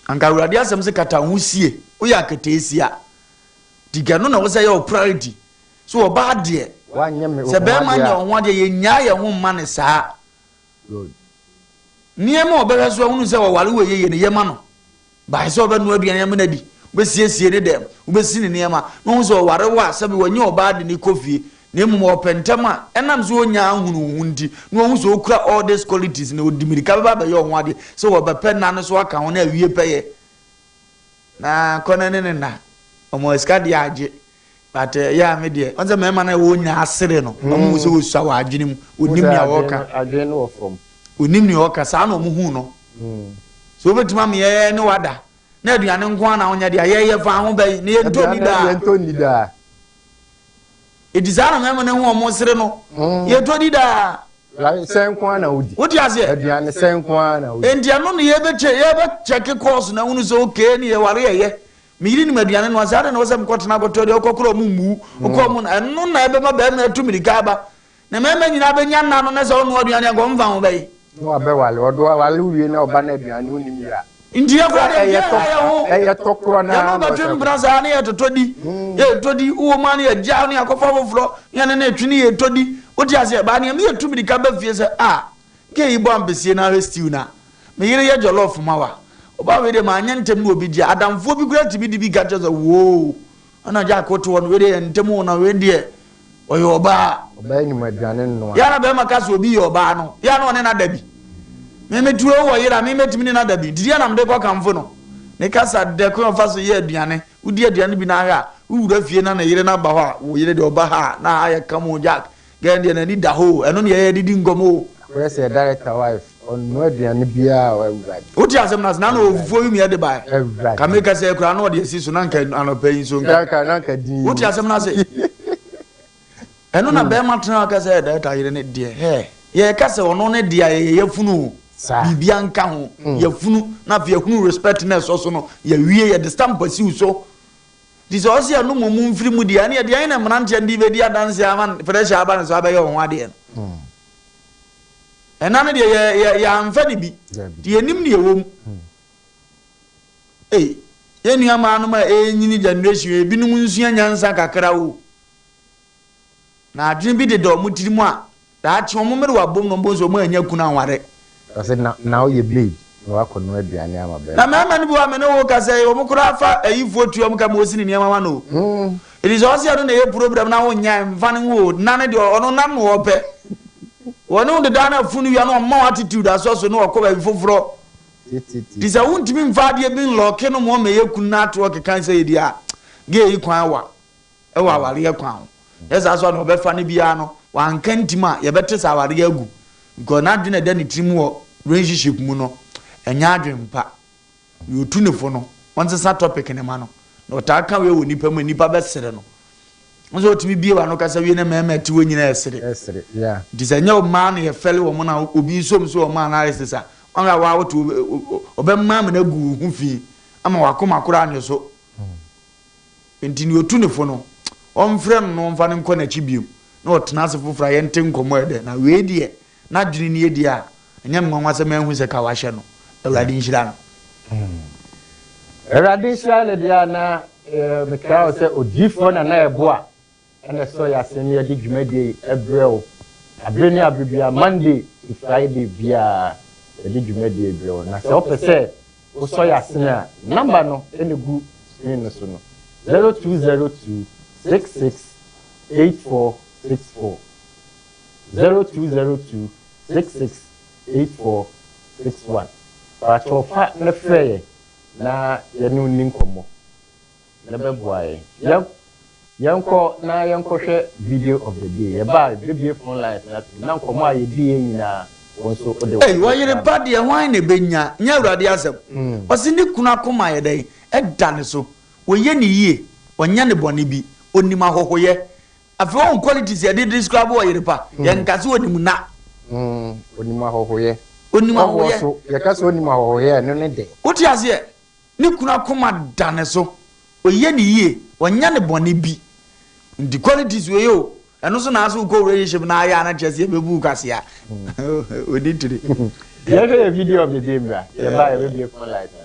Anka Awurade asɛm sɛ kata wo ho sie, woyɛ aketeesia. Nti kɛ no na wɔ sɛ yɛ wo priority. So ɔbaa deɛ, sɛ bɛrima nyɛ wo ho adeɛ, yɛnyaa yɛn ho mma ne saa. Nneɛma a ɔbɛhwɛ so ahunu sɛ wɔware wɔ yie no, yɛma no. Bae sɛ ɔbɛnoa aduane ama no adi, wobɛsiesie ne dɛm, wobɛsi ne nneɛma, na ɔhu sɛ ɔware wo a, sɛbe wanya ɔbaa de no kɔ fie, na mmom ɔpɛ ntɛm a, ɛnam sɛ ɔnnya nhunu wo ho nti, na wahu sɛ ɔkura all these qualities na ɔdi mmirika bɛba abɛyɛ wo ho adeɛ, sɛ ɔbɛpɛ nna no so aka ho na awie pɛyɛ. Na kɔ na ne ne nna, ɔma sika deɛ agye, but ɛyɛ a me deɛ, ɔn sɛ mmarima no a ɛwɔ nyinaa sere no, wɔn hu sɛ wɔsua wɔ adwene mu, wɔnim nea wɔreka. Adwene no wɔ fam. Wɔnim nea ɔka, saa na wɔn hu no. So wobɛtumi ama yɛyɛ ne wada na aduane nko ara na wonyɛ deɛ yɛyɛ fa ho bɛyi na yɛntɔ nni daa. Yɛntɔ nni daa. Eti saa na mmarima no hu wɔn sere no. Yɛtɔ di daa. Sɛn nko ara na wodi. Wote aseɛ? Aduane sɛn nko ara na wodi. Enti ɛno na yɛbɛkyɛ yɛbɛkyɛke kɔɔso na hunu sɛ okee ne yɛware yɛyɛ. Me yere nim aduane noa saa de na wɔsɛ mekɔtena akɔtɔ deɛ wokɔ korɔ ɔmo mmu wokɔ ɔmo ɛno na ɛbɛma bɛrima atu mirika aba. Na mmarima nyinaa bɛnya nna no na sɛ ɔnoa aduane a nka ɔmfa ho bɛye. Na wabɛwale, ɔde wale wie na ɔba no aduane wonim yɛ a. Nti yɛ koraa deɛ Ɛyɛ yɛ tɔ ha yɛ ho. ɛyɛ tɔ korɔ no Yɛne ara wo na bɛtwe ɔsɛ mpena saa ne yɛtotɔ di. Yɛtɔ di, wowɔ mu a ne yɛgya ne yɛakɔfa foforɔ ne yɛne no retwe ne yɛtɔ di. Wote aseɛ? Baa nea meyɛ tu mirika ba fie sɛ ah, gay yi bɔ ampesie na ahwɛ stew no a, me yere yɛ jollof ma wo a, ɔbaa wei deɛ manyɛ ntɛm na obi gye a, adamfoɔ bi koraa tumi de bi ka kyerɛ sɛ woo, Ɛna Jack wote hɔ no, wei deɛ yɛ ntɛm o, na wei deɛ ɔyɛ ɔbaa. Ɔbaa nim aduane nnoa. Yɛ na bɛrima ka sɛ obi yɛ ɔbaa no, yɛ na ɔne no ada bi. Me me tuo wɔ yere a, me mɛtumi ne no ada bi. Nti deɛ na mede kɔ kamfo no. Ne kasa dɛ kwan ɔfa so yɛ aduane. Wodi aduane bi na ahwɛ a, wowura fie na ne yere no aba hɔ a, wo yere deɛ ɔba ha a, na ha ayɛ kam o Jack. Girl deɛ n'ani da hɔ o, ɛno na yɛyɛ de di nkɔmmɔ o. Akɔyɛ sɛ director wife, ɔnnoa aduane biara o Awurade. Wote asɛm no ase, na na ɔwɔ fufuo yi mu yɛde baeɛ. Awurade. Ka meka sɛ koraa na ɔde asi so na nka anɔpa yi nso nka. Nka na nka din. Wote asɛm no ase. Ɛno na bɛrima tena hɔ ka sɛ director yere ne deɛ hɛ. Yɛka sɛ ɔno ne deɛ a yɛyɛ yafunu o. Biribia nka ho. Yafunu na afei yɛhunu respect na ɛsɔ so no yɛwie yɛde stamp asi wo so. Nti sɛ ɔse ɛno mmom mfiri mu deɛ, ɛneɛ deɛn na mmeranteɛ no de bɛdi adanseɛ ama pressure aba ne so abɛyɛ wɔn ho adeɛ no? Ɛna no deɛ yɛ yɛ yɛamfa ne bi, nti yɛnim deɛ ɛwɔ mu. Ei, yɛn nua maanom a ɛrenyini generation ebinom nsua nyansa kakra o. Na adwene bi deda wɔn tirim a, daakye wɔn mmerewa bom na wɔbɛhu sɛ wɔannya kunu anware. Ɔse na na woyɛ maid na wakɔ noa aduane ama bɛrima. Na mmarima no bi wɔ hɔ a me ne wo rekasa yi, wɔn koraa fa ayifoɔ tua wɔn ka ma wɔsi ne nneɛma ma no o. Enti sɛ ɔse ɛno na ɛyɛ problem na wonyɛ a, mfa ne ho o. Nna no deɛ ɔno nam na ɔpɛ. Wɔne wo deda na afunu wia na ɔma wo attitude asɔ so na ɔkɔ baabi foforɔ. Nti sɛ wontumi mfa adeɛ bi nlɔke no ma ɔmmɛyɛ kunu na ato ɔkeka sɛ yɛ deɛ a, gay yi kwan wa. wɔ awareɛ kwan ho. Nyɛ saa nso a nea ɔbɛfa no biara no wanka ntim a yɛbɛte sɛ awareɛ agu because n'adwene a ɛda ne tirim wɔ relationship mu no ɛnyɛ adwene pa. Deɛ ɔtu ne fo no ɔnsesa topic no ma no. Na ɔtaa ka wei wɔ nnipa mu a nnipa bɛsere no. Wo sɛ ɔtumi bie w'ano kasa wie na mmarima ɛte hɔ nyinaa ɛsere. Ɛsere, yeah. Nti sɛ ɛnyɛ mmaa na yɛfɛle wɔn na obi nsom so wɔ mmaa analysis a, wɔn a wɔawoto ɔbɛma amena agu wo ho fi ama wakoma koraa anyɛ so. Enti nea otu no fo no, ɔmfrɛ no na ɔmfa no nkɔ n'akyi bio, na ɔtena ase foforo a yɛnte nkɔmmɔ a ɛdɛ. Na wei deɛ, n'adwene nie deɛ a, ɛnyɛ me nwanwa sɛ manhu sɛ ka wahyɛ no. Awurade nhyira no. Awurade nhyira no deɛ a na mekra wo sɛ odiyifoɔ Nana Yeboah na ɛsɔ yɛn ase na yɛde dwumadie yi brɛ wo abere ne abere biara, Monday to Friday biara yɛde dwumadie yi brɛ wo. Na sɛ wopɛ sɛ wosɔ yɛn asene a, number no na ɛgu screen no so no, 0202 66 8464, 0202 66 8461. Pakyɛw fa na frɛ yɛn na yɛne wo nni nkɔmmɔ. Na ɛbɛboa yɛn. Yɛn yɛnkɔ na yɛnkɔhwɛ video of the day. Yɛba a, yɛbɛbue phone lines no atom na nkɔmmɔ a yɛdiiɛ nyinaa, wo nso wode Ei, ɔyere pa deɛ hwan na ɛbɛnya? Nyɛ Awurade asɛm. Ɔse ne kunu akoma yɛ dɛn? Ɛda ne so. Ɔyɛ ne yie, ɔnyɛ ne bɔne bi, ɔnim ahɔhoyɛ. Afei woahu qualities a yɛde describe ɔyere pa? Yɛnka sɛ ɔnim nna. Ɔnim ahɔhoyɛ. Ɔnim ahɔhoyɛ. Hɔhoɔ so, yɛka sɛ ɔnim ahɔhoyɛ a, ɛno ne dɛn? Wote aseɛ? Ne kunu akoma da ne so, ɔyɛ ne yie, ɔnyɛ ne bɔne bi. Nti qualities wei o, ɛno so na ase wokɔ relationship na ayɛ a na kyerɛ sɛ yɛbɛbu wo kwasea. Ɔdi tiri. Yɛhwɛ yɛ video of the day mmra, yɛba a yɛbɛbue phone lines no.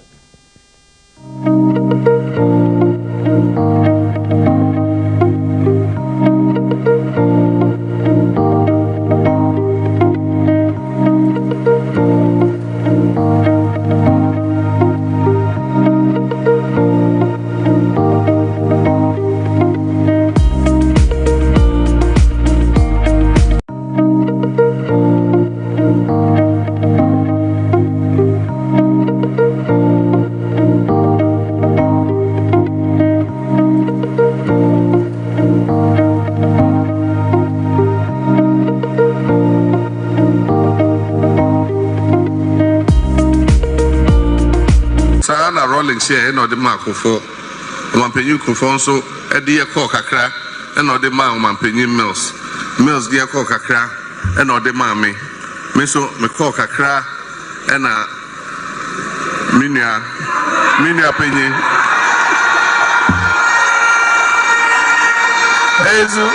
Saa ara na Rawlings yɛe na ɔde maa Kufuor. Ɔmanpanyin Kufuor nso deɛ kɔɔ kakra na ɔde maa Ɔmanpanyin Mills. Mills deɛ kɔɔ kakra na ɔde maa me. Me nso mekɔɔ kakra na me nua, me nua panyin. Ezu.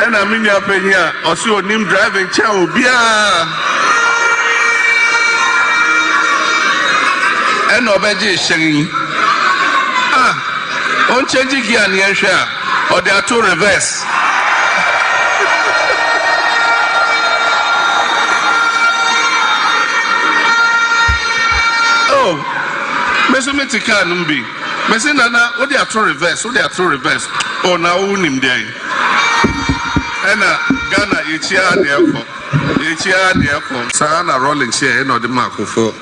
Ɛna me nua panyin a ɔse onim driving kyɛn obiara. Ɛna ɔbɛgye hyɛn yi. Ah, ɔnkyɛngye gear ne yɛnhwɛ a, ɔde ato reverse. Oh, me nso mete kaa no mu bi. Mese nana wode ato reverse, wode ato reverse. Oh, na wonim deɛn? Ɛna Ghana yɛkyi ara na ɛkɔ, yɛkyi ara na ɛkɔ. Saa na Rawlings yɛɛ ɛna ɔde maa Kufuor.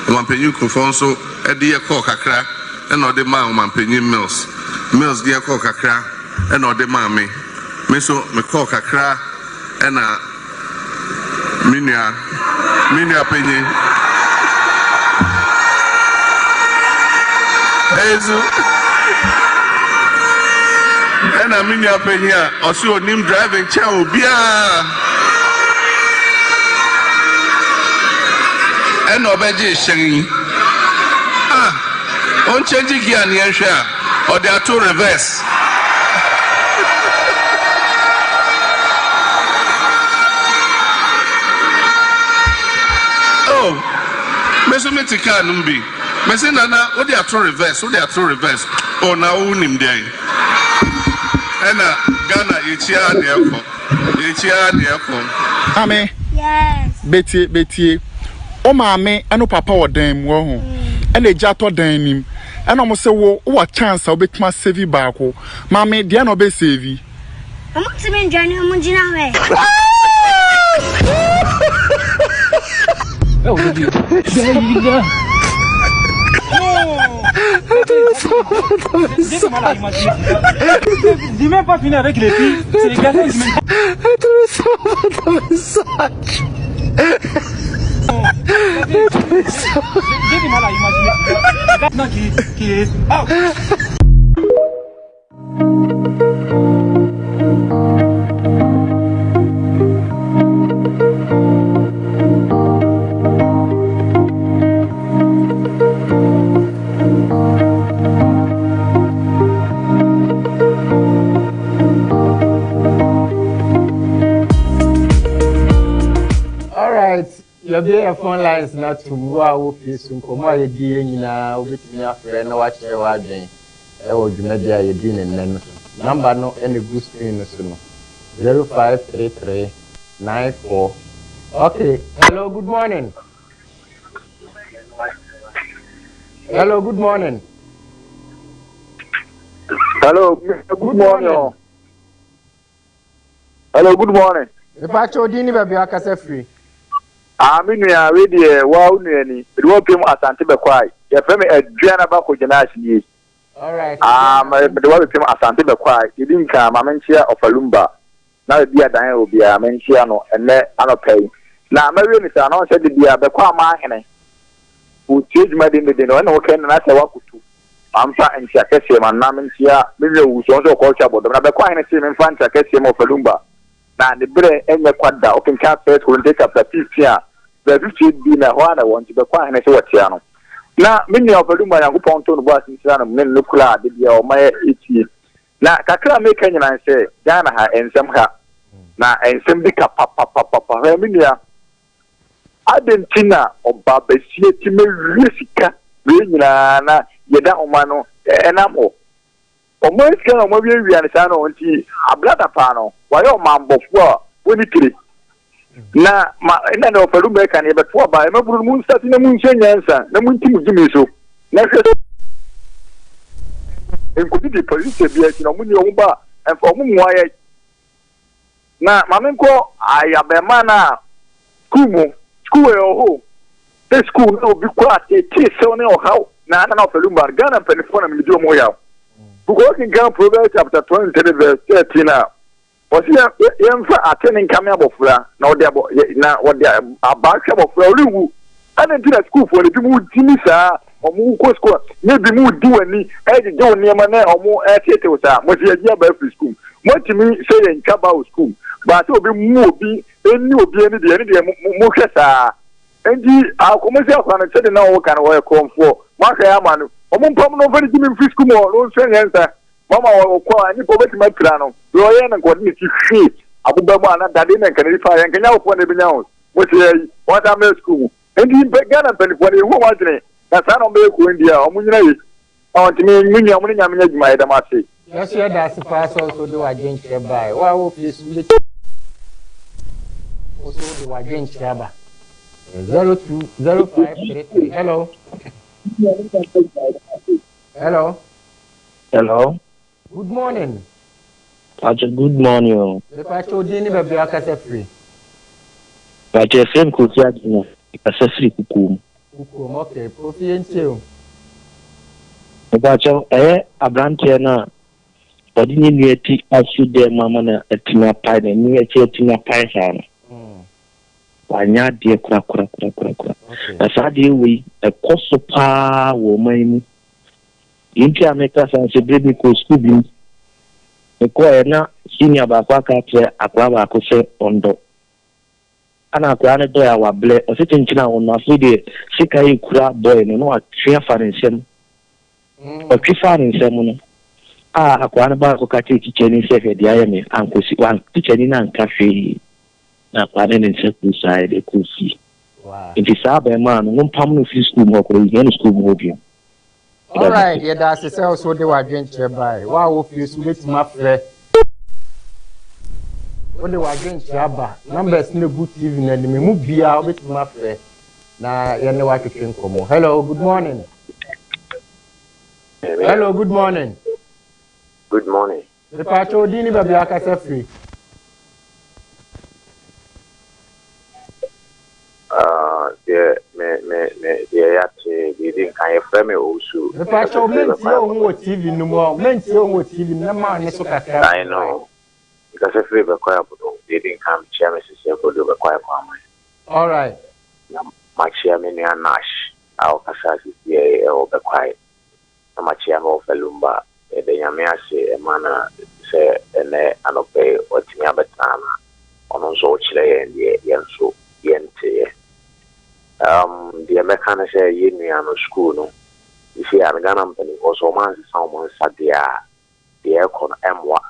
Ɔmanpanyin Kufuor nso deɛ kɔɔ kakra ɛna ɔde maa Ɔmanpanyin Mills. Mills deɛ kɔɔ kakra ɛna ɔde maa me. Me nso mekɔɔ kakra ɛna me nua, me nua panyin. Ezu. Ɛna me nua panyin a ɔse onim driving kyɛn obiara. Ɛna ɔbɛgye hyɛn yi. Ah, Ɔnkyɛngye gear no yɛnhwɛ a, ɔde ato reverse. Oh, me nso mete kaa no mu bi. Mese Nana, wode ato reverse, wode ato reverse. Oh, na wonim deɛn? Ɛna Ghana yɛkyi ara na ɛkɔ. Yɛkyi ara na ɛkɔ. Maame, betie, betie. Wo maame ɛne wo papa wɔ dan mu, ɔho. Ɛna egya tɔ dan nim. Ɛna ɔmo sɛ wo, wowɔ chance a wobɛtumi asave baako. Maame, deɛ na ɔbɛ save? Ɔmo ntumi ndwane, ɔmo ngyina hɔ ɛ. J'ai même pas fini avec les filles. C'est les garçons qui me. J'ai du mal à imaginer. Non, qui, qui Ah. Alright, yɛbue yɛn phone lines no atom. Wo a wɔ fie so, nkɔmmɔ a yɛdi yɛ nyinaa wobɛtumi afrɛ na woakyerɛ w'adwene wɔ dwumadi a yɛdi no nnɛ no so. Number no na ɛgu screen no so no, 0533 94. Okay, hello, good morning. Hello, good morning. Hello, good, good morning. morning. Hello, good morning. Mepa kyɛw din ne baabi akasa firi. Ah, me nua, wei deɛ wa wo nua ni. Mede wɔ pem Asante Bɛkwae. Yɛfrɛ me Aduana Bako Gyanaase nie. Alright. Ah, mede wɔ pem Asante Bɛkwae. Yɛdi nkan ma menkyea Ɔfalumba. Na baabi a dan wɔ biara menkyea no ɛnnɛ anɔpa yi. Na mawie no saa na ɔnsɛ de biara bɛkɔ ama ahene. Wɔtie dwuma dendenden ɔne wo kɛ nana sɛ wakoto. Mamfa nkyea kɛseɛ ma no na menkyea me nua Owusu ɔno nso ɔkɔɔtwe abɔdɔm. Na bɛkɔ ahene see memfa nkyea kɛseɛ ma Ɔfalumba. Na ne berɛ nyɛ kwa da. Wokenkan First Corinthians chapter 15 a, verse 58 bi na ɛhɔ ara na ɛwɔ nti bɛkɔ ahene sɛ wɔkyea no. Na me nua Ɔfalumba Nyankopɔn nto no bo ase nhyira no ne no kura a da biara ɔma yɛtie. Na kakra a meka nyinaa ne sɛ Ghana ha nsɛm ha na nsɛm bi ka papapapapa. Hwɛ me nua, adɛn nti na ɔbaa basia tumi awie sika wei nyinaa na yɛda homa no ɛnam hɔ? Ɔman sika na wɔawiawia no saa no nti ablada paa no wayɛ ɔmanbɔfoɔ a wɔnni tire. Na ma nna na ɔfaru mɛka no yɛbɛto aba mmabunu no monsase na monsua nyansa na monti mo gyimi so na hwɛ nkɔdidi polisi bi akyi na ɔmo ni ɔmo ba ɛmfa ɔmo mmoa yɛ na ma menkɔ abɛɛmaa no a sukuu mu sukuu wɔ ɛwɔ hɔ sɛ sukuu na obi kɔ atetee sew ne ɔhaw na ana na ɔfaru mba Ghana mpanimfoɔ na memedi ɔmo yaw because kenkan Proverbs chapter 23 verse 13 a Ɔse yɛ yɛmfa atene nkame abɔfra na ɔde abɔ yɛ na ɔde abaa hwɛ abɔfra ɔrenwu. Adɛn nti na sukuufoɔ no ebinom gyimi saa wɔn kɔ sukuu a na ebinom di wɔn ani ɛregyegye wɔn nneɛma na wɔn ɛreteetew saa mo se yɛgye abaa firi sukuu mu moatumi sɛ yɛntwa ba wɔ sukuu mu baa sɛ obi mmu obi ɛnni obi ani deɛ ɛne deɛ mo mohwɛ saa nti akɔmɔ si akora no sɛde na wɔka no wɔyɛ korɔmfoɔ moahwɛ ama no wɔn mpam no mfa ne gyimi mfiri sukuu mu hɔ na ɔnsua nyansa Mama ɔkɔ a, nipa obetumi apira no. Deɛ ɔyɛ no nka ɔde ne ti hwe aboba mu a na dade na nka n'ani fa yɛ nka nyɛ awofoɔ na ebenya ho. Mo se ayi, wɔn san mmerɛ sukuu mu. Nti mpɛ Ghana mpanimfoɔ no yɛhu wɔn adwene na saa na wɔn bɛyɛ kuro no deɛ a wɔn nyina ye. Ɔn nti me me nua mo ne Nyame nyɛ adwuma yɛda mo ase. Yɛso yɛda ase paa sɛ wo nso wode w'adwenkyerɛ baeɛ. Wo a wowɔ fie so wobɛtumi wo nso wode w'adwenkyerɛ aba. 02 0533 Hello. Hello. Hello. Good morning. Pacho good morning o. Mepacho odin ne baabi a wakasa firi. Pacho ɛfrɛ me Kofi Adjuma mekasa firi Kukuom. Kukuom okay Kofi yɛntie o. Mepacho ɛyɛ abranteɛ no a ɔde ne nua ti asu dɛm mu ama no atumi apae n'ani akyi atumi apae saa no. Wanyɛ adeɛ korakorakorakorakora. Na saa adeɛ wei ɛkɔ so paa wɔ ɔman yi mu. Deɛ nti a meka saa ne sɛ, berɛ bi mekɔɔ sukuu bi mu. Mekɔeɛ na senior baako aka akyerɛ akwadaa baako sɛ ɔndɔ. Ɛna akwadaa no dɔeɛ a wabrɛ. Ɔse kyenkyen a ɔno afei deɛ sika rekura boy no na watwe afa ne nsam. Ɔtwe faa ne nsa mu no, a akwaa no baako ka kyerɛɛ tikyani sɛ hwɛ deɛ ayɛ me, ankɔsi, wan, tikyani no anka hwee, na akwaa no de ne nsa kuu saa de kɔɔ fie. Nti saa abarimaa no, mompam no mfiri sukuu mu hɔ koraa, yɛnhia no sukuu mu hɔ bio. Meda mo Alright, ase. yɛda ase sɛ wo so wode w'adwenkyerɛ bae. Wo a wɔ fie so wobɛtumi afrɛ. Wode w'adwenkyerɛ aba. Numbers no gu TV no anim. Emu biara wobɛtumi afrɛ na yɛne wo atwetwe nkɔmmɔ. Hello, good morning. Hello, good morning. Good morning. Mepaakyɛ wo din ne baabi a akasa firi. Ah, deɛ me me me deɛ yɛate deɛ di nkan yɛfrɛ me Owusu. Mepaakyɛ wo mentie wo ho wɔ TV no mu ɔ mentie wo ho wɔ TV no na ma ne so kakra. I know. Mekasa firi Bɛkwae Abodo. Deɛ di nkan mekyia me sisi Akodo Bɛkwae Kwaman. All right. Na makyia me nua Nash a ɔkasa sisi ɛwɔ Bɛkwae. Na makyea me wɔfa Lumba. Yɛda Nyame ase ma no sɛ ɛnnɛ anɔpa yi watumi abɛtena ha na ɔno nso ɔkyerɛ yɛn deɛ yɛn nso yɛnteeɛ. Um, deɛ mɛka ne sɛ yɛn nua no sukuu no, seesei a no Ghana mpanimfoɔ sɛ wɔn ansesa wɔn nsa deɛ a, deɛ ɛrekɔ no ɛmmoa.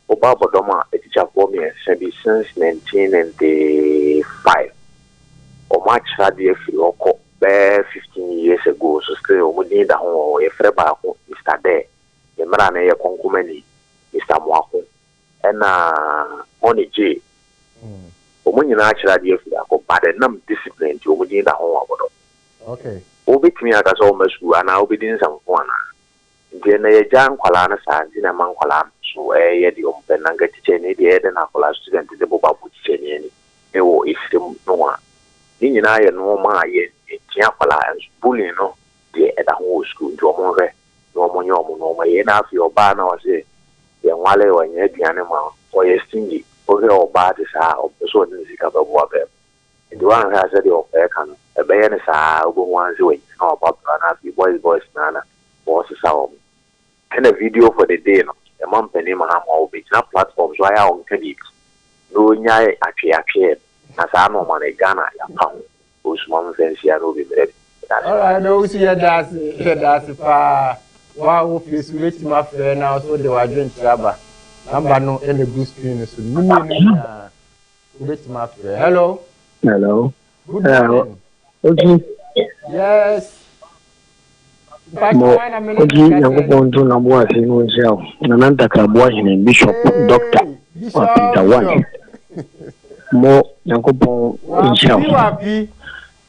Woba abɔdɔm a atikyafoɔ mmiɛnsa bi since 1995 wɔn akyerɛ adeɛ afiri hɔ kɔ bɛyɛ 15 years ago so still wɔn din da ho wɔ hɔ. Yɛfrɛ baako Mister Dare, ne mmara no yɛ Kɔnkɔmani, Mister Moako ɛna Honey Jay. Wɔn nyinaa akyerɛ adeɛ afiri hɔ akɔ but ɛnam discipline nti wɔn din da ho wɔ abɔdɔm. Wobɛtumi aka sɛ wɔmma sukuu anaa wobɛdi nsɛmfo anaa? Nti ɛnɛ yɛgyaa nkwadaa no saa nti na ɛma nkwadaa no nso ɛyɛ deɛ wɔn pɛ. Na nka tikyani deɛ ɛyɛ dɛn na akwadaa student de boba bɔ tikyani ani wɔ efie mu nohoa. Ne nyinaa yɛ nnoɔma a yɛ yɛntia akwadaa nso bullying no deɛ ɛda ho wɔ sukuu nti wɔn nhwɛ na wɔn nyɛ wɔn nnoɔma yie. Na afei ɔbaa no a ɔse yɛnwale ɔnyɛ aduane ma wo ɔyɛ stingy wohwɛ ɔbaa te saa a ɔmpɛ sɛ ɔde ne sika bɛboa bɛɛma. Nti woanhwɛ a sɛdeɛ ɔpɛɛ ka no ɛbɛyɛ no saa ara wobɛhu ara sɛ wanyini na wabɔ abira na afei boys boys no ara na wɔresesa wɔn. Ɛna video for the day no ɛma mpanin ma ha ma ɔbɛgyina platform so ayɛ a ɔnka biribi na ɔnyae atweatweɛ no na saa nnoɔma no Ghana yɛapa ho ɔsuma mfa nsia na obi mmerɛ bi. Medase. Alright na owusu yɛda ase yɛda ase paa wo a wɔ fie so wobɛtumi afrɛ na wo nso wode w'adwenkyerɛ aba number no na ɛgu screen no so no ne mmienu nyinaa. Wobɛtumi afrɛ. Hello. Hello. Good morning. Oji. Yes. Mo oji Nyankopɔn nto na bo ase no nhyira wo. Nana Ntakraboa hene Bishop Doctor Peter One. Mo Nyankopɔn nhyira wo.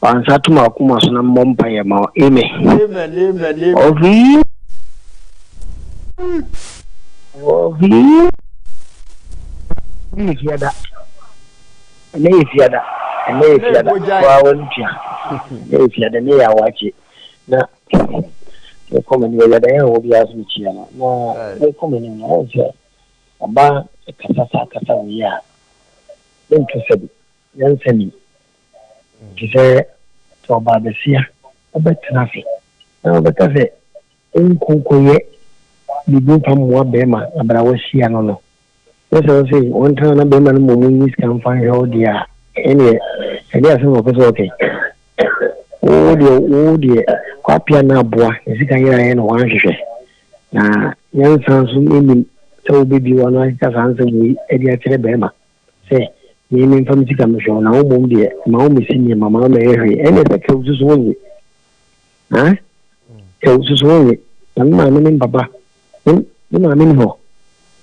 Wansa to m'akoma so na mmɔ mpaeɛ ma wo. Amen. Amen, amen, amen. Ovi. Ovi. Ɛnɛ yɛ fiada. Ɛnɛ yɛ fiada. Ɛnɛ yɛ fiada. Waa wɔn tua. Ɛnɛ yɛ fiada. Ɛnɛ yɛ awakye. Na mekɔ m'anim awia da yɛn a wɔ biara so mekyia no. Na mekɔ m'anim no wɔn sɛ ɔbaa kasa saa kasa wɔ yi a mento sɛbi. Nyansa nim. Te sɛ sɛ ɔbaabasia wobɛtena ase na wobɛka sɛ wonkɔ nkɔyɛ biribi mfa mmoa bɛrima abere a woahyia no no, na sɛ wose wɔntena na bɛrima no mmom nyi sika mfa nhwɛ wo deɛ a, ɛnneɛ ɛdeɛ asɛm na ɔpɛ sɛ ɔka yi? Wo deɛ wo deɛ kwapea na aboa ne sika yeraeɛ na wanhwehwɛ. Na nyansa nso nnim sɛ wobɛbie w'ano akeka saa nsɛm wei de akyerɛ bɛrima. sɛ me memfa me sika mehwɛ wo na wo mmom deɛ ma wo mesi nneɛma ma wo mɛyɛ hwee ɛnna sɛ kaw susu wo nye ha kaw susu wo nye na me maame ne mpapa me me maame ni hɔ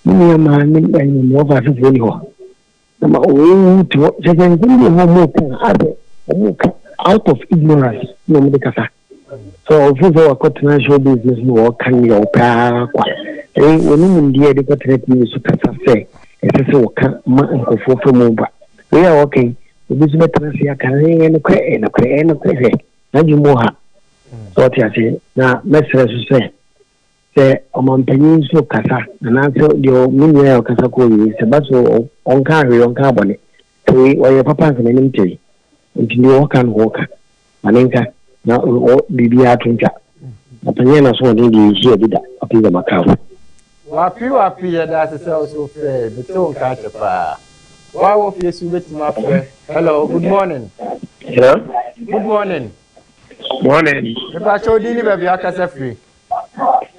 me nua maa ne ɛnyɛ me wɔfa asefoɔ ni hɔ na ma owu te hɔ sɛ sɛ nsɛm bi wɔ hɔ ɔmo ka asɛ ɔmo ka out of ignorance na ɔmo de kasa. So ɔfiri sɛ wakɔtena show business mu ɔka nea ɔpɛ ara kwa. Ɛyi wɔn nimdeɛ a yɛde kɔtena TV so kasa sɛ ɛsɛ sɛ wɔka ma nkurɔfoɔ fa mu ba. Wei a wɔka yi, obi nso bɛtena ase aka ɛyɛ nokorɛ, ɛyɛ nokorɛ, ɛyɛ nokorɛ hwɛ. N'adwene mu ɔha. Sɛ ɔte aseɛ. Na mɛsrɛ so sɛ sɛ ɔmampanyin nso kasa anaasɛ deɛ me nua a ɔkasa kɔɔ yei sɛ ba so ɔnka ahwee ɔnka abɔne. Sɛ wei ɔyɛ papa anka n'anim tee. Nti deɛ ɔka no ɔka. Ma ne nka na ɔ biribiara to ntwa. Na panyin a n'asoɔden deɛ yɛnhyia bi da. Wapi the Macau. Wapi wapi yɛda ase sɛ wo so wofrɛɛ mete wo nka akyɛ paa. Wo a wɔ fie so wobɛtumi afrɛ. Hello, good morning. Hello. Good morning. Morning. Mepakyɛ wo din ne baabi akasa firi.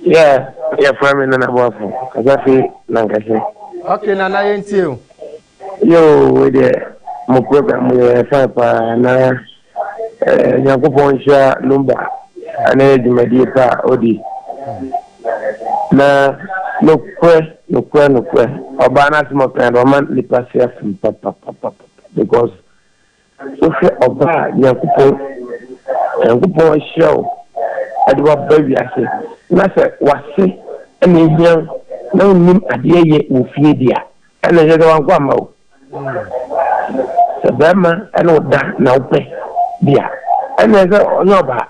Yeah, yɛfrɛ me Nana Boafo, kasa fi Nankɛse. Okay, Nana yɛntie o. Yoo, wei deɛ mo program yɛ fine paa na eh, Nyankopɔn nhyira Lumba ne dwumadie pa a ɔdi. Na nokorɛ, nokorɛ, nokorɛ, ɔbaa no asɛm ɔka no ɔma nipa se afem papapapapa because Wohwɛ ɔbaa a Nyankopɔn Nyankopɔn ahyira wo de wo aba wiase na sɛ w'ase na ehia wo na wonnim adeɛ yɛ wɔ fie deɛ a, ɛna ɛkyerɛ sɛ wankɔ amma wo. Sɛ bɛrima ne wo da na wopɛ deɛ a, ɛna ɛsɛ ɔnyɛ ɔbaa.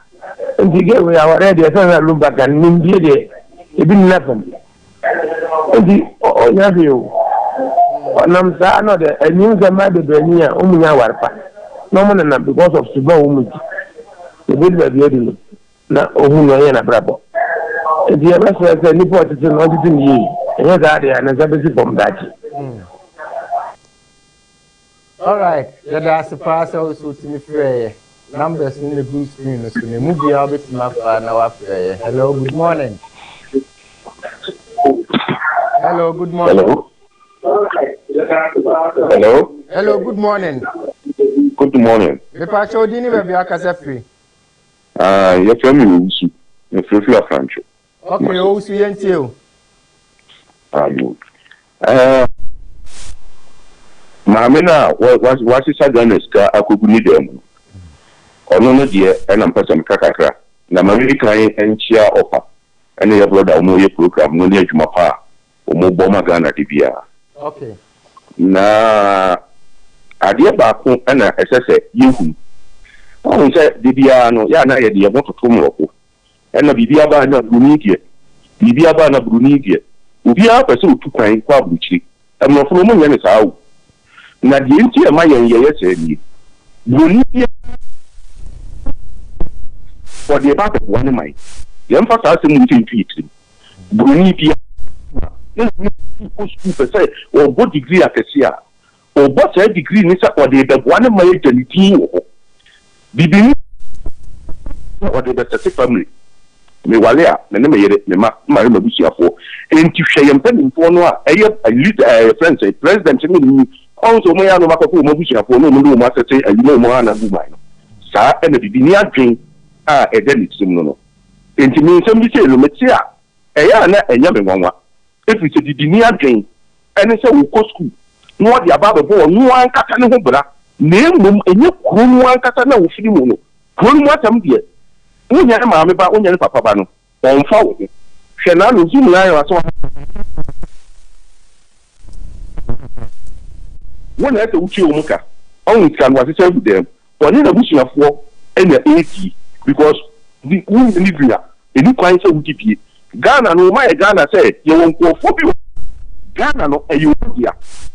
Nti gɛ wei awareɛ deɛ ɛsɛ sɛ lumba ka no nimdie deɛ ebi nna fam. Enti ɔnyɛ hwee o. Ɔnam saa na ɔde anim sɛ mmaa bebree ani a wɔn nyɛ aware pa na wɔn nenam because of suban a wɔn nti. Ebedu baabi adu no na ohun nea ɔyɛ n'abrabɔ. Enti yɛbɛsrɛ sɛ nipa a ɔtete no ɔntete no yie. Ɛnyɛ saa deɛ a ne nsa besi fam daakye. Alright, yɛda ase paa sɛ wo nso wotumi frɛɛ yɛ. Numbers no na egu screen no so no, emu biara wobɛtumi afa na wafrɛ yɛ. Hello, good morning. Hello, good morning. Hello. Hello. Hello, good morning. Good morning. Mepa kyɛw din ne baabi akasa firi. Ah, yɛfrɛ me Owusu. Mefrɛ firi Afrantwo. Okay, Owusu yɛntie o. Ayo. Eh, maame no a wasesa Ghana sika akɔgu ne dan mu no, ɔno no deɛ ɛna mpɛ sɛ meka kakra. Na ma medi kan nkyea ɔfa ɛne yɛ brɔda a wɔyɛ program no ne adwuma pa a wɔbɔ ma Ghana de biara. Okay. Na adeɛ baako na ɛsɛ sɛ yɛhunu. Wahu sɛ da biara no, yɛ a na yɛde yɛn ho toto mmorɔfo. Ɛna biribi aba a na buroni deɛ, biribi aba a na buroni deɛ. Obiara pɛ sɛ ɔtu kwan kɔ aburokyire. Mmorɔfo no, wɔnyɛ no saa o. Na deɛ nti a ɛma yɛn yɛyɛ saa nie, buroni biara ɔde reba abɛboa ne man. Yɛmfa saa asɛm wei nto yɛn tirim. Buroni biara na ne kɔ sukuu pɛ sɛ ɔbɔ degree akɛseɛ a, Ɔbɔ saa degree no sɛ ɔde rebɛboa ne man agya ne din wɔ hɔ. Bibini sɛ ɔde rebɛsɛte family. Meware a, me ne me yere, me mma, mare m'abusuafoɔ. Enti hwɛ yɛn mpanimfoɔ no a ɛyɛ leader ɛɛ yɛfrɛ no sɛn, president ne ne ɔhu sɛ wɔyɛ a na wɔakɔfa wɔn abusuafoɔ na wɔn de wɔn asɛte ayi na wɔn ana agu man no. Saa na bibini adwen a ɛda ne tirim no no. Enti me nsɛm bi sei no mete a ɛyɛ a na ɛnyɛ me nwanwa. Ɛfiri sɛ bibini adwen ne sɛ ɔkɔ sukuu na ɔde aba abɛbɔ ɔno ankasa ne ho bra, na mmom ɛnyɛ kuro no ankasa no a ɔfiri mu no. Kuro no mu asɛm deɛ, wonyɛ ne maame ba, wonyɛ ne papa ba no, ɔmfa wo ho. Hwɛ n'ano, Zoom Lion asɛ ɔha. Wo na ɛsɛ wotua wɔn ka. Ɔho sika no wasesa agu dan mu. Ɔne n'abusuafoɔ na ɛredie because wonyɛ ne nua. Ɛni kwan sɛ wodi bie. Ghana no wɔn ayɛ Ghana sɛ yɛwɔ nkurɔfoɔ bi wɔ Ghana no ɛyɛ wɔn dea.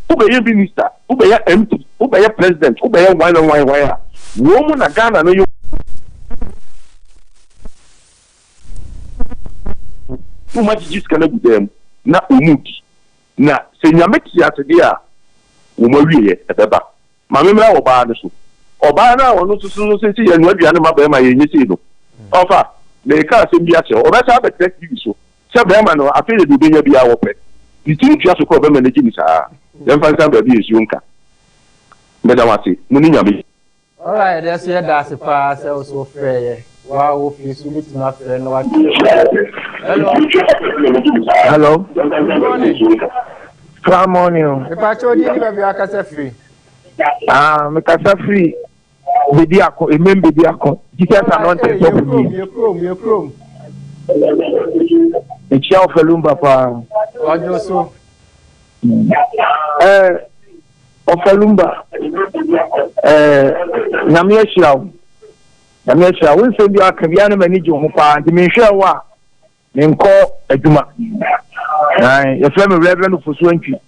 Wobɛyɛ minister, wobɛyɛ MP, wobɛyɛ president, wobɛyɛ hwan ne hwan hwan a, wɔn mu na Ghana no yɛ wɔn agyegye sika no agu dan mu na wɔn di. Na sɛ Nyame te ase deɛ a, wɔn awieɛ ɛbɛba. Ma me mmra ɔbaa no so. Ɔbaa no a ɔno nso so se yɛnoa aduane ma barima yɛnyɛ sei no, ɔfa, mereka asɛm bi akyerɛ wo, ɔbɛsan abɛtena TV so sɛ barima no, afei deɛ deɛ ɔbɛnya biara ɔpɛ. Ne tiri tua so koraa ɔbɛma no agye ni saa. Yɛmfa nsan baabi a nsuo nka. Meda mo ase. Mo ne Nyame. Alright, yɛ so yɛda ase paa sɛ wo so wofrɛ yɛ. Wa wo fie so wobɛtumi afrɛ na wakyerɛ. Hello. Hello. Good morning. Good morning. Mepakyɛ odi ni baabi akasa firi. Ah, mekasa firi bedi ako, emem bedi ako. Jesus anointing sɔfo bi. Yɛ kurom, yɛ kurom. Mekyia wo fɛlumba paa. Ɔdwo so. Eh, Ɔfalumba, eh, Nyame ahyira wo. Nyame ahyira wo. Nsɛm bi aka biara na m'ani gye ho paa nti menhwɛ wo a menkɔ adwuma. Yɛfrɛ me Reverend Ofosu Antwi.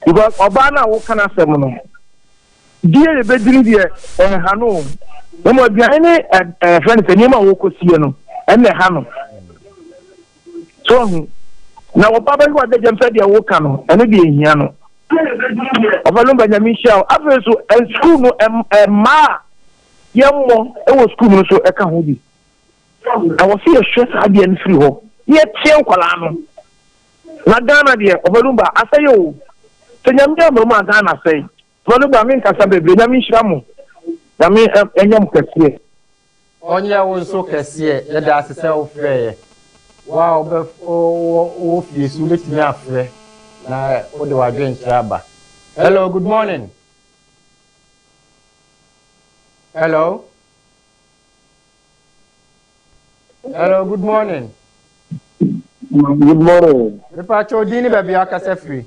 Because ɔbaa no a woka n'asɛm no, die yɛbɛdi no deɛ ɛnha no o. Na mmom aduane ne ɛfrɛ no sɛ nneɛma a wɔkɔsie no ɛnna ɛha no. So ahu? Na wɔba bɛhwɛ w'adagyam sɛ deɛ woka no, ɛno deɛ ehia no. Ɔfa no ba Nyame nhyira wo. Afei nso, sukuu no, mmaa a yɛmmɔ wɔ sukuu mu no nso ɛka ho bi. Ɛwɔ sɛ yɛhwɛ saa adeɛ no firi hɔ. Na yɛteɛ nkwadaa no. Na Ghana deɛ ɔbɛnum ba asɛe o. Sɛ Nyame amma mu a Ghana asɛe. Ɔbɛnum ba menkasa bebree Nyame nhyira mo. Nyame ɛnyɛ mo kɛseɛ. Ɔnyɛ wo nso kɛseɛ. Yɛda ase sɛ wofrɛeɛ. Wo a wobɛ wowɔ fie so wobɛtumi afrɛ na wode w'adwenkyerɛ aba. Hello, good morning. Hello. Hello, good morning. Good morning. Mepa kyɛw din ne baabi akasa firi.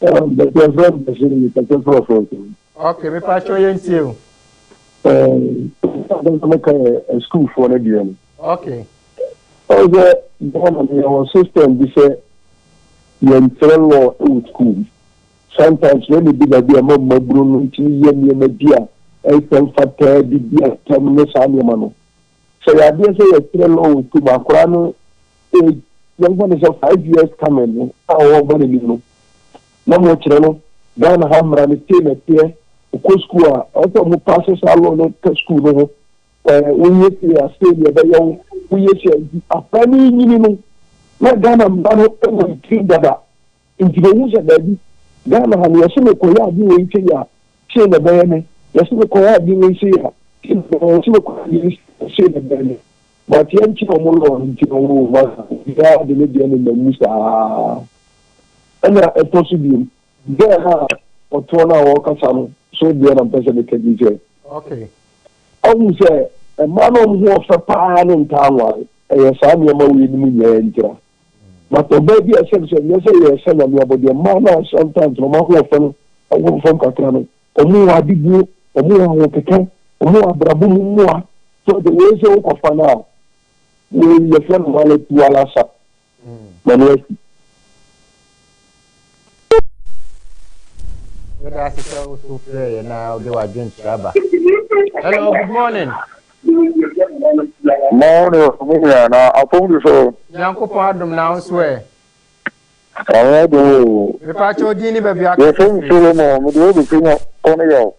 Baabi afrɛ me Bashir mi kasa firi ɔfɔnso. Okay, mepa kyɛw yɛn tie o. Ɛɛ, meka yɛ sukuufoɔ no deɛ no. Okay. Ɔwɔ sɛ Ghana no yɛwɔ system bi sɛ yɛnkyerɛ law wɔ sukuu mu. Sometimes na ɛna bi baabi a ma mmabunu no ntumi yɛ nneɛma bi a ɛnsɛ mfataa bi di atam ne saa nneɛma no. Sɛ yɛ adeɛ sɛ yɛkyerɛ law wɔ sukuu mu akwadaa no age yɛmfa no sɛ 5 years coming no a ɔreba n'anim no na mokyerɛ no Ghana ha mmara no sei na ɛteɛ ɔkɔ sukuu a ɛwɔ sɛ ɔmo paase saa law no ka sukuu no ho ɛɛ woyɛ sei a sei na ɛbɛyɛ wo woyɛ sei a nti akwadaa no nyini no na Ghana mmara no wɔ ne tirim dada nti na ohun sɛ daabi Ghana ha no yɛsɛ mekɔyɛ adeɛ wei sei a sei na ɛbɛyɛ me yɛsɛ mekɔyɛ adeɛ wei sei a sei na ɛbɛyɛ yɛsɛ mekɔyɛ adeɛ wei sei na ɛbɛyɛ me but yɛnkyerɛ ɔmo law no nti no wo ma obiara de ne deɛ nenam mu saa ɛna ɛtɔ so biom girl no a ɔtoɔ no a wɔrekasa no so deɛ na mpɛ sɛ meka bi sɛ ɔhu sɛ mmaa no ɔmo ho ɔfɛ paa ne ntaa nware ɛyɛ saa nneɛma wei no mu nyinaa ntira but ɔbaa bi a ɛsɛ sɛ nyɛ sɛ yɛsɛ nyame abɔdeɛ mmaa no a sometimes no ɔmo ho ɔfɛ no ɛwɔ fam kakra no ɔmo wɔ adebuo ɔmo wɔ ahokeka ɔmo wɔ abrabɔ mu mmoa so de wei sɛ wokɔfa no a wei yɛfrɛ no wale tu alasa na no asi. Yɛda ase sɛ wo so frɛ yɛ na wode w'adwenkyerɛ aba. Hello, good morning. Morning, me nua na apɔm de so. Nyankopɔn adom na wo nso ɛ. Nyame adom o. Mepa kyɛw din ne baabi akasa Yɛfrɛ me firi. Solomon, mede wo bɛfiri nya kɔ ne yaw.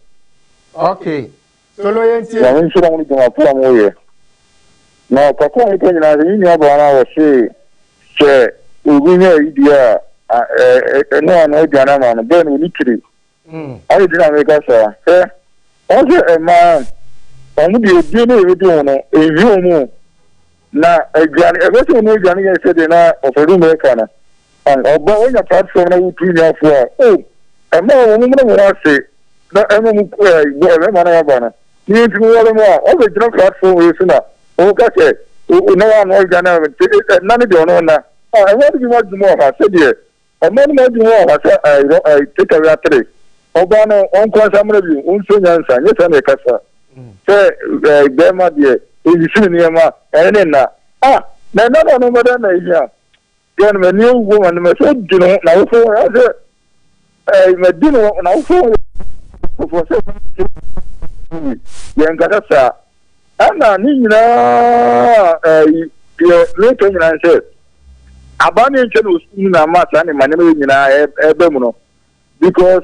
Okay. Solo yɛn tie. Nyame nhyira mo ne dwuma pa a moyɛ. Na kakra a meka nyinaa sɛ me nua baa no a wɔse sɛ obi nya ayi deɛ a ɛno a na aduane ama no bɛɛ no ɔni tiri. Ade nti na meka saa. Hwɛ, wɔn sɛ mmaa wɔn deɛ ebie ne ebedi ho no ehia wɔn o. Na aduane ɛbɛ sɛ wɔn aduane yɛ sɛ deɛ na ɔfɔdum bɛka no. Ɔba wɔnya platform na wotu nyafo a o ɛma wɔn mu na wɔn ase na ɛma mu ɛɛ bɔ ɛbɛma na waba no. Ne yɛn ntumi wɔre mu a ɔbɛgyina platform yi so na wɔka sɛ na wɔn ano aduane a ɛna ne deɛ ɔno na ɛma no bi mu adwuma wɔ ha sɛdeɛ Ɔma no m'adwene wɔ ha sɛ ɛɛ ɛɛ take away atere. Ɔbaa no ɔnkɔ nsa mmra bio, ɔnsua nyansa, nyɛ saa na ɛkasa. Sɛ ɛɛ bɛrima deɛ ɛnsisi ne nneɛma, ɛne ne nna. Ah, na ɛnna na ɔno bɛda na ɛhia. Deɛ no m'ani awu ma no mɛsɛ di no na wofo wɔ sɛ ɛɛ madi no na wofo wɔ fofoɔ sɛ yɛn nkasa saa. Ɛna ne nyinaa ɛɛ deɛ meka nyinaa sɛ aba ne nkyɛn na osu mu na ama saa ne ma nneɛma yɛ nyinaa ɛba mu no because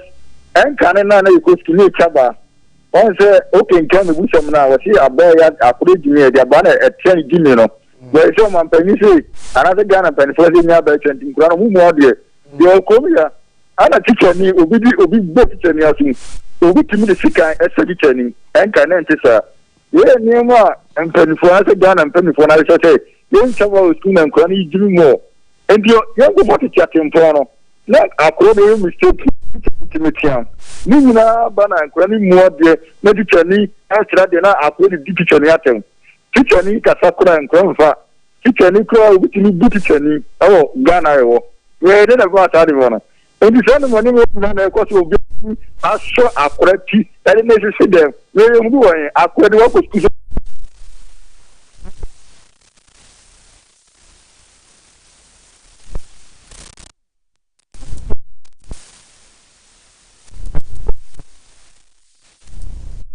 ɛnka ne na na yɛkɔ sukuu ne ɛtwa ba wɔn sɛ okenkan ne busɛm no a wɔsi aba yɛ akoro gyimi yɛ de aba na ɛteɛ ne gyimi no wɔyɛ sɛ ɔma mpanyin se anaasɛ Ghana mpanimfoɔ sɛ nya aba atwa nti nkura no ɔmo mu adeɛ deɛ ɔkɔm yɛ ana tikyani obi di obi bɔ tikyani asom obi tumi de sikan ɛsɛ tikyani ɛnka ne nte saa. Wei yɛ nneɛma a mpanimfoɔ anaasɛ Ghana mpanimfoɔ no ahwehwɛ sɛ yɛntwa mu wɔ sukuu na nkwadaa no yi gyimi mu ɔ. Nti yɛnkɔfa tete atempɔn no na akwadaa bi yɛ mistake nti metea. Ne nyinaa ba na nkwadaa no mu adeɛ na tikyani ɛkyerɛ adeɛ na akwadaa de di tikyani atɛm. Tikyani kasa koraa nkwadaa mfa. Tikyani koraa obi tumi bu tikyani ɛwɔ Ghana ɛwɔ. Wei de na ɛbɛma saa de no. Enti saa nnebɔne wei nyinaa na ɛkɔ so obi asɔ akora ti ɛde ne sisi dɛm. Wei yɛ hu bi wɔ he? Akora de wakɔ sukuu sɛ.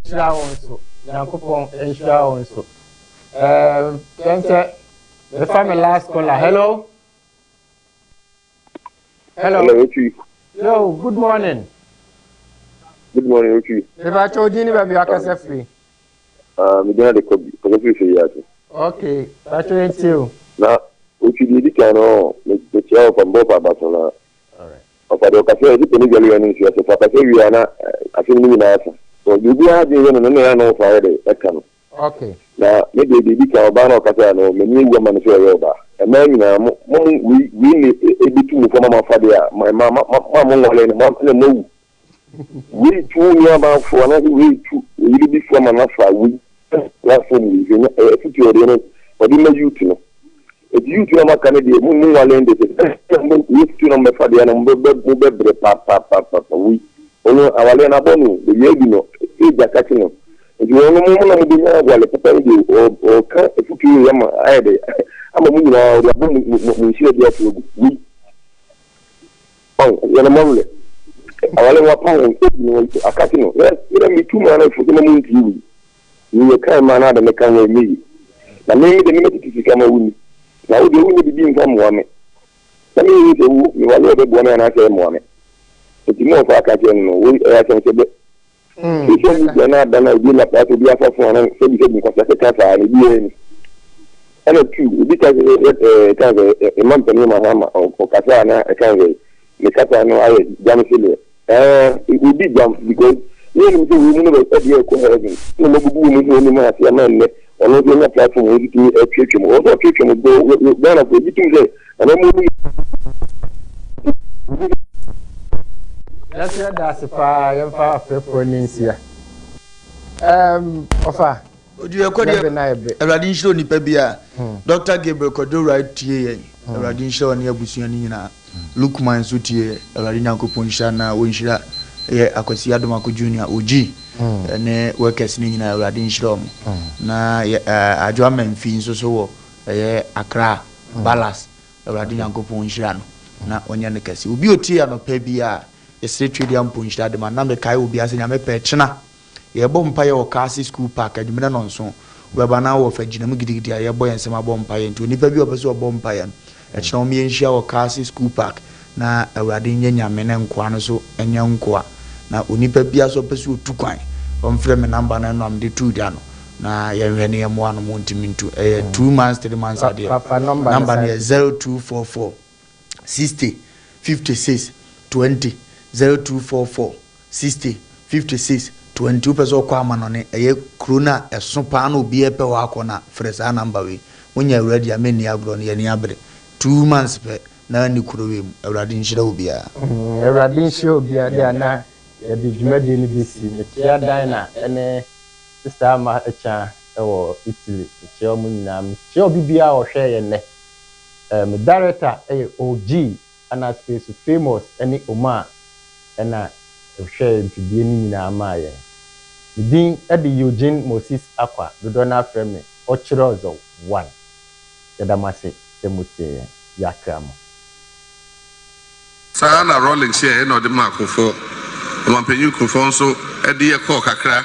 Nhyira wo nso. Nyankopɔn nhyira wo nso. Um, yɛn sɛ mefa me last caller. Hello. Hello. Hello, Ochi. Yo, good morning. Good morning, Ochi. Meba kyɛ odin ne baabi akasa firi. Ah, me gyina de kɔbi, kɔbi firi firi ase. Okay, bàtò yẹn ti o. Na Ochi. Otwi deɛ edi kan no, mekyia ɔfa mbɔ ɔfa abaso na ɔfa deɛ ɔkasa yɛ sɛ ne dwale yɛ no nsuo ase ɔfa kasa wie a na asɛm no nyinaa asa. So deɛ obiara adwene yɛ no no na ɛyɛ na ɔfa yɛ dɛ ɛka no. Okay. Na me deɛ deɛ edi kan ɔbaa na ɔkasa no m'ani awu ama no sɛ ɔyɛ ɔbaa. Mmaa nyinaa mo mo mo wei wei na ebetu mo fam ama afa deɛ a mmaa ma ma mo nwale no mo na mo awu. Wei tu wo nuabaa fo anaasɛ wei tu oyere bi fo ama no afa wei platform wei sɛ nya ɛyɛ afutuo a ɔde no ɔde ma youth no eti youth no a maka no deɛ mo mo nwale no deɛ sɛ mo wei afutuo na mo bɛfa deɛ na mo bɛ mo bɛbrɛ papaapapa wei ɔno awaleɛ no abɔ no baabi adu no age akakye no nti wɔn no mo na mo bɛnya awale papa no deɛ ɔka afutuo wei ama ayɛ dɛ ama mo nyinaa ɔde abɔ mo mo mo nhyira bi ato agu wei Ɔn, yɛn mma werɛ. Awale no wapa ho, age no akate no. Yɛ, yɛdɛ me tu maa no fo sɛ ma mo ntie wei. Me yɛ kan maa no ade me ka ho ɛnyɛ yie. Na me me de me mɛtete sika ma wo ni. Na wo deɛ wo nyɛ bibi nfa mmoa me. Na me nhu sɛ wo, me wale ɔbɛboa me anaasɛ ɛmmoa me. Nti mo ɔfa aka kyerɛ no no, wei ɛyɛ asɛm sɛ bɛ. Social media no ada no a obi anya paa sɛ obi afa phone ano sɛbi sɛbi nkwasiase ka saa no obiara ni. Ɛna tu obi ka sɛ ɛɛ ka sɛ ɛma mpanin ma ho ama ɔkasa a na ɛka sɛ ne kasa no ayɛ gyam se deɛ ɛɛ obi gyam because ne yɛnim sɛ wei mu no bɛ ɛdeɛ ɛkɔ heaven na ɔmo abubu wɔn ho anim ase ama nnɛ ɔno nso anya platform wɔn nso tumi ɛtwetwe mu ɔno nso ɔtwetwe mu because Ghana fo ebi tum sɛ ɛna mo Yɛso yɛda ase paa yɛmfa afrɛfoɔ ne nsia. Um, ɔfa. Odiɛkɔ deɛ Awurade nhyira onipa bi a hmm. Dr. Gabriel Kwadwo Wright tie yɛn hmm. Awurade nhyira ɔne abusua no nyinaa hmm. Lukman nso tie yɛn Awurade Nyankopɔn nhyira na wɔnhyira yɛ Akwasi Adomako Junior Oji ne workers no nyinaa Awurade nhyira wɔn na yɛ Adwo Amanfi nso so wɔ ɛyɛ Accra Balas Awurade Nyankopɔn nhyira no na ɔnyɛ no kɛse. Obi a otie anɔpa biara yɛsrɛ Twedeɛ mpo nhyira de ma no. Na mekae obiara sɛ Nyame pɛ kyena yɛbɔ mpaeɛ wɔ Kaase School Park anwummerɛ nnɔnson. Wobɛba na wɔ fa gyina mu gidigidi a yɛbɔ yɛn nsam abɔ mpaeɛ nti onipa bi a ɔpɛ sɛ ɔbɔ mpaeɛ no ɛkyena wɔn yɛnhyia wɔ Kaase School Park na Awurade nyɛ Nyame ne nkoa no so nyɛ nkoa. Na onipa biara nso a ɔpɛ sɛ ɔtu kwan ɔmfrɛ me number no ɛno a mede too dwa no. Na yɛnhwɛ ne yɛmmoa no mo ntumi ntu ɛyɛ mm. 2 months 3 months adeɛ number no yɛ 0244 60 56 20 0244 60 56 20 wopɛ sɛ ɔkɔ amanɔne ɛyɛ kuro no a ɛso paa na obiara pɛ hɔ akɔ no a frɛ saa number wei wonya awuradi a menni agorɔ no yɛni abere 2 months pɛ na ni kuro wei mu. Awurade nhyira obiara. Awurade nhyira obiara de a na yɛde dwumadie no bɛsi. Mekyea Dinah ne Sister Ama Akyan wɔ Italy. Mekyea wɔn nyinaa. Mekyea obi biara a ɔhwɛɛ yɛn nnɛ. Eh, me director yɛ OG ɛna afei nso Famous ne Omar ɛna ɛhwɛɛ mfidie no nyinaa maa yɛn. Me din de Eugene Moses Akwa, dodoɔ no ara frɛ me Ɔkyerɛwzɔ One. Yɛda mo ase sɛ motie yɛn. Yɛakra mo. Saa ara na Rawlings yɛeɛ na ɔde maa Kufuor. Ɔmanpanyin Kufuor nso de yɛ kɔɔ kakra.